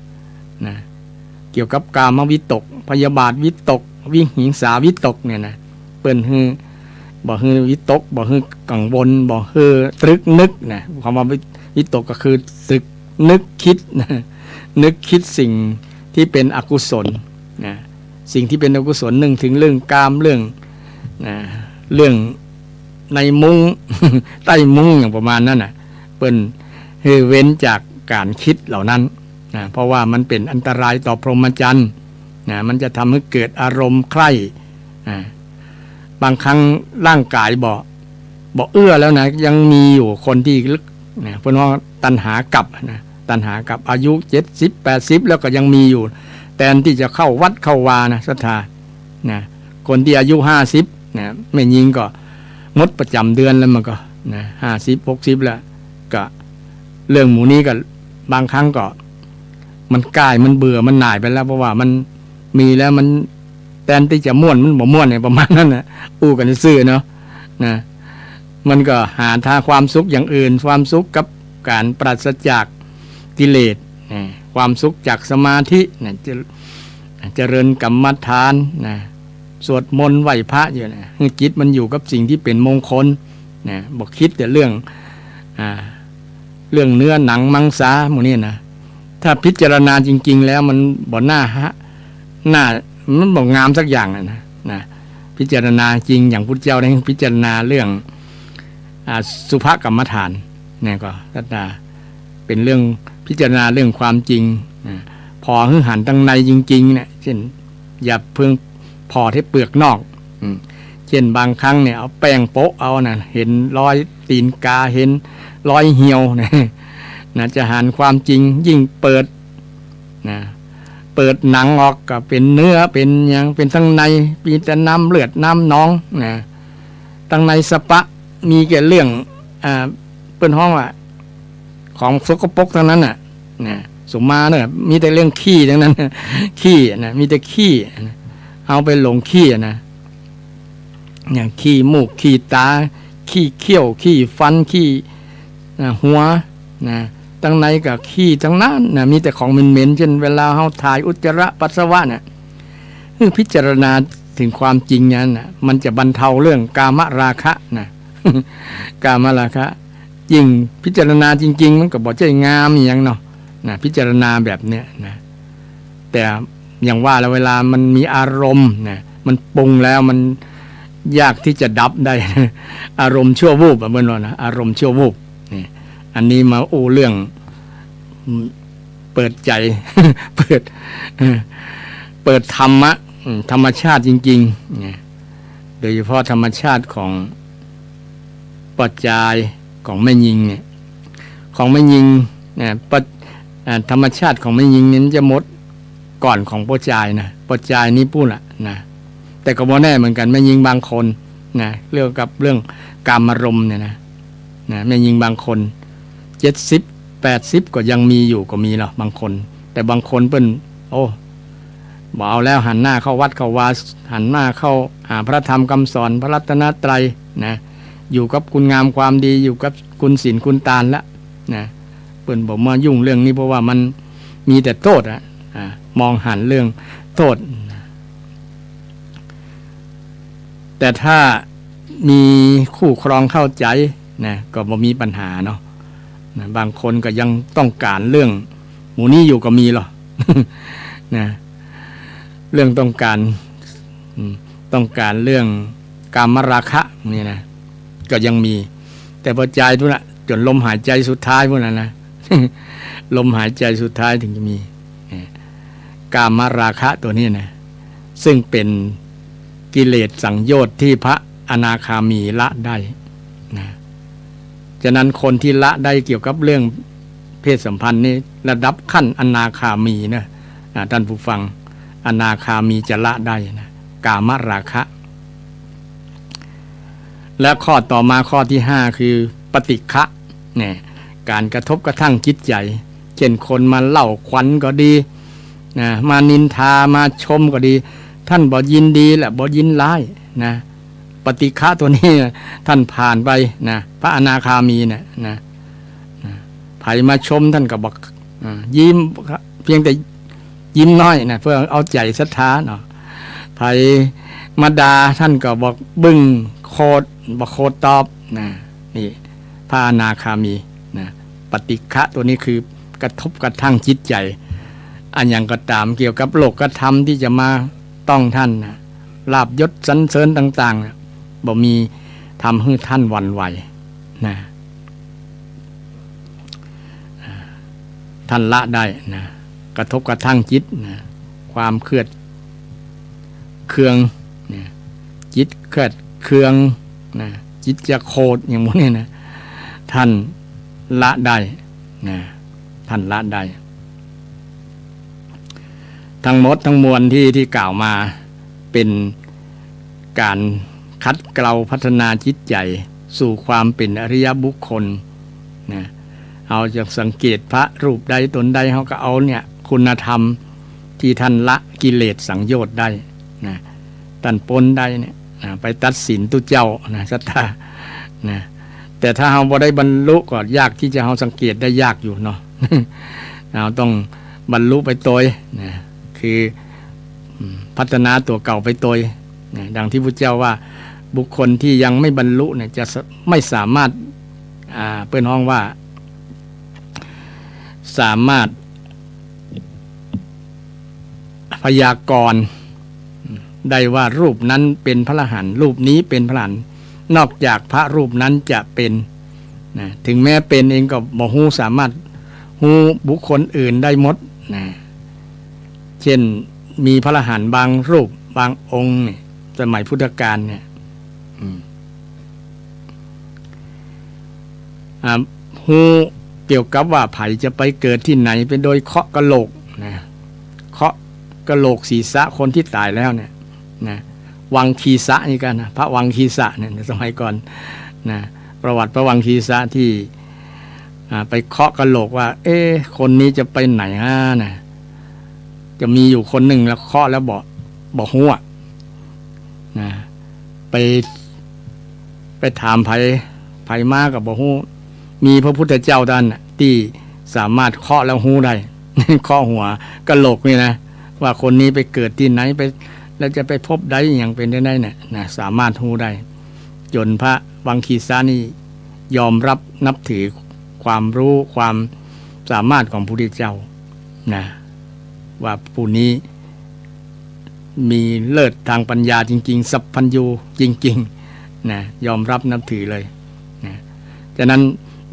นะ เกี่ยวกับกามวิตก พยาบาทวิตก วิหิงสาวิตกเนี่ยนะ เปิ้นหื้อ บ่หื้อวิตก บ่หื้อกังวล บ่หื้อตรึกนึกนะ คำว่าวิ วิตกก็คือตรึกนึกกึ๊ดนะ นึกกึ๊ดสิ่งตี้เป๋นอกุศลนะ สิ่งตี้เป๋นอกุศล นึกถึงเรื่องกาม เรื่อง นะ เรื่องในมุ้ง ใต้มุ้ง อย่างประมาณนั้นน่ะ เปิ้นหื้อเว้นจากก๋านกึ๊ดเหล่านั้นนะ เพราะว่ามันเป๋นอันตรายต่อพรหมจรรย์นะ มันจะทำให้เกิดอารมณ์ใคร่นะ บางครั้งร่างกายบ่ บ่เอื้อแล้วนะ ยังมีอยู่คนตี้ลึกนะ เปิ้นฮ้องตัณหากลับนะ ตัณหากลับ อายุเจ็ดสิบ แปดสิบ แล้วก็ยังมีอยู่ แตนตี้จะเข้าวัดเข้าวานะ ศรัทธานะ คนตี้อายุห้าสิบนะ แม่ญิงก็หมดประจ๋ำเดือนแล้วมันก็นะ ห้าสิบ หกสิบ แล้ว ก็เรื่องหมู่นี้ก็ บางครั้งก็มันก้าย มันเบื่อ มันหน่ายไปแล้ว เพราะว่ามันมีแล้วมันแตนตี้จะม่วน มันบ่ม่วนเนี่ย ประมาณนั้นน่ะ อู้กั๋นซื่อๆ เนาะ นะ มันก็หาทางความสุขอย่างอื่น ความสุขกับก๋านปราศจากกิเลส นะ ความสุขจากสมาธิ นะ เจ- เจริญกรรมฐาน นะ สวดมนต์ไหว้พระอยู่นะ หื้อจิตมันอยู่กับสิ่งที่เป๋นมงคล นะ บ่กึ๊ดแต่เรื่อง อ่า เรื่องเนื้อหนังมังสาหมู่นี้นะ ถ้าพิจารณาจริงๆ แล้วมันบ่น่าฮะ น่า มันบ่งามสักอย่างอะนะ นะ พิจารณาจริงอย่างพุทธเจ้าได้พิจารณาเรื่อง อ่า สุภกรรมฐาน เนี่ยก็ เป๋นเรื่องพิจารณาเรื่องความจริง นะ ผ่อหื้อหันตังในจริงๆ เนี่ย เช่น อย่าเพิ่งผ่อแต่เปลือกนอก อืม เช่นบางครั้งเนี่ยเอาแป้งโปะเอานะ หันรอยตี๋นก๋า หันรอยเหี่ยวนะ นะ จะหันความจริง ยิ่งเปิด นะ เปิดหนังออกก็เป๋นเนื้อ เป๋นหยัง เป๋นตังใน มีแต่น้ำเลือดน้ำหนอง นะ ตังในสะปะ มีแต่เรื่อง อ่า เปิ้นฮ้องว่า ของสกปรกตังนั้นน่ะ นะ สมมาเนี่ย มีแต่เรื่องขี้ตังนั้น ขี้นะ มีแต่ขี้นะ เอาไปหลงขี้อะนะ เนี่ย ขี้มูก ขี้ต๋า ขี้เขี้ยว ขี้ฟัน ขี้ อ่า หัว นะ ตังในก็ขี้ตังนั้นนะ มีแต่ของเหม็นๆ เช่นเวลาเฮาถ่ายอุจจาระปัสสาวะน่ะ หื้อพิจารณาเถิงความจริงนั้นน่ะ มันจะบรรเทาเรื่องกามราคะนะ กามราคะ ยิ่งพิจารณาจริงๆ มันก็บ่ใจ้งามอิหยังเนาะ นะ พิจารณาแบบเนี้ยนะ แต่อย่างว่าแหละ เวลามันมีอารมณ์นะ มันปรุงแล้วมันยากตี้จะดับได้ อารมณ์ชั่ววูบอะ เปิ้นว่านะ อารมณ์ชั่ววูบ นี่ อันนี้มาอู้เรื่อง อืม เปิดใจ๋ เปิด เออ เปิดธรรมะ อืม ธรรมชาติจริงๆ เนี่ย โดยเฉพาะธรรมชาติของป้อจาย ของแม่ญิงเนี่ย ของแม่ญิงเนี่ย ป้อ- อ่า ธรรมชาติของแม่ญิงเนี่ยมันจะหมดก่อนของป้อจายนะ ป้อจายนี่ปู้นละนะ แต่ก็บ่แน่เหมือนกั๋น แม่ญิงบางคนนะ เกี่ยวกับเรื่องกามารมณ์เนี่ยนะ นะ แม่ญิงบางคน เจ็ดสิบ แปดสิบ ก็ยังมีอยู่ก็มีเนาะ บางคน แต่บางคนเปิ้น โอ้ บ่เอาแล้ว หันหน้าเข้าวัดเข้าวา หันหน้าเข้าหาพระธรรมคำสอน พระรัตนตรัยนะ อยู่กับคุณงามความดี อยู่กับคุณศีลคุณตานละนะ เปิ้นบ่มายุ่งเรื่องนี้ เพราะว่ามันมีแต่โต้ษอะ อ่า มองหันเรื่องโต้ษนะ แต่ถ้ามีคู่ครองเข้าใจ๋นะ ก็บ่มีปัญหาเนาะ นะ บางคนก็ยังต้องก๋านเรื่องหมู่นี้อยู่ก็มีเนาะ นะ เรื่องต้องก๋าน อืม ต้องก๋านเรื่องกามราคะนี่นะ ก็ยังมี แต่ป้อจายปู้นละ จ๋นลมหายใจ๋สุดท้ายปู้นละนะ ลมหายใจ๋สุดท้ายเถิงจะมี เนี่ย กามราคะตั๋วนี้นะ ซึ่งเป๋นกิเลสสังโยชน์ตี้พระอนาคามีละได้นะ ฉะนั้นคนตี้ละได้เกี่ยวกับเรื่องเพศสัมพันธ์นี่ระดับขั้นอนาคามีนะ อ่า ท่านผู้ฟัง อนาคามีจะละได้นะ กามราคะ และข้อต่อมาข้อตี้ห้าคือปฏิฆะ เนี่ย ก๋านกระทบกระทั่งจิตใจ๋ เช่นคนมาเล่าขวัญก็ดีนะ มานินทา มาชมก็ดี ท่านบ่ยินดีและบ่ยินร้ายนะ ปฏิฆะตั๋วนี้ท่านผ่านไปนะ พระอนาคามีเนี่ยนะ นะ ใผมาชมท่านก็บ่ อ่า ยิ้ม เพียงแต่ยิ้มน้อยนะ เพื่อเอาใจ๋ศรัทธาเนาะ ใผมาด่าท่านก็บ่บึ้งโขด บ่โขดตอบนะ นี่ พระอนาคามีนะ ปฏิฆะตั๋วนี้คือกระทบกระทั่งจิตใจ๋ อันหยังก็ต๋ามเกี่ยวกับโลกธรรมตี้จะมาต้องท่านนะ ลาภยศสรรเสริญต่างๆ นะ บ่มีทำหื้อท่านหวั่นไหวนะ ท่านละได้นะ กระทบกระทั่งจิตนะ ความเครือง เคืองนะ จิตเครืองเคืองนะ จิตจะโขดอย่างหมู่นี้นะ ท่านละได้นะ ท่านละได้ ทั้งหมดทั้งมวลตี้ ตี้กล่าวมาเป๋นก๋านขัดเกลาพัฒนาจิตใจ๋สู่ความเป๋นอริยบุคคลนะ เฮาจะสังเกตพระรูปใดต๋นใด เฮาก็เอาเนี่ย คุณธรรมตี้ต้านละกิเลสสังโยชน์ได้นะ ต้านป๊นได้เนี่ยนะ ไปตัดสินตุ๊เจ้านะ ศรัทธานะ แต่ถ้าเฮาบ่ได้บรรลุก็ยากตี้จะเฮาสังเกตได้ยากอยู่เนาะ เฮาต้องบรรลุไปตวยนะ คือ อืม พัฒนาตั๋วเก่าไปตวยนะ ดังตี้พุทธเจ้าว่า บุคคลตี้ยังไม่บรรลุเนี่ย จะส- ไม่สามารถ อ่า เปิ้นฮ้องว่า สามารถพยากรณ์ได้ว่ารูปนั้นเป๋นพระอรหันต์ รูปนี้เป๋นพระอรหันต์ นอกจากพระรูปนั้นจะเป๋นนะ ถึงแม้เป๋นเองก็บ่ฮู้ สามารถฮู้บุคคลอื่นได้หมดนะ เช่น มีพระอรหันต์บางรูปบางองค์เนี่ย สมัยพุทธกาลเนี่ย อืม อ่า ฮู้เกี่ยวกับว่าใผจะไปเกิดตี้ไหน ไปโดยเคาะกะโหลกนะ เคาะกะโหลกศีรษะคนตี้ต๋ายแล้วเนี่ยนะ วังคีสะนี่กั๋นนะ พระวังคีสะเนี่ย สมัยก่อนนะ ประวัติพระวังคีสะตี้ อ่า ไปเคาะกะโหลกว่า เอ๊ะ คนนี้จะไปไหนฮะนะ จะมีอยู่คนนึ่งแล้วเคาะแล้วบ่ บ่ฮู้อะนะ ไป ไปถามใผ ใผมาก็บ่ฮู้ มีพระพุทธเจ้าต้านน่ะ ตี้สามารถเคาะแล้วฮู้ได้ เคาะหัวกะโหลกนี่นะ ว่าคนนี้ไปเกิดตี้ไหน ไป แล้วจะไปภพใด อะหยังเป๋นได้เนี่ยนะ สามารถฮู้ได้ จ๋นพระวังคีสะนี่ยอมรับนับถือความรู้ความสามารถของพระพุทธเจ้านะ ว่าผู้นี้มีเลิศตางปัญญาจริงๆ สัพพัญญูจริงๆ นะ ยอมรับนับถือเลยนะ ฉะนั้น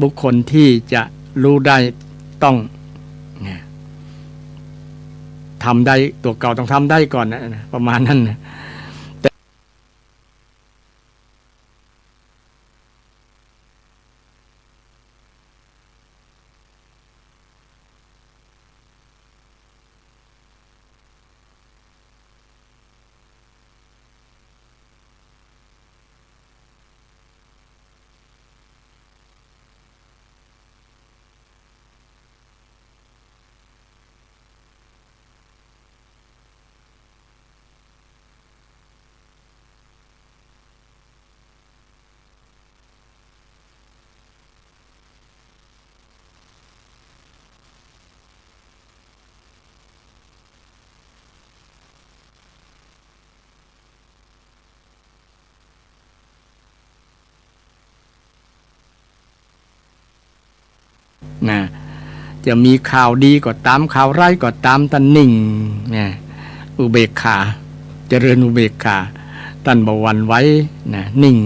บุคคลตี้จะฮู้ได้ต้อง นะ ทำได้ ตั๋วเก่าต้องทำได้ก่อนนะ นะ ประมาณนั้นนะ นะ จะมีข่าวดีก็ต๋าม ข่าวร้ายก็ต๋าม ต้านนิ่งนะ อุเบกขา เจริญอุเบกขา ต้านบ่หวั่นไหวนะ นิ่ง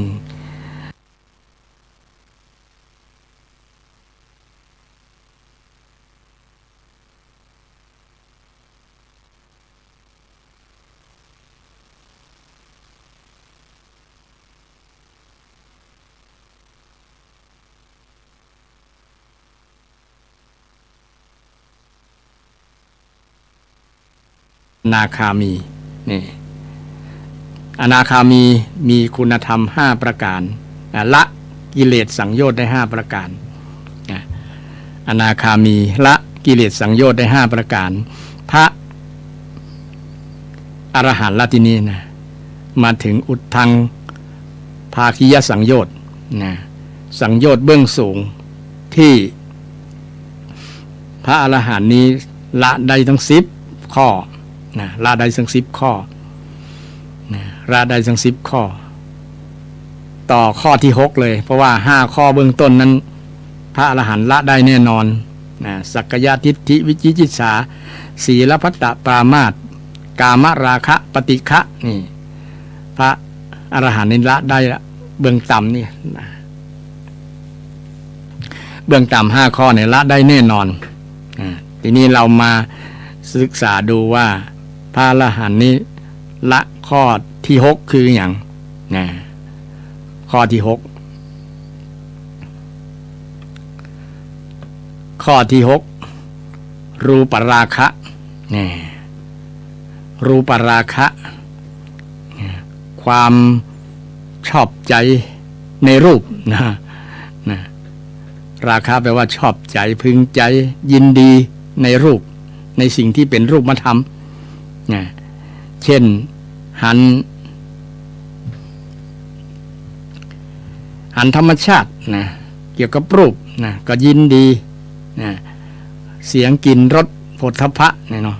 อนาคามี นี่ อนาคามีมีคุณธรรมห้าประก๋าน อ่ะ ละกิเลสสังโยชน์ได้ห้าประก๋าน อ่ะ อนาคามีละกิเลสสังโยชน์ได้ห้าประก๋าน พระอรหันต์ละทีนี้นะ มาเถิงอุทธังคาคียสังโยชน์นะ สังโยชน์เบื้องสูงตี้ พระอรหันต์นี้ละได้ตึงสิบข้อนะ ละได้ตึงสิบข้อนะ ละได้ตึงสิบข้อ ต่อข้อตี้หกเลย เพราะว่าห้าข้อเบื้องต้นนั้น พระอรหันต์ละได้แน่นอนนะ สักกายทิฏฐิ วิจิกิจฉา ศีลพัตตปรามาส กามราคะ ปฏิฆะ นี่ พระอรหันต์นี่ละได้ละ เบื้องต่ำนี่นะ เบื้องต่ำห้าข้อเนี่ยละได้แน่นอน อ่า ทีนี้เรามาศึกษาดูว่าพระอรหันต์นี้ละข้อตี้หกคือหยัง นะ ข้อตี้หก ข้อตี้หก รูปราคะ นี่ รูปราคะ ความชอบใจ๋ในรูปนะ นะ โ ราคะแปลว่าชอบใจ๋ พึงใจ๋ ยินดีในรูป ในสิ่งที่เป๋นรูปธรรม นะ เช่น หัน หันธรรมชาตินะ เกี่ยวกับรูปนะ ก็ยินดีนะ เสียง กลิ่น รส โผฏฐัพพะเนี่ยเนาะ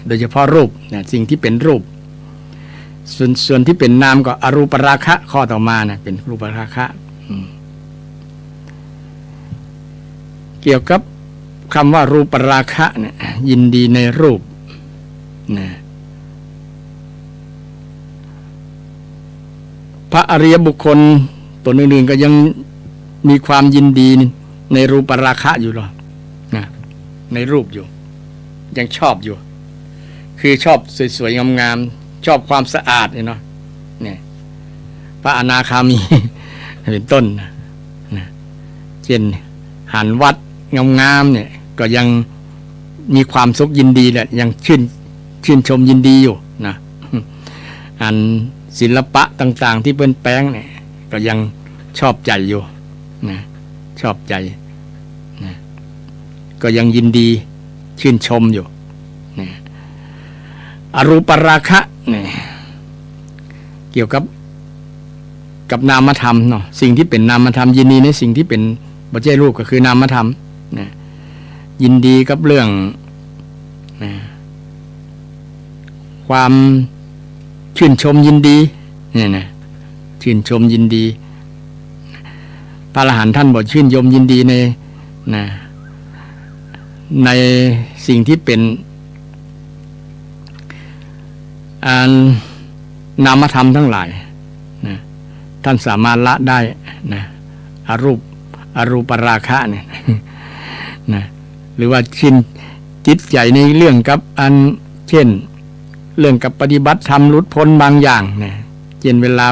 โดยเฉพาะรูปนะ สิ่งที่เป๋นรูป ส่วน ส่วนที่เป๋นนามก็อรูปราคะ ข้อต่อมานะ เป๋นรูปราคะ อืม เกี่ยวกับกำว่ารูปราคะเนี่ย ยินดีในรูปนะ พระอริยบุคคลต๋นอื่นๆ ก็ยังมีความยินดีในรูปราคะอยู่หรอนะ ในรูปอยู่ ยังชอบอยู่ คือชอบสวยๆ งามๆ ชอบความสะอาดเนี่ยเนาะ เนี่ย พระอนาคามี เป๋นต้นนะ นะ เช่น หันวัดงามๆ เนี่ย ก็ยังมีความสุขยินดีแหละ ยังชื่น ชื่นชมยินดีอยู่นะ อันศิลปะต่างๆ ตี้เปิ้นแป๋งเนี่ย ก็ยังชอบใจ๋อยู่นะ ชอบใจ๋นะ ก็ยังยินดีชื่นชมอยู่นะ อรูปราคะเนี่ย เกี่ยวกับ กับนามธรรมเนาะ สิ่งตี้เป๋นนามธรรม ยินดีในสิ่งตี้เป๋น บ่ใจ้รูป ก็คือนามธรรมนะ ยินดีกับเรื่องนะ ความชื่นชมยินดีเนี่ยนะ ชื่นชมยินดี พระอรหันต์ต้านบ่ชื่นชมยินดีใน นะ ในสิ่งตี้เป๋น อันนามธรรมตังหลายนะ ต้านสามารถละได้นะ อรูป อรูปราคะเนี่ยนะ หรือว่าชื่น จิตใจ๋ในเรื่องกับอัน เช่น เรื่องกับปฏิบัติธรรมหลุดป๊นบางอย่างนะ เช่น เวลา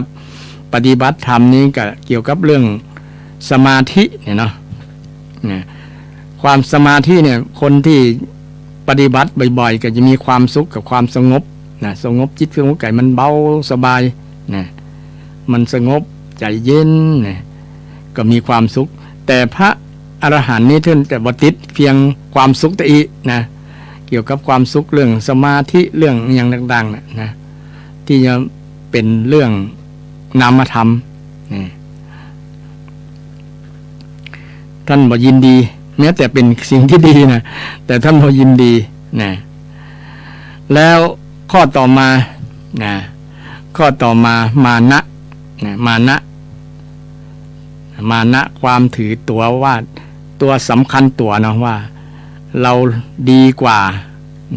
ปฏิบัติธรรมนี้ก็เกี่ยวกับเรื่องสมาธิเนี่ยเนาะ นะ ความสมาธิเนี่ย คนตี้ปฏิบัติบ่อยๆ ก็จะมีความสุขกับความสงบนะ สงบจิตสงบใจ๋ มันเบาสบายนะ มันสงบใจ๋เย็นนะ ก็มีความสุข แต่พระอรหันต์นี่ต้านจะบ่ติดเพียงความสุขตะอี้นะ เกี่ยวกับความสุขเรื่องสมาธิ เรื่องอะหยังต่างๆ น่ะนะ ตี้จะเป๋นเรื่องนามธรรมนะ ต้านบ่ยินดี แม้แต่เป๋นสิ่งตี้ดีนะ แต่ต้านบ่ยินดีนะ แล้วข้อต่อมานะ ข้อต่อมา มานะนะ มานะ มานะ ความถือตั๋ว ว่าตั๋วสำคัญตั๋วเนาะ ว่าเฮาดีกว่า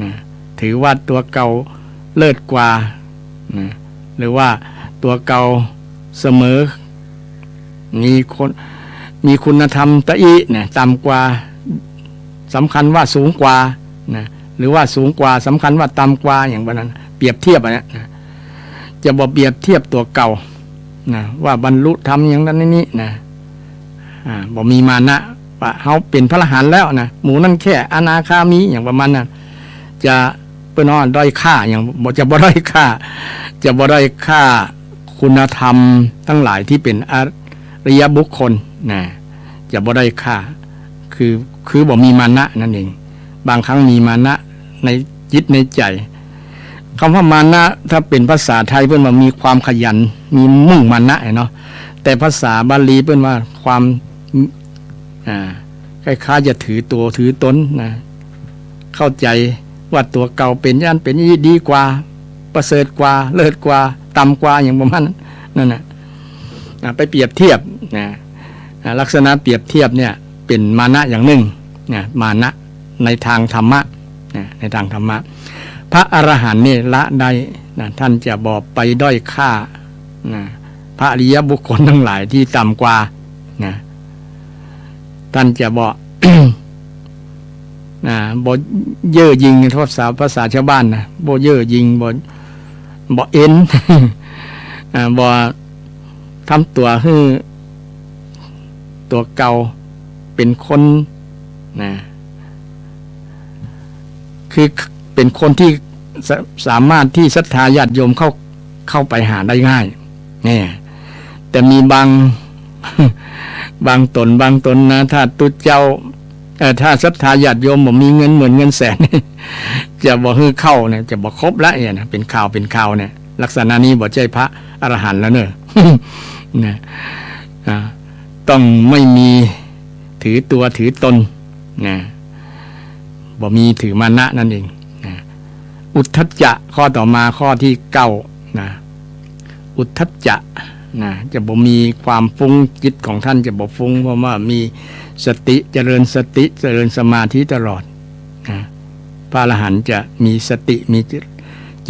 นะ ถือว่าตั๋วเก่าเลิศกว่านะ หรือว่าตั๋วเก่าเสมอ มีคุณ มีคุณธรรมตะอี้นะ ต่ำกว่า สำคัญว่าสูงกว่านะ หรือว่าสูงกว่า สำคัญว่าต่ำกว่า อย่างว่านั้น เปรียบเทียบอะนะ จะบ่เปรียบเทียบตั๋วเก่านะ ว่าบรรลุธรรมอย่างนั้นอย่างนี้นะ อ่า บ่มีมานะ ว่าเฮาเป๋นพระอรหันต์แล้วนะ หมู่นั้นแค่อนาคามี อย่างประมาณนั้น จะเปิ้นว่าด้อยค่า อย่างบ่ จะบ่ด้อยค่า จะบ่ด้อยค่าคุณธรรมตังหลายตี้เป๋นอริยบุคคลนะ จะบ่ด้อยค่า คือ คือบ่มีมานะนั่นเอง บางครั้งมีมานะในจิตในใจ๋ กำว่ามานะ ถ้าเป๋นภาษาไทยเปิ้นว่ามีความขยัน มีมุ่งมานะเนาะ แต่ภาษาบาลีเปิ้นว่าความ อ่า คล้ายๆ จะถือตั๋วถือต๋นนะ เข้าใจ๋ว่าตั๋วเก่าเป๋นอย่างนั้นเป๋นอย่างนี้ ดีกว่า ประเสริฐกว่า เลิศกว่า ต่ำกว่า อย่างประมาณนั้นน่ะ อ่า ไปเปรียบเทียบนะ อ่า ลักษณะเปรียบเทียบเนี่ยเป๋นมานะอย่างนึ่งนะ มานะในตางธรรมะนะ ในตางธรรมะ พระอรหันต์นี่ละได้นะ ต้านจะบ่ไปด้อยค่านะ พระอริยบุคคลตังหลายตี้ต่ำกว่านะ ต้านจะบ่ อ่า บ่เย่อหยิ่ง ภาษา ภาษาชาวบ้านนะ บ่เย่อหยิ่ง บ่ บ่เอ็น อ่า บ่ทำตั๋วหื้อตั๋วเก่าเป๋นคนนะ คือเป๋นคนตี้สะ- สามารถตี้ศรัทธาญาติโยมเข้า เข้าไปหาได้ง่าย เนี่ย แต่มีบาง บางต๋น บางต๋นนะ ถ้าตุ๊เจ้า เอ่อ ถ้าศรัทธาญาติโยมบ่มีเงินหมื่นเงินแสน จะบ่หื้อเข้าเนี่ย จะบ่ครบละเนี่ยนะ เป๋นคราวเป๋นคราวเนี่ย ลักษณะนี้บ่ใจ้พระอรหันต์แล้วเน่อ นะ อ่า ต้องไม่มีถือตั๋วถือตน นะ บ่มีถือมานะนั่นเอง นะ อุทธัจจะ ข้อต่อมา ข้อตี้เก้า นะ อุทธัจจะ นะ จะบ่มีความฟุ้ง จิตของต้านจะบ่ฟุ้ง เพราะว่ามีสติ เจริญสติ เจริญสมาธิตลอด นะ พระอรหันต์จะมีสติ มีจิต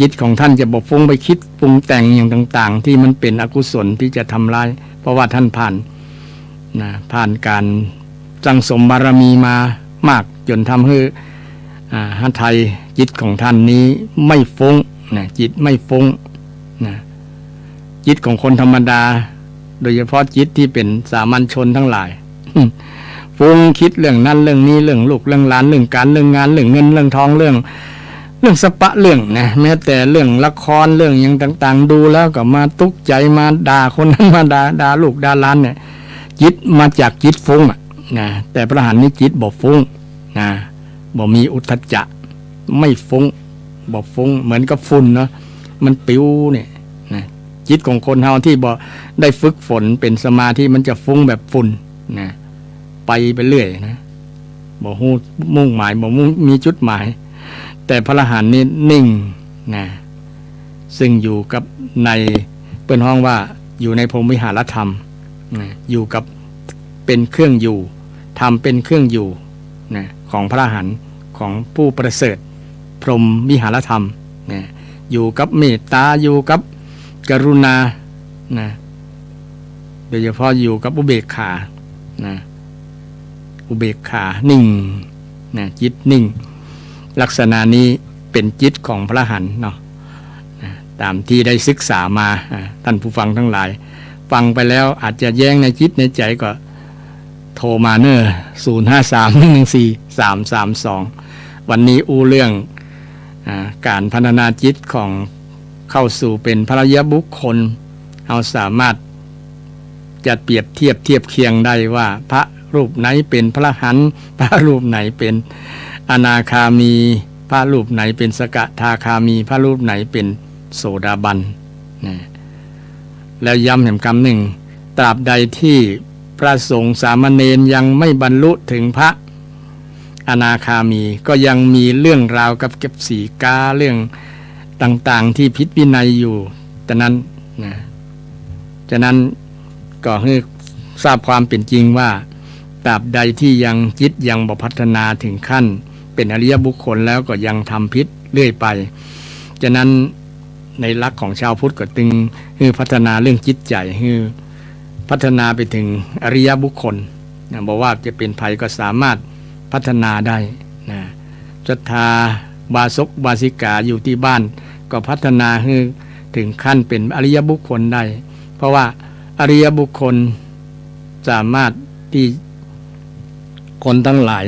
จิตของต้านจะบ่ฟุ้งไปคิดปรุงแต่งอย่างต่างๆ ตี้มันเป๋นอกุศลตี้จะทำร้าย เพราะว่าต้านผ่าน นะ ผ่านก๋านสั่งสมบารมีมามาก จ๋นทำหื้อ อ่า หทัยจิตของต้านนี้ไม่ฟุ้ง นะ จิตไม่ฟุ้ง นะ จิตของคนธรรมดา โดยเฉพาะจิตตี้เป๋นสามัญชนตังหลาย ฟุ้ง คิดเรื่องนั้นเรื่องนี้ เรื่องลูกเรื่องหลาน เรื่องก๋านเรื่องงาน เรื่องเงินเรื่องทอง เรื่อง เรื่องสะปะเรื่องนะ แม้แต่เรื่องละคร เรื่องหยังต่างๆ ดูแล้วก็มาตุ๊กใจ๋ มาด่าคนนั้น มาด่า ด่าลูกด่าหลานเนี่ย จิตมาจากจิตฟุ้งอะนะ แต่พระอรหันต์นี่จิตบ่ฟุ้งนะ บ่มีอุทธัจจะ ไม่ฟุ้ง บ่ฟุ้ง เหมือนกับฝุ่นเนาะ มันปลิวเนี่ยนะ จิตของคนเฮาตี้บ่ได้ฝึกฝนเป๋นสมาธิ มันจะฟุ้งแบบฝุ่นนะ ไป ไปเรื่อยนะ บ่ฮู้มุ่งหมาย บ่มุ่ง มีจุดหมาย แต่พระอรหันต์นี่นิ่งนะ ซึ่งอยู่กับใน เปิ้นฮ้องว่าอยู่ในพรหมวิหารธรรมนะ อยู่กับ เป๋นเครื่องอยู่ ธรรมเป๋นเครื่องอยู่นะ ของพระอรหันต์ ของผู้ประเสริฐ พรหมวิหารธรรมนะ อยู่กับเมตตา อยู่กับกรุณานะ โดยเฉพาะอยู่กับอุเบกขานะ อุเบกขา นิ่งนะ จิตนิ่ง ลักษณะนี้เป๋นจิตของพระอรหันต์เนาะนะ ต๋ามตี้ได้ศึกษามา อ่า ต้านผู้ฟังตังหลาย ฟังไปแล้วอาจจะแย้งในจิตในใจ๋ก็โทรมาเน่อ ศูนย์ห้าสาม หนึ่งหนึ่งสี่ สามสามสอง วันนี้อู้เรื่อง อ่า ก๋านพัฒนาจิตของเข้าสู่เป๋นพระอริยบุคคล เฮาสามารถ จะเปรียบเทียบเทียบเคียงได้ว่าพระรูปไหนเป๋นพระอรหันต์ พระรูปไหนเป๋นอนาคามี พระรูปไหนเป๋นสกทาคามี พระรูปไหนเป๋นโสดาบันนะ แล้วย้ำแหมกำนึ่ง ตราบใดตี้พระสงฆ์สามเณรยังไม่บรรลุถึงพระอนาคามี ก็ยังมีเรื่องราวกับเก็บสีกา เรื่องต่างๆ ตี้ผิดวินัยอยู่ ฉะนั้นนะ ฉะนั้นก็หื้อทราบความเป๋นจริงว่า ตราบใดตี้ยังจิตยังบ่พัฒนาถึงขั้นเป๋นอริยบุคคลแล้วก็ยังทำผิดเรื่อยไป ฉะนั้นในหลักของชาวพุทธก็จึงหื้อพัฒนาเรื่องจิตใจ๋ หื้อพัฒนาไปถึงอริยบุคคลนะ บ่ว่าจะเป๋นใผก็สามารถพัฒนาได้นะ ศรัทธาอุบาสกอุบาสิกาอยู่ตี้บ้าน ก็พัฒนาหื้อถึงขั้นเป๋นอริยบุคคลได้ เพราะว่าอริยบุคคลสามารถตี้คนตังหลาย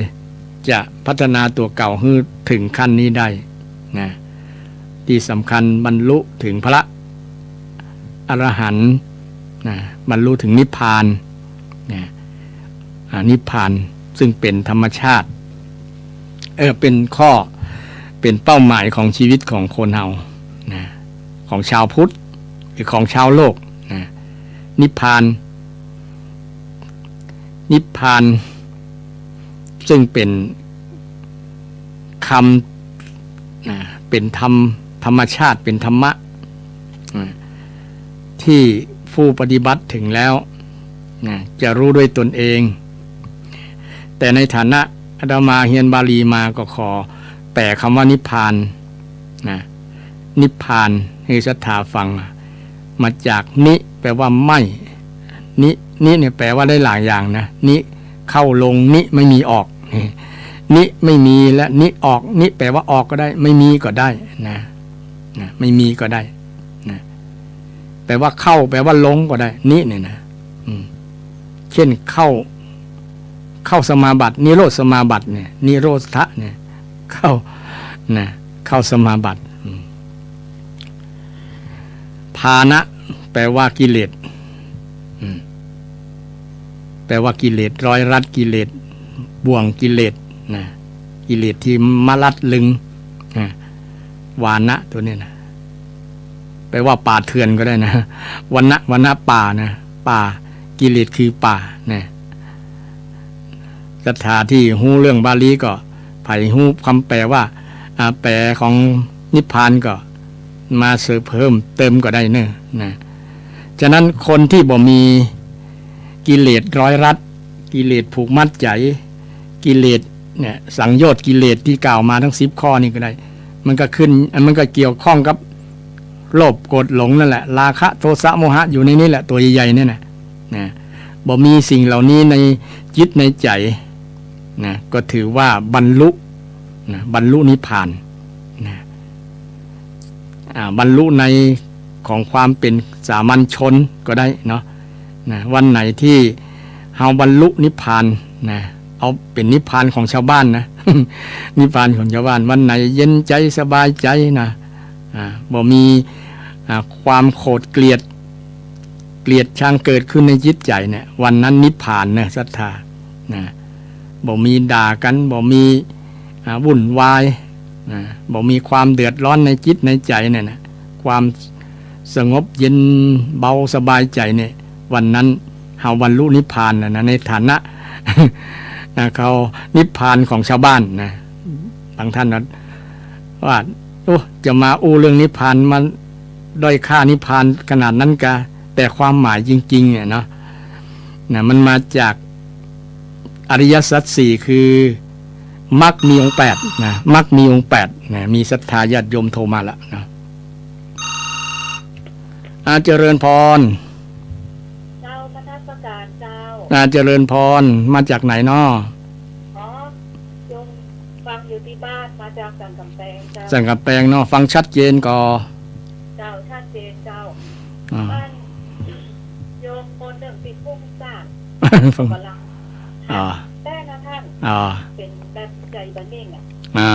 จะพัฒนาตั๋วเก่าหื้อถึงขั้นนี้ได้นะ ตี้สำคัญบรรลุถึงพระอรหันต์นะ บรรลุถึงนิพพานนะ อ่า นิพพานซึ่งเป๋นธรรมชาติ เออ เป๋นข้อ เป๋นเป้าหมายของชีวิตของคนเฮานะ ของชาวพุทธ หรือของชาวโลกนะ นิพพาน นิพพาน ซึ่งเป๋นคำนะ เป๋นธรรม ธรรมชาติ เป๋นธรรมะนะ ตี้ผู้ปฏิบัติถึงแล้วนะ จะรู้ด้วยตนเอง แต่ในฐานะอาตมาเฮียนบาลีมาก็ขอแปลกำว่านิพพานนะ นิพพานหื้อศรัทธาฟัง มาจากนิ แปลว่าไม่ นิ นิเนี่ยแปลว่าได้หลายอย่างนะ นิเข้าลง นิไม่มีออก นี่ นิไม่มีและนิออก นิแปลว่าออกก็ได้ ไม่มีก็ได้นะ นะ ไม่มีก็ได้นะ แปลว่าเข้า แปลว่าลงก็ได้ นิเนี่ยนะ อืม เช่นเข้า เข้าสมาบัติ นิโรธสมาบัติเนี่ย นิโรธะเนี่ย เข้า นะ เข้าสมาบัติ อืม พาหนะ แปลว่ากิเลส อืม แปลว่ากิเลสร้อยรัด กิเลสบ่วง กิเลสนะ กิเลสตี้มารัดรึงนะ วานะตัวนี้นะ แปลว่าป่าเถื่อนก็ได้นะ วานะ วานะป่านะ ป่า กิเลสคือป่านะ ศรัทธาตี้ฮู้เรื่องบาลีก็ ใผฮู้กำแปลว่า อ่า แปลของนิพพานก็มาเสริมเพิ่มเติมก็ได้เน่อนะ ฉะนั้นคนตี้บ่มีกิเลสร้อยรัด กิเลสผูกมัดใจ๋ กิเลสเนี่ย สังโยชน์กิเลสตี้กล่าวมาตึงสิบข้อนี้ก็ได้ มันก็ขึ้น มันก็เกี่ยวข้องกับโลภ โกรธ หลงนั่นแหละ ราคะ โทสะ โมหะ อยู่ในนี้แหละ ตั๋วใหญ่ๆ เนี่ยนะ นะ บ่มีสิ่งเหล่านี้ในจิตในใจ๋นะ ก็ถือว่าบรรลุนะ บรรลุนิพพานนะ อ่า บรรลุในของความเป๋นสามัญชนก็ได้เนาะ นะ วันไหนตี้เฮาบรรลุนิพพานนะ เอาเป๋นนิพพานของชาวบ้านนะ นิพพานของชาวบ้าน วันไหนเย็นใจ๋สบายใจ๋นะ อ่า บ่มี อ่า ความโขดเกลียด เกลียดชังเกิดขึ้นในจิตใจ๋เนี่ย วันนั้นนิพพานเน่อ ศรัทธานะ บ่มีด่ากั๋น บ่มี อ่า วุ่นวายนะ บ่มีความเดือดร้อนในจิตในใจ๋เนี่ยนะ ความสงบเย็นเบาสบายใจ๋เนี่ย วันนั้นเฮาบรรลุนิพพานแล้วนะ ในฐานะ นะ เขานิพพานของชาวบ้านนะ บางท่านนะว่า โอ้ จะมาอู้เรื่องนิพพาน มันด้อยค่านิพพานขนาดนั้นกา แต่ความหมายจริงๆ เนี่ยเนาะ นะ มันมาจากอริยสัจสี่ คือมรรคมีองค์แปดนะ มรรคมีองค์แปดนะ มีศรัทธาญาติโยมโทรมาละนะ อ่า เจริญพร เจ้า นมัสก๋ารเจ้า อ่า เจริญพร มาจากไหนเนาะ อ๋อ โยมฟังอยู่ตี้บ้าน มาจากสันก๋ำแปงเจ้า สันก๋ำแปงเนาะ ฟังชัดเจนก่อ เจ้า ชัดเจนเจ้า อ่า บ้านโยมคนนึ่งตี้ฟุ้งซ่าน ฟัง บ่หลับ อ่า แต่นะต้าน อ่า เป๋นแบบใจ๋บ่นิ่งอะ อ่า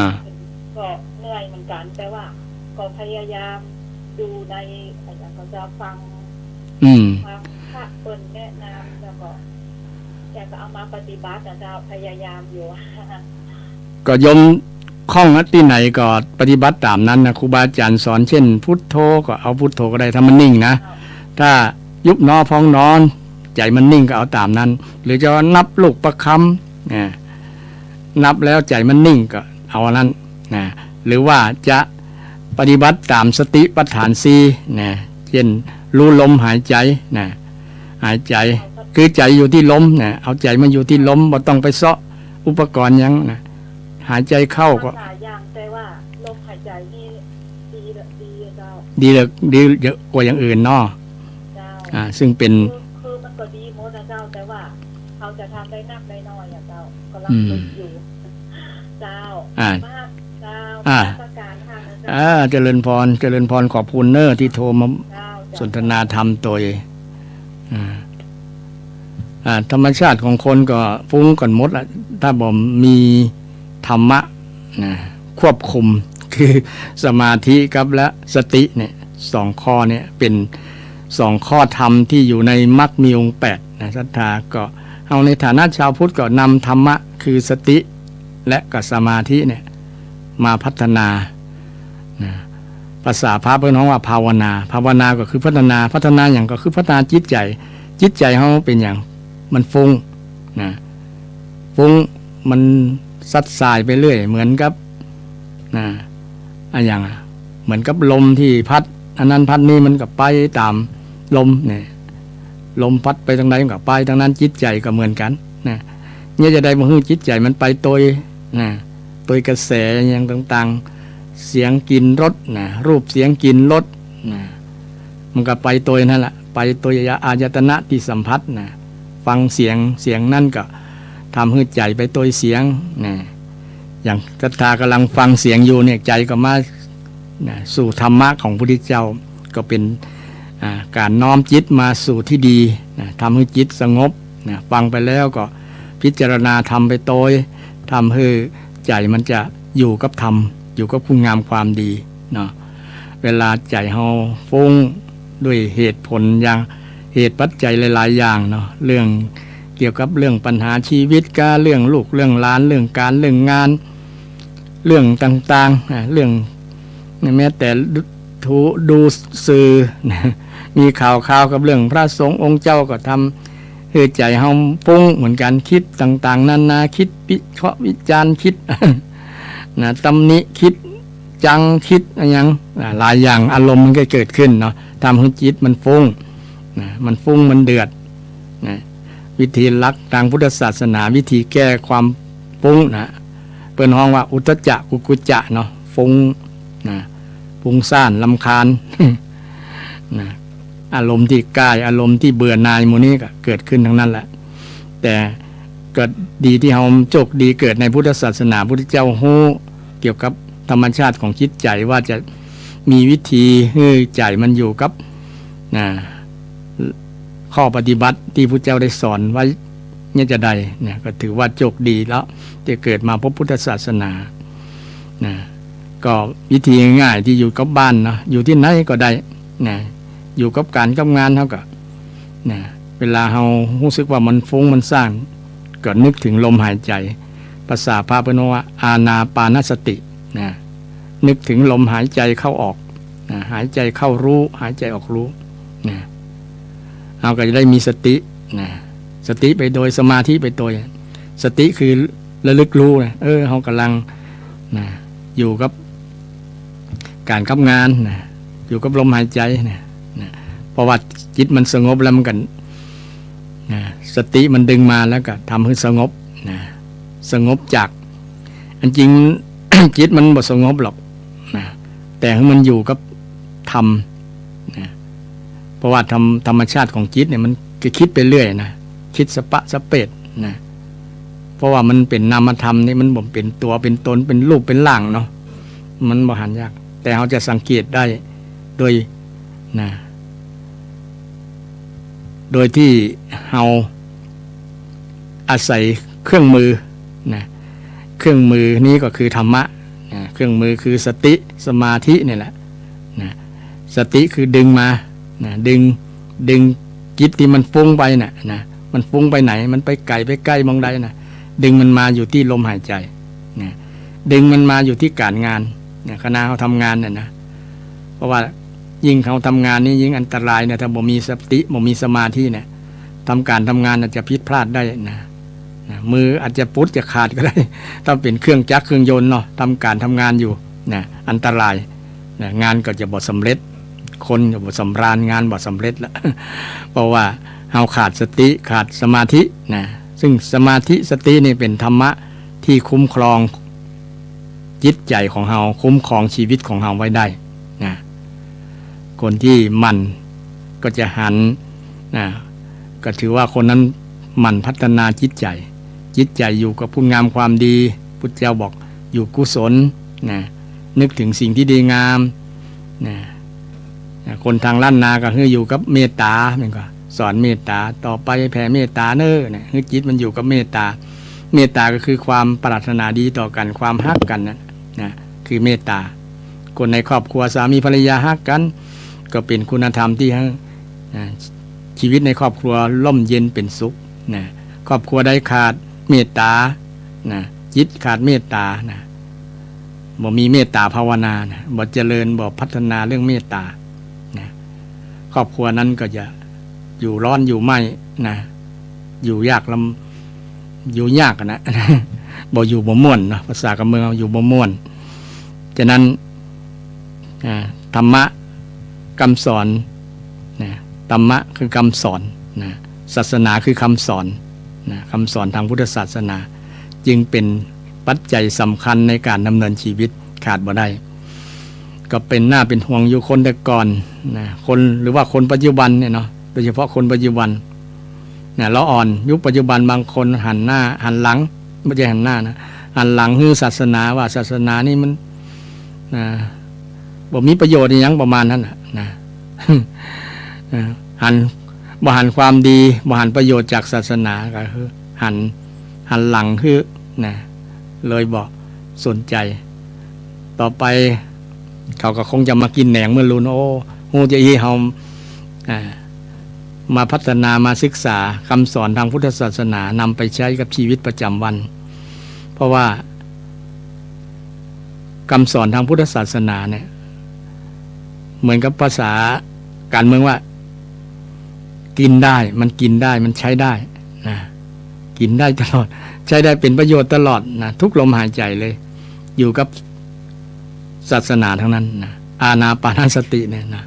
ก็เหนื่อยเหมือนกั๋น แต่ว่าก็พยายามดูใน อะหยังก็จะฟัง อืม ฟังพระเปิ้นแนะนำ แล้วก็แกก็เอามาปฏิบัตินะเจ้า พยายามอยู่ ก็โยมคล่องตี้ไหนก็ปฏิบัติต๋ามนั้นนะ ครูบาอาจ๋ารย์สอน เจ้นพุทโธก็เอาพุทโธก็ได้ ถ้ามันนิ่งนะ เจ้า ถ้ายุบหนอพองหนอ ใจ๋มันนิ่งก็เอาต๋ามนั้น หรือจะนับลูกประคำ นะ นับแล้วใจ๋มันนิ่งก็เอาอันนั้นนะ หรือว่าจะปฏิบัติต๋ามสติปัฏฐานสี่นะ เจ้นรู้ลมหายใจ๋นะ หายใจ๋ คือใจ๋อยู่ตี้ลมนะ เอาใจ๋มาอยู่ตี้ลม บ่ต้องไปเซาะอุปกรณ์หยังนะ หายใจ๋เข้าก็ หลายอย่าง แต่ว่าลมหายใจ๋นี่ดี ดีเจ้า ดีเลย ดีเยอะกว่าอย่างอื่นเนาะ เจ้า อ่า ซึ่งเป๋น คือ คือมันก็ดีหมดนะเจ้า แต่ว่าเขาจะทำได้นักได้น้อยอะเจ้า กำลัง อืม ฝึกอยู่ เจ้า อ่า มาก เจ้า อ่า นมัสก๋ารค่ะนะเจ้า อ่า เจริญพร เจริญพร ขอบคุณเน่อตี้โทรมา เจ้า เจ้า สนทนาธรรมตวย อ่า อ่า ธรรมชาติของคนก็ฟุ้งกั๋นหมดละ ถ้าบ่มีธรรมะนะ ควบคุม คือสมาธิกับและสติเนี่ย สองข้อเนี่ยเป๋นสองข้อธรรมตี้อยู่ในมรรคมีองค์แปดนะ ศรัทธา ก็เฮาในฐานะชาวพุทธก็นำธรรมะ คือสติ และกับสมาธิเนี่ยมาพัฒนานะ ภาษาพระเปิ้นฮ้องว่าภาวนา ภาวนาก็คือพัฒนา พัฒนาหยังก็คือพัฒนาจิตใจ๋ จิตใจ๋เฮาเป๋นหยัง มันฟุ้งนะ ฟุ้ง มันซัดสายไปเรื่อย เหมือนกับ นะ อะหยังอะ เหมือนกับลมตี้พัด อันนั้นพัดนี่ มันก็ไปต๋ามลมเนี่ย ลมพัดไปตางใดมันก็ไปตางนั้น จิตใจ๋ก็เหมือนกั๋นนะ เนี่ยจะได้บ่หื้อจิตใจ๋มันไปตวยนะ ตวยกระแสอะหยังต่างๆ เสียง กลิ่น รสนะ รูป เสียง กลิ่น รสนะ มันก็ไปตวยนั่นแหละ ไปตวยอายตนะตี้สัมผัสนะ ฟังเสียง เสียงนั้นก็ทำหื้อใจ๋ไปตวยเสียงนะ อย่างศรัทธากำลังฟังเสียงอยู่เนี่ย ใจ๋ก็มานะ สู่ธรรมะของพระพุทธเจ้า ก็เป๋น อ่า ก๋านน้อมจิตมาสู่ตี้ดีนะ ทำหื้อจิตสงบนะ ฟังไปแล้วก็พิจารณาธรรมไปตวย ทำหื้อใจ๋มันจะอยู่กับธรรม อยู่กับคุณงามความดีเนาะ เวลาใจ๋เฮาฟุ้งด้วยเหตุผลอย่าง เหตุปัจจัยหลายๆ อย่างเนาะ เรื่อง กี่ยวกับเรื่องปัญหาชีวิต กับเรื่องลูกเรื่องหลาน เรื่องก๋านเรื่องงาน เรื่องต่างๆ อ่า เรื่องแม้แต่ดู ดูสื่อ มีข่าวๆ กับเรื่องพระสงฆ์องค์เจ้าก็ทำหื้อใจ๋เฮาฟุ้งเหมือนกั๋น กึ๊ดต่างๆ นานา กึ๊ดวิเคราะห์วิจารณ์ กึ๊ด นะ ตำหนิ กึ๊ดจัง กึ๊ดอะหยัง อ่า หลายอย่าง อารมณ์มันก็เกิดขึ้นเนาะ ทำหื้อจิตมันฟุ้ง นะ มันฟุ้งมันเดือด นะ วิธีหลักตางพุทธศาสนา วิธีแก้ความฟุ้งนะ เปิ้นฮ้องว่าอุทธัจจะกุกกุจจะเนาะ ฟุ้งนะ ฟุ้งซ่านรำคาญ นะ อารมณ์ตี้ก้าย อารมณ์ตี้เบื่อหน่ายหมู่นี้ก็เกิดขึ้นตังนั้นแหละ แต่ก็ดีตี้เฮาโจคดีเกิดในพุทธศาสนา พุทธเจ้าฮู้เกี่ยวกับธรรมชาติของจิตใจ๋ ว่าจะมีวิธีหื้อใจ๋มันอยู่กับ นะ ข้อปฏิบัติตี้พุทธเจ้าได้สอนไว้เนี่ยจะใดเนี่ย ก็ถือว่าโจคดีแล้ว ตี้เกิดมาพบพุทธศาสนา นะ ก็วิธีง่ายๆ ตี้อยู่กับบ้านเนาะ อยู่ตี้ไหนก็ได้ นะ อยู่กับก๋านกับงานเฮาก็ นะ เวลาเฮาฮู้สึกว่ามันฟุ้งมันซ่าน ก็นึกเถิงลมหายใจ๋ ภาษาพระเปิ้นว่าอานาปานสติ นะ นึกเถิงลมหายใจ๋เข้าออก นะ หายใจ๋เข้าฮู้ หายใจ๋ออกฮู้ นะ เฮาก็จะได้มีสติ นะ สติไปโตย สมาธิไปโตย สติคือระลึกฮู้นะ เออ เฮาก่ำลัง นะ อยู่กับก๋านกับงานนะ อยู่กับลมหายใจ๋นะ นะ เพราะว่าจิตมันสงบแล้วมันก็ นะ สติมันดึงมาแล้วก็ทำหื้อสงบนะ สงบจาก อันจริง จิตมันบ่สงบหรอกนะ แต่หื้อมันอยู่กับธรรมนะ เพราะว่าธรรม ธรรมชาติของจิตเนี่ยมันก็กึ๊ดไปเรื่อยนะ กึ๊ดสะปะสะเปดนะ เพราะว่ามันเป๋นนามธรรมนี่ มันบ่เป๋นตั๋วเป๋นตน เป๋นรูปเป๋นร่างเนาะ มันบ่หันยาก แต่เฮาจะสังเกตได้โดย นะ โดยตี้เฮาอาศัยเครื่องมือนะ เครื่องมือนี้ก็คือธรรมะนะ เครื่องมือคือสติ สมาธิเนี่ยแหละนะ สติคือดึงมานะ ดึง ดึงจิตตี้มันฟุ้งไปน่ะนะ มันฟุ้งไปไหน มันไปไก๋ไปใก้หม่องใดน่ะ ดึงมันมาอยู่ตี้ลมหายใจ๋นะ ดึงมันมาอยู่ตี้ก๋านงานนะ ขณะเฮาทำงานน่ะนะ เพราะว่ายิ่งเฮาทำงานนี่ยิ่งอันตรายนะ ถ้าบ่มีสติ บ่มีสมาธิเนี่ย ทำก๋านทำงานอาจจะผิดพลาดได้นะ นะ มืออาจจะปุดจะขาดก็ได้ ถ้าเป๋นเครื่องจักรเครื่องยนต์เนาะ ทำก๋านทำงานอยู่นะ อันตรายนะ งานก็จะบ่สำเร็จ คนก็บ่สำราญ งานบ่สำเร็จละ เพราะว่าเฮาขาดสติ ขาดสมาธินะ ซึ่งสมาธิสตินี่เป๋นธรรมะตี้คุ้มครองจิตใจ๋ของเฮา คุ้มครองชีวิตของเฮาไว้ได้นะ คนตี้หมั่นก็จะหันนะ ก็ถือว่าคนนั้นหมั่นพัฒนาจิตใจ๋ จิตใจ๋อยู่กับคุณงามความดี พุทธเจ้าบอกอยู่กุศลนะ นึกเถิงสิ่งตี้ดีงามนะ นะ คนตางล้านนาก็หื้ออยู่กับเมตต๋า มันก็สอนเมตต๋า ต่อไปแผ่เมตต๋าเน่อนะ หื้อจิตมันอยู่กับเมตต๋า เมตต๋าก็คือความปรารถนาดีต่อกั๋น ความฮักกั๋นน่ะนะ คือเมตต๋า คนในครอบครัวสามีภรรยาฮักกั๋น ก็เป๋นคุณธรรมตี้หื้อ นะ ชีวิตในครอบครัวร่มเย็นเป๋นสุขนะ ครอบครัวใดขาดเมตต๋านะ จิตขาดเมตต๋านะ บ่มีเมตต๋าภาวนานะ บ่เจริญ บ่พัฒนาเรื่องเมตต๋านะ ครอบครัวนั้นก็จะอยู่ร้อนอยู่ไหม้นะ อยู่ยากลำ อยู่ยากอะนะ บ่อยู่บ่ม่วนเนาะ ภาษากำเมืองอยู่บ่ม่วน ฉะนั้น อ่า ธรรมะกำสอนนะ ธรรมะคือกำสอนนะ ศาสนาคือกำสอนนะ กำสอนตางพุทธศาสนา จึงเป๋นปัจจัยสำคัญในก๋านดำเนินชีวิต ขาดบ่ได้ ก็เป๋นหน้าเป๋นห่วงอยู่คนแต่ก่อนนะ คน หรือว่าคนปัจจุบันเนี่ยเนาะ โดยเฉพาะคนปัจจุบันนะ ละอ่อน ยุคปัจจุบันบางคนหันหน้า หันหลัง บ่ใจ้หันหน้านะ หันหลังหื้อศาสนา ว่าศาสนานี่มัน นะ บ่มีประโยชน์อะหยังประมาณนั้นน่ะนะ เออ หัน บ่หันความดี บ่หันประโยชน์จากศาสนา ก็คือหัน หันหลังหื้อนะ เลยบ่สนใจ๋ ต่อไปเขาก็คงจะมากิ๋นแหนงเหมือนลูก โอ้ ฮู้จะอี้เฮา อ่า มาพัฒนา มาศึกษากำสอนตางพุทธศาสนา นำไปใจ๊กับจีวิตประจ๋ำวัน เพราะว่ากำสอนตางพุทธศาสนาเนี่ย เหมือนกับภาษาก๋านเมืองว่า กิ๋นได้ มันกิ๋นได้ มันใจ๊ได้นะ กิ๋นได้ตลอด ใจ๊ได้เป๋นประโยชน์ตลอดนะ กู้ลมหายใจ๋เลย อยู่กับศาสนาตังนั้นนะ อานาปานสติเนี่ยนะ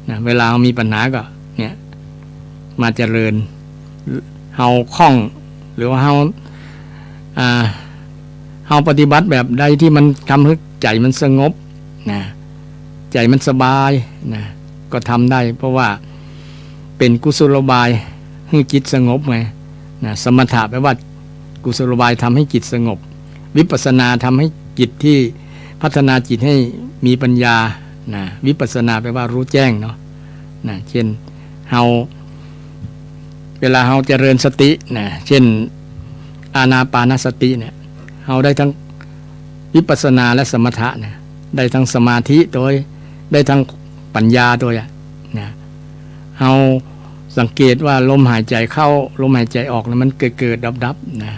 นะ เวลาเฮามีปัญหาก็เนี่ย มาเจริญ เฮาคล่อง หรือว่าเฮา อ่า เฮาปฏิบัติแบบใดตี้มันทำหื้อใจ๋มันสงบนะ ใจ๋มันสบายนะ ก็ทำได้ เพราะว่าเป๋นกุศโลบายหื้อจิตสงบไงนะ สมถะแปลว่ากุศโลบายทำให้จิตสงบ วิปัสสนาทำให้จิตตี้พัฒนาจิตให้มีปัญญานะ วิปัสสนาแปลว่ารู้แจ้งเนาะนะ เช่นเฮา เวลาเฮาเจริญสตินะ เช่นอานาปานสติเนี่ย เฮาได้ทั้งวิปัสสนาและสมถะนะ ได้ทั้งสมาธิโตย ได้ทั้งปัญญาโตยอะนะ เฮาสังเกตว่าลมหายใจ๋เข้า ลมหายใจ๋ออกเนี่ย มันเกิดๆ ดับๆ นะ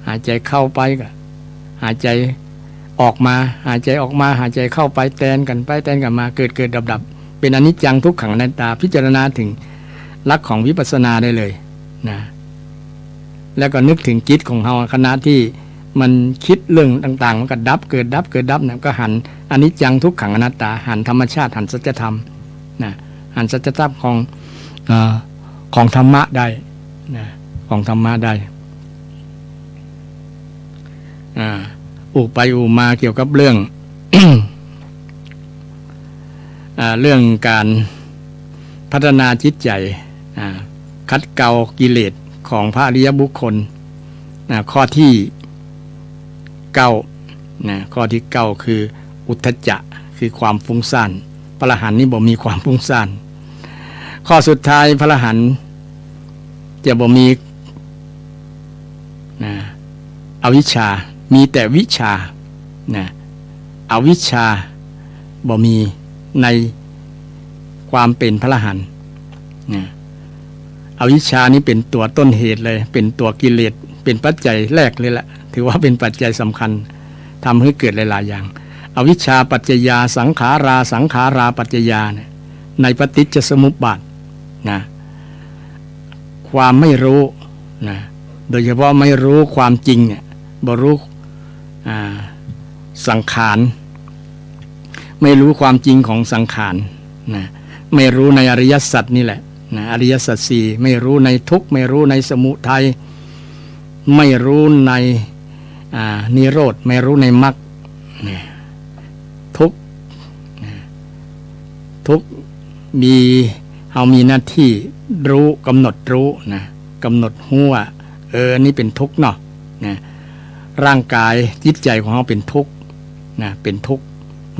หายใจ๋เข้าไปก็ หายใจ๋ออกมา หายใจ๋ออกมา หายใจ๋เข้าไป แตนกั๋นไป แตนกั๋นมา เกิดๆ ดับๆ เป๋นอนิจจังทุกขังอนัตตา พิจารณาเถิงหลักของวิปัสสนาได้เลยนะ แล้วก็นึกเถิงจิตของเฮา ขณะตี้มันกึ๊ดเรื่องต่างๆ มันก็ดับ เกิดดับ เกิดดับเนี่ย ก็หันอนิจจังทุกขังอนัตตา หันธรรมชาติ หันสัจธรรมนะ หันสัจธรรมของ เอ่อ ของธรรมะได้นะ ของธรรมะได้ อ่า อู้ไปอู้มาเกี่ยวกับเรื่อง อ่า เรื่องก๋านพัฒนาจิตใจ๋ อ่า ขัดเกลากิเลสของพระอริยบุคคล อ่า ข้อตี้เก้านะ ข้อตี้เก้าคืออุทธัจจะ คือความฟุ้งซ่าน พระอรหันต์นี่บ่มีความฟุ้งซ่าน ข้อสุดท้ายพระอรหันต์จะบ่มี นะ อวิชชา มีแต่วิชชา นะ อวิชชาบ่มีในความเป๋นพระอรหันต์ นะ อวิชชานี่เป๋นตั๋วต้นเหตุเลย เป๋นตั๋วกิเลส เป๋นปัจจัยแรกเลยแหละ ถือว่าเป๋นปัจจัยสำคัญ ทำหื้อเกิดหลายๆ อย่าง อวิชชาปัจจยาสังขารา สังขาราปัจจยาเนี่ย ในปฏิจจสมุปบาทนะ ความไม่รู้นะ โดยเฉพาะไม่รู้ความจริงเนี่ย บ่ฮู้ อ่า สังขาร ไม่รู้ความจริงของสังขารนะ ไม่รู้ในอริยสัจนี่แหละนะ อริยสัจสี่ ไม่รู้ในทุกข์ ไม่รู้ในสมุทัย ไม่รู้ใน อ่า นิโรธ ไม่รู้ในมรรคนะ ทุกข์นะ ทุกข์มี เฮามีหน้าตี้ฮู้ ก๋ำหนดฮู้นะ ก๋ำหนดฮู้ว่า เออ อันนี้เป๋นทุกข์เนาะ นะ ร่างก๋ายจิตใจ๋ของเฮาเป๋นทุกข์นะ เป๋นทุกข์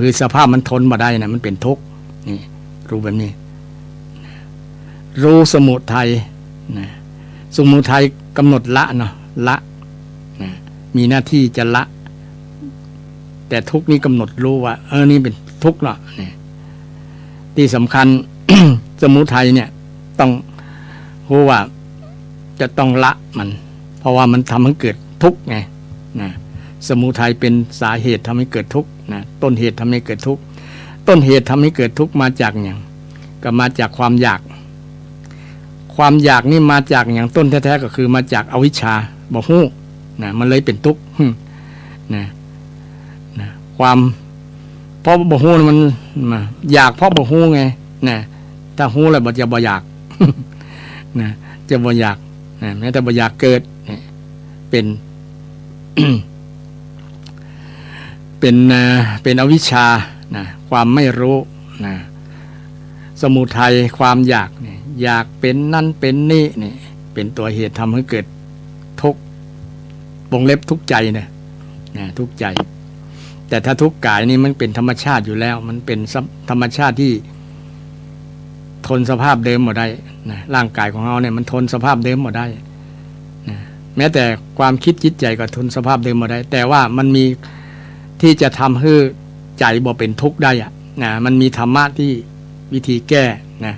คือสภาพมันทนบ่ได้นะ มันเป๋นทุกข์ นี่ ฮู้แบบนี้ ฮู้สมุทัยนะ สมุทัยก๋ำหนดละเนาะ ละนะ มีหน้าตี้จะละ แต่ทุกข์นี่ก๋ำหนดฮู้ว่า เออ นี่เป๋นทุกข์เนาะ นี่ ตี้สำคัญ สมุทัยเนี่ย ต้องฮู้ว่าจะต้องละมัน เพราะว่ามันทำหื้อเกิดทุกข์ไง นะ สมุทัยเป๋นสาเหตุทำหื้อเกิดทุกข์นะ ต้นเหตุทำหื้อเกิดทุกข์ ต้นเหตุทำหื้อเกิดทุกข์มาจากหยัง ก็มาจากความอยาก ความอยากนี่มาจากหยัง ต้นแท้ๆ ก็คือมาจากอวิชชา บ่ฮู้นะ มันเลยเป๋นทุกข์ นะ นะ ความ เพราะบ่ฮู้มัน นะ อยากเพราะบ่ฮู้ไง นะ ถ้าฮู้แล้วบ่ จะบ่อยาก นะ จะบ่อยาก นะ แม้แต่บ่อยากเกิด เนี่ย เป๋น เป๋น เอ่อ เป๋นอวิชชา นะ ความไม่รู้ นะ สมุทัย ความอยากเนี่ย อยากเป๋นนั่นเป๋นนี่เนี่ย เป๋นตั๋วเหตุทำหื้อเกิดทุกข์ วงเล็บทุกข์ใจ๋เนี่ย นะ ทุกข์ใจ๋ แต่ถ้าทุกข์ก๋ายนี่มันเป๋นธรรมชาติอยู่แล้ว มันเป๋นสภ- ธรรมชาติตี้ทนสภาพเดิมบ่ได้ นะ ร่างก๋ายของเฮาเนี่ยมันทนสภาพเดิมบ่ได้ นะ แม้แต่ความกึ๊ดจิตใจ๋ก็ทนสภาพเดิมบ่ได้ แต่ว่ามันมีตี้จะทำหื้อใจ๋บ่เป๋นทุกข์ได้อะ นะ มันมีธรรมะตี้วิธีแก้ นะ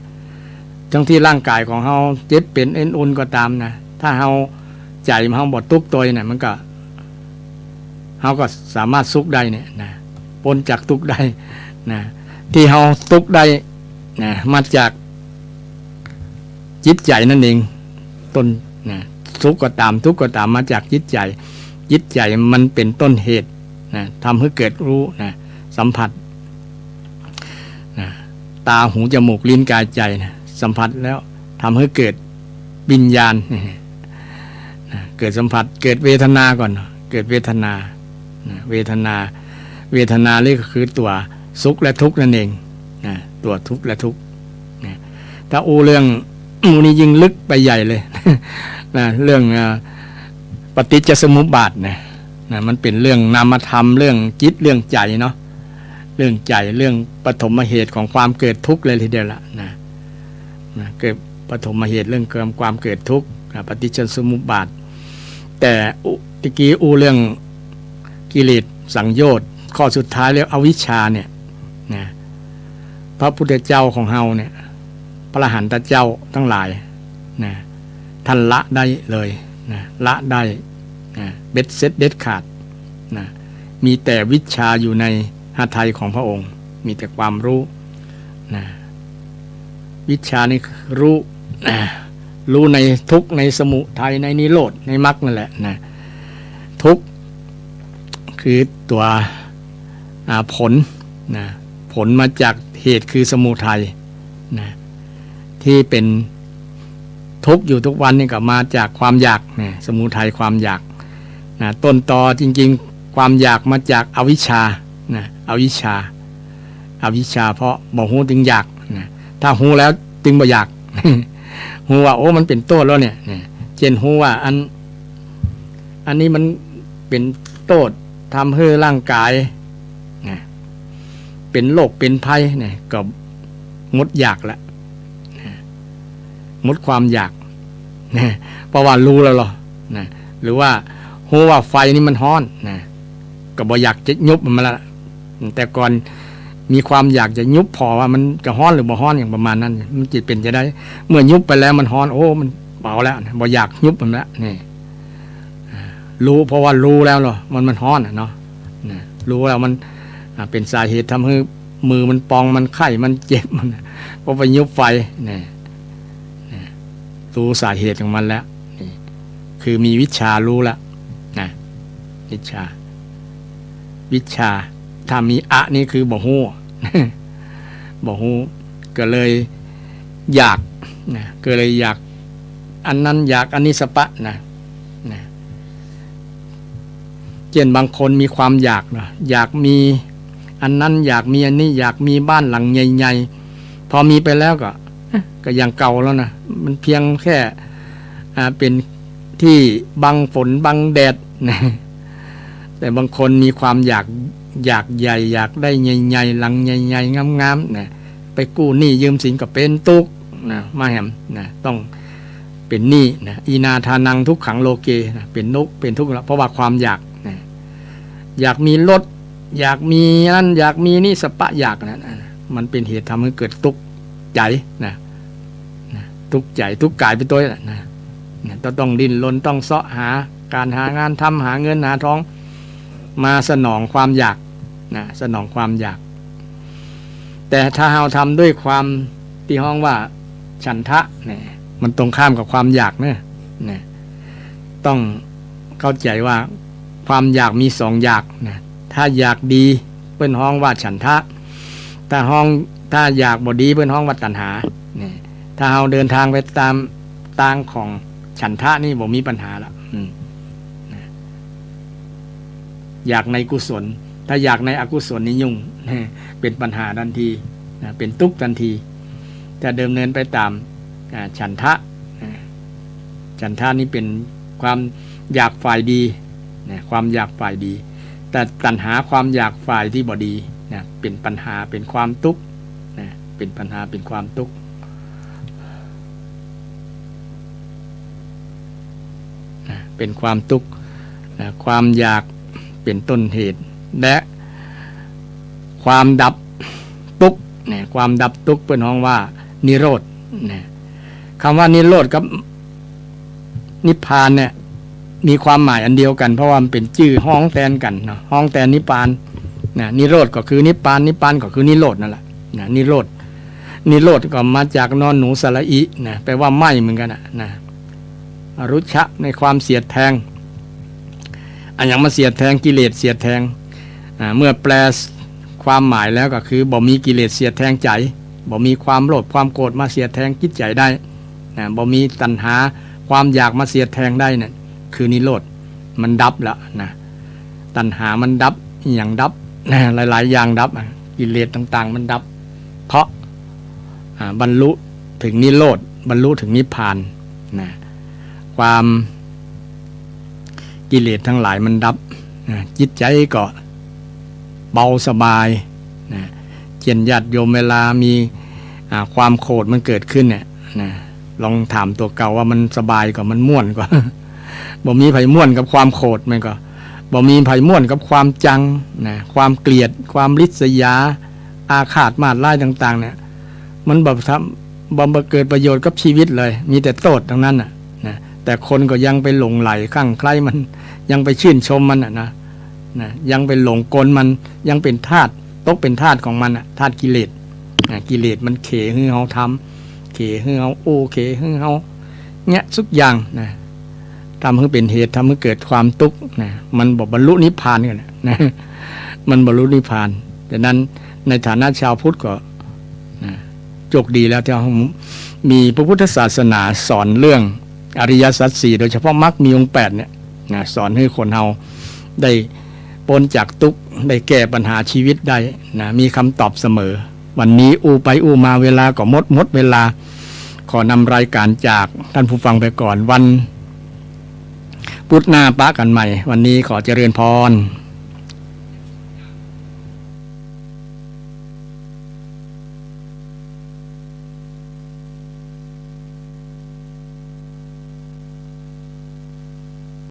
ตึงตี้ร่างก๋ายของเฮาเจ็บเป๋นเอ็นอุ่นก็ต๋ามนะ ถ้าเฮา ใจ๋เฮาบ่ตุ๊กตวยนะ มันก็ เฮาก็สามารถสุขได้เนี่ยนะ ป๊นจากตุ๊กได้นะ ตี้เฮาตุ๊กได้นะ มาจากจิตใจ๋นั่นเอง ต้นนะ สุขก็ต๋าม ตุ๊กข์ก็ต๋าม มาจากจิตใจ๋ จิตใจ๋มันเป๋นต้นเหตุนะ ทำหื้อเกิดฮู้นะ สัมผัสนะ ต๋า หู จ๋มูก ลิ้น ก๋าย ใจ๋นะ สัมผัสแล้วทำหื้อเกิดวิญญาณนะ เกิดสัมผัส เกิดเวทนาก่อน เกิดเวทนานะ เวทนา เวทนานี่ก็คือตั๋วสุขและทุกข์นั่นเองนะ ตั๋วทุกข์และทุกข์นะ ถ้าอู้เรื่อง อู้นี่ยิ่งลึกไปใหญ่เลยนะ เรื่อง เอ่อ ปฏิจจสมุปบาทนะ นะ มันเป๋นเรื่องนามธรรม เรื่องจิต เรื่องใจ๋เนาะ เรื่องใจ๋ เรื่องปฐมเหตุของความเกิดทุกข์เลยทีเดียวละนะ นะ เกิดปฐมเหตุเรื่องเกิด ความเกิดทุกข์นะ ปฏิจจสมุปบาท แต่อู้ ตะกี้อู้เรื่องกิเลสสังโยชน์ ข้อสุดท้ายเรียกอวิชชาเนี่ยนะ พระพุทธเจ้าของเฮาเนี่ย พระอรหันตเจ้าตังหลายนะ ต้านละได้เลยนะ ละได้นะ เบ็ดเสร็จเด็ดขาดนะ มีแต่วิชชาอยู่ในหทัยของพระองค์ มีแต่ความฮู้นะ วิชชานี่คือฮู้นะ ฮู้ในทุกข์ ในสมุทัย ในนิโรธ ในมรรคนั่นแหละนะ ทุกข์คือตั๋ว อ่า ผลนะ ผลมาจากเหตุคือสมุทัยนะ ตี้เป๋นทุกข์อยู่ทุกวันนี่ก็มาจากความอยากนะ สมุทัยความอยากนะ ต้นตอจริงๆ ความอยากมาจากอวิชชานะ อวิชชา อวิชชา เพราะบ่ฮู้จึงอยากนะ ถ้าฮู้แล้วจึงบ่อยาก ฮู้ว่า โอ้ มันเป๋นโต้ษแล้วเนี่ย เนี่ย เจ้นฮู้ว่าอัน อันนี้มันเป๋นโต้ษ ทำหื้อร่างก๋ายนะ เป๋นโรคเป๋นภัยเนี่ย ก็หมดอยากละนะ หมดความอยากนะ เพราะว่าฮู้แล้วลอนะ หรือว่าฮู้ว่าไฟนี่มันฮ้อนนะ ก็บ่อยากจะยุบมันละ แต่ก่อนมีความอยากจะยุบผ่อว่ามันจะฮ้อนหรือบ่ฮ้อน อย่างประมาณนั้น มันจะเป๋นจะได้ เมื่อยุบไปแล้วมันฮ้อน โอ้ มันเป๋าแล้วนะ บ่อยากยุบมันละ นี่ ฮู้ เพราะว่าฮู้แล้วลอ มัน มันฮ้อนอะเนาะนะ ฮู้แล้วมัน อ่า เป๋นสาเหตุทำหื้อมือมันปอง มันไข้ มันเจ็บ มัน เพราะไปยุบไฟเนี่ย เนี่ย ฮู้สาเหตุของมันแล้ว นี่ คือมีวิชชาฮู้แล้วนะ วิชชา วิชชา ถ้ามีอะนี่คือบ่ฮู้ บ่ฮู้ ก็เลยอยากนะ ก็เลยอยากอันนั้น อยากอันนี้สะปะนะ นะ เจ้นบางคนมีความอยากนะ อยากมีอันนั้น อยากมีอันนี้ อยากมีบ้านหลังใหญ่ๆ พอมีไปแล้วก็ เอ๊ะ ก็อย่างเก่าแล้วนะ มันเพียงแค่ อ่า เป๋นตี้บังฝนบังแดดนะ แต่บางคนมีความอยาก อยากใหญ่ อยากได้ใหญ่ๆ หลังใหญ่ๆ งามๆ นะ ไปกู้หนี้ยืมสินก็เป๋นตุ๊กข์นะ มาแหมนะ ต้องเป๋นหนี้นะ อินาทานังทุกขังโลเกนะ เป๋นนุกข์ เป๋นทุกข์แล้ว เพราะว่าความอยากนะ อยากมีรถ อยากมีนั่น อยากมีนี่สะปะอยากนะ มันเป๋นเหตุทำหื้อเกิดตุ๊กข์ใจ๋นะ นะ ตุ๊กข์ใจ๋ ตุ๊กข์ก๋ายไปตวยนะ นะ ต้อง ต้องดิ้นรน ต้องเซาะหาก๋านหางานทำ หาเงินหาทอง มาสนองความอยากนะ สนองความอยาก แต่ถ้าเฮาทำด้วยความตี้ฮ้องว่าฉันทะเนี่ย มันตรงข้ามกับความอยากเนอะ นะ ต้องเข้าใจ๋ว่าความอยากมีสองอยากนะ ถ้าอยากดีเปิ้นฮ้องว่าฉันทะ ถ้าฮ้อง ถ้าอยากบ่ดีเปิ้นฮ้องว่าตัณหาเนี่ย ถ้าเฮาเดินตางไปต๋ามตางของฉันทะนี่บ่มีปัญหาละ อืม นะ อยากในกุศล ถ้าอยากในอกุศลนี่ยุ่ง เป๋นปัญหาตันทีนะ เป๋นตุ๊กข์ตันที ถ้าดำเนินไปต๋าม อ่า ฉันทะ อ่า ฉันทะนี่เป๋นความอยากฝ่ายดีนะ ความอยากฝ่ายดี แต่ตัณหาความอยากฝ่ายตี้บ่ดีนะ เป๋นปัญหา เป๋นความตุ๊กข์นะ เป๋นปัญหา เป๋นความตุ๊กข์ นะ เป๋นความตุ๊กข์นะ ความอยากเป๋นต้นเหตุ และความดับตุ๊กข์นะ ความดับตุ๊กข์เปิ้นฮ้องว่านิโรธนะ คำว่านิโรธกับนิพพานเนี่ย มีความหมายอันเดียวกั๋น เพราะว่ามันเป๋นจื้อฮ้องแตนกั๋นเนาะ ฮ้องแตนนิพพานนะ นิโรธก็คือนิพพาน นิพพานก็คือนิโรธนั่นแหละนะ นิโรธ นิโรธก็มาจากนอนหนูสระอินะ แปลว่าไหม้เหมือนกั๋นนะนะ อรุชะ ในความเสียดแทง อะหยังมาเสียดแทง กิเลสเสียดแทง อ่า เมื่อแปลความหมายแล้วก็คือ บ่มีกิเลสเสียดแทงใจ๋ บ่มีความโลภความโกรธมาเสียดแทงจิตใจ๋ได้นะ บ่มีตัณหาความอยากมาเสียดแทงได้เนี่ย คือนิโรธ มันดับแล้วนะ ตัณหามันดับ อะหยังดับนะ หลายๆ อย่างดับอะ กิเลสต่างๆ มันดับ เพราะ อ่า บรรลุถึงนิโรธ บรรลุถึงนิพพานนะ ความ กิเลสตังหลายมันดับนะ จิตใจ๋ก็เบาสบายนะ เจ้นญาติโยมเวลามี อ่า ความโขดมันเกิดขึ้นเนี่ยนะ ลองถามตั๋วเก่าว่ามันสบายก่อ มันม่วนก่อ บ่มีใผม่วนกับความโขดมันก่อ บ่มีใผม่วนกับความจังนะ ความเกลียด ความริษยา อาฆาตมาดร้ายต่างๆ เนี่ย มันบ่ทำ บ่ บ่เกิดประโยชน์กับชีวิตเลย มีแต่โต้ษตังนั้นน่ะนะ แต่คนก็ยังไปหลงใหลคลั่งไคล้มัน ยังไปชื่นชมมันน่ะนะ นะ ยังไปหลงกลมัน ยังเป๋นทาส ตกเป๋นทาสของมันน่ะ ทาสกิเลสนะ กิเลสมันเขหื้อเฮาทำ เขหื้อเฮาอู้ เขหื้อเฮาเนี่ย ทุกอย่างนะ ทำหื้อเป๋นเหตุ ทำหื้อเกิดความตุ๊กข์นะ มันบ่บรรลุนิพพานกั๋นน่ะนะ มันบรรลุนิพพาน ฉะนั้นในฐานะชาวพุทธก็ นะ โจคดีแล้วตี้เฮามีพระพุทธศาสนาสอนเรื่องอริยสัจสี่ โดยเฉพาะมรรคมีองค์แปดเนี่ยนะ สอนหื้อคนเฮาได้ป๊นจากตุ๊กข์ ได้แก้ปัญหาชีวิตได้นะ มีกำตอบเสมอ วันนี้อู้ไปอู้มาเวลาก็หมด หมดเวลา ขอนำรายก๋านจากต้านผู้ฟังไปก่อน วันพุธหน้าปะกั๋นใหม่ วันนี้ขอเจริญพร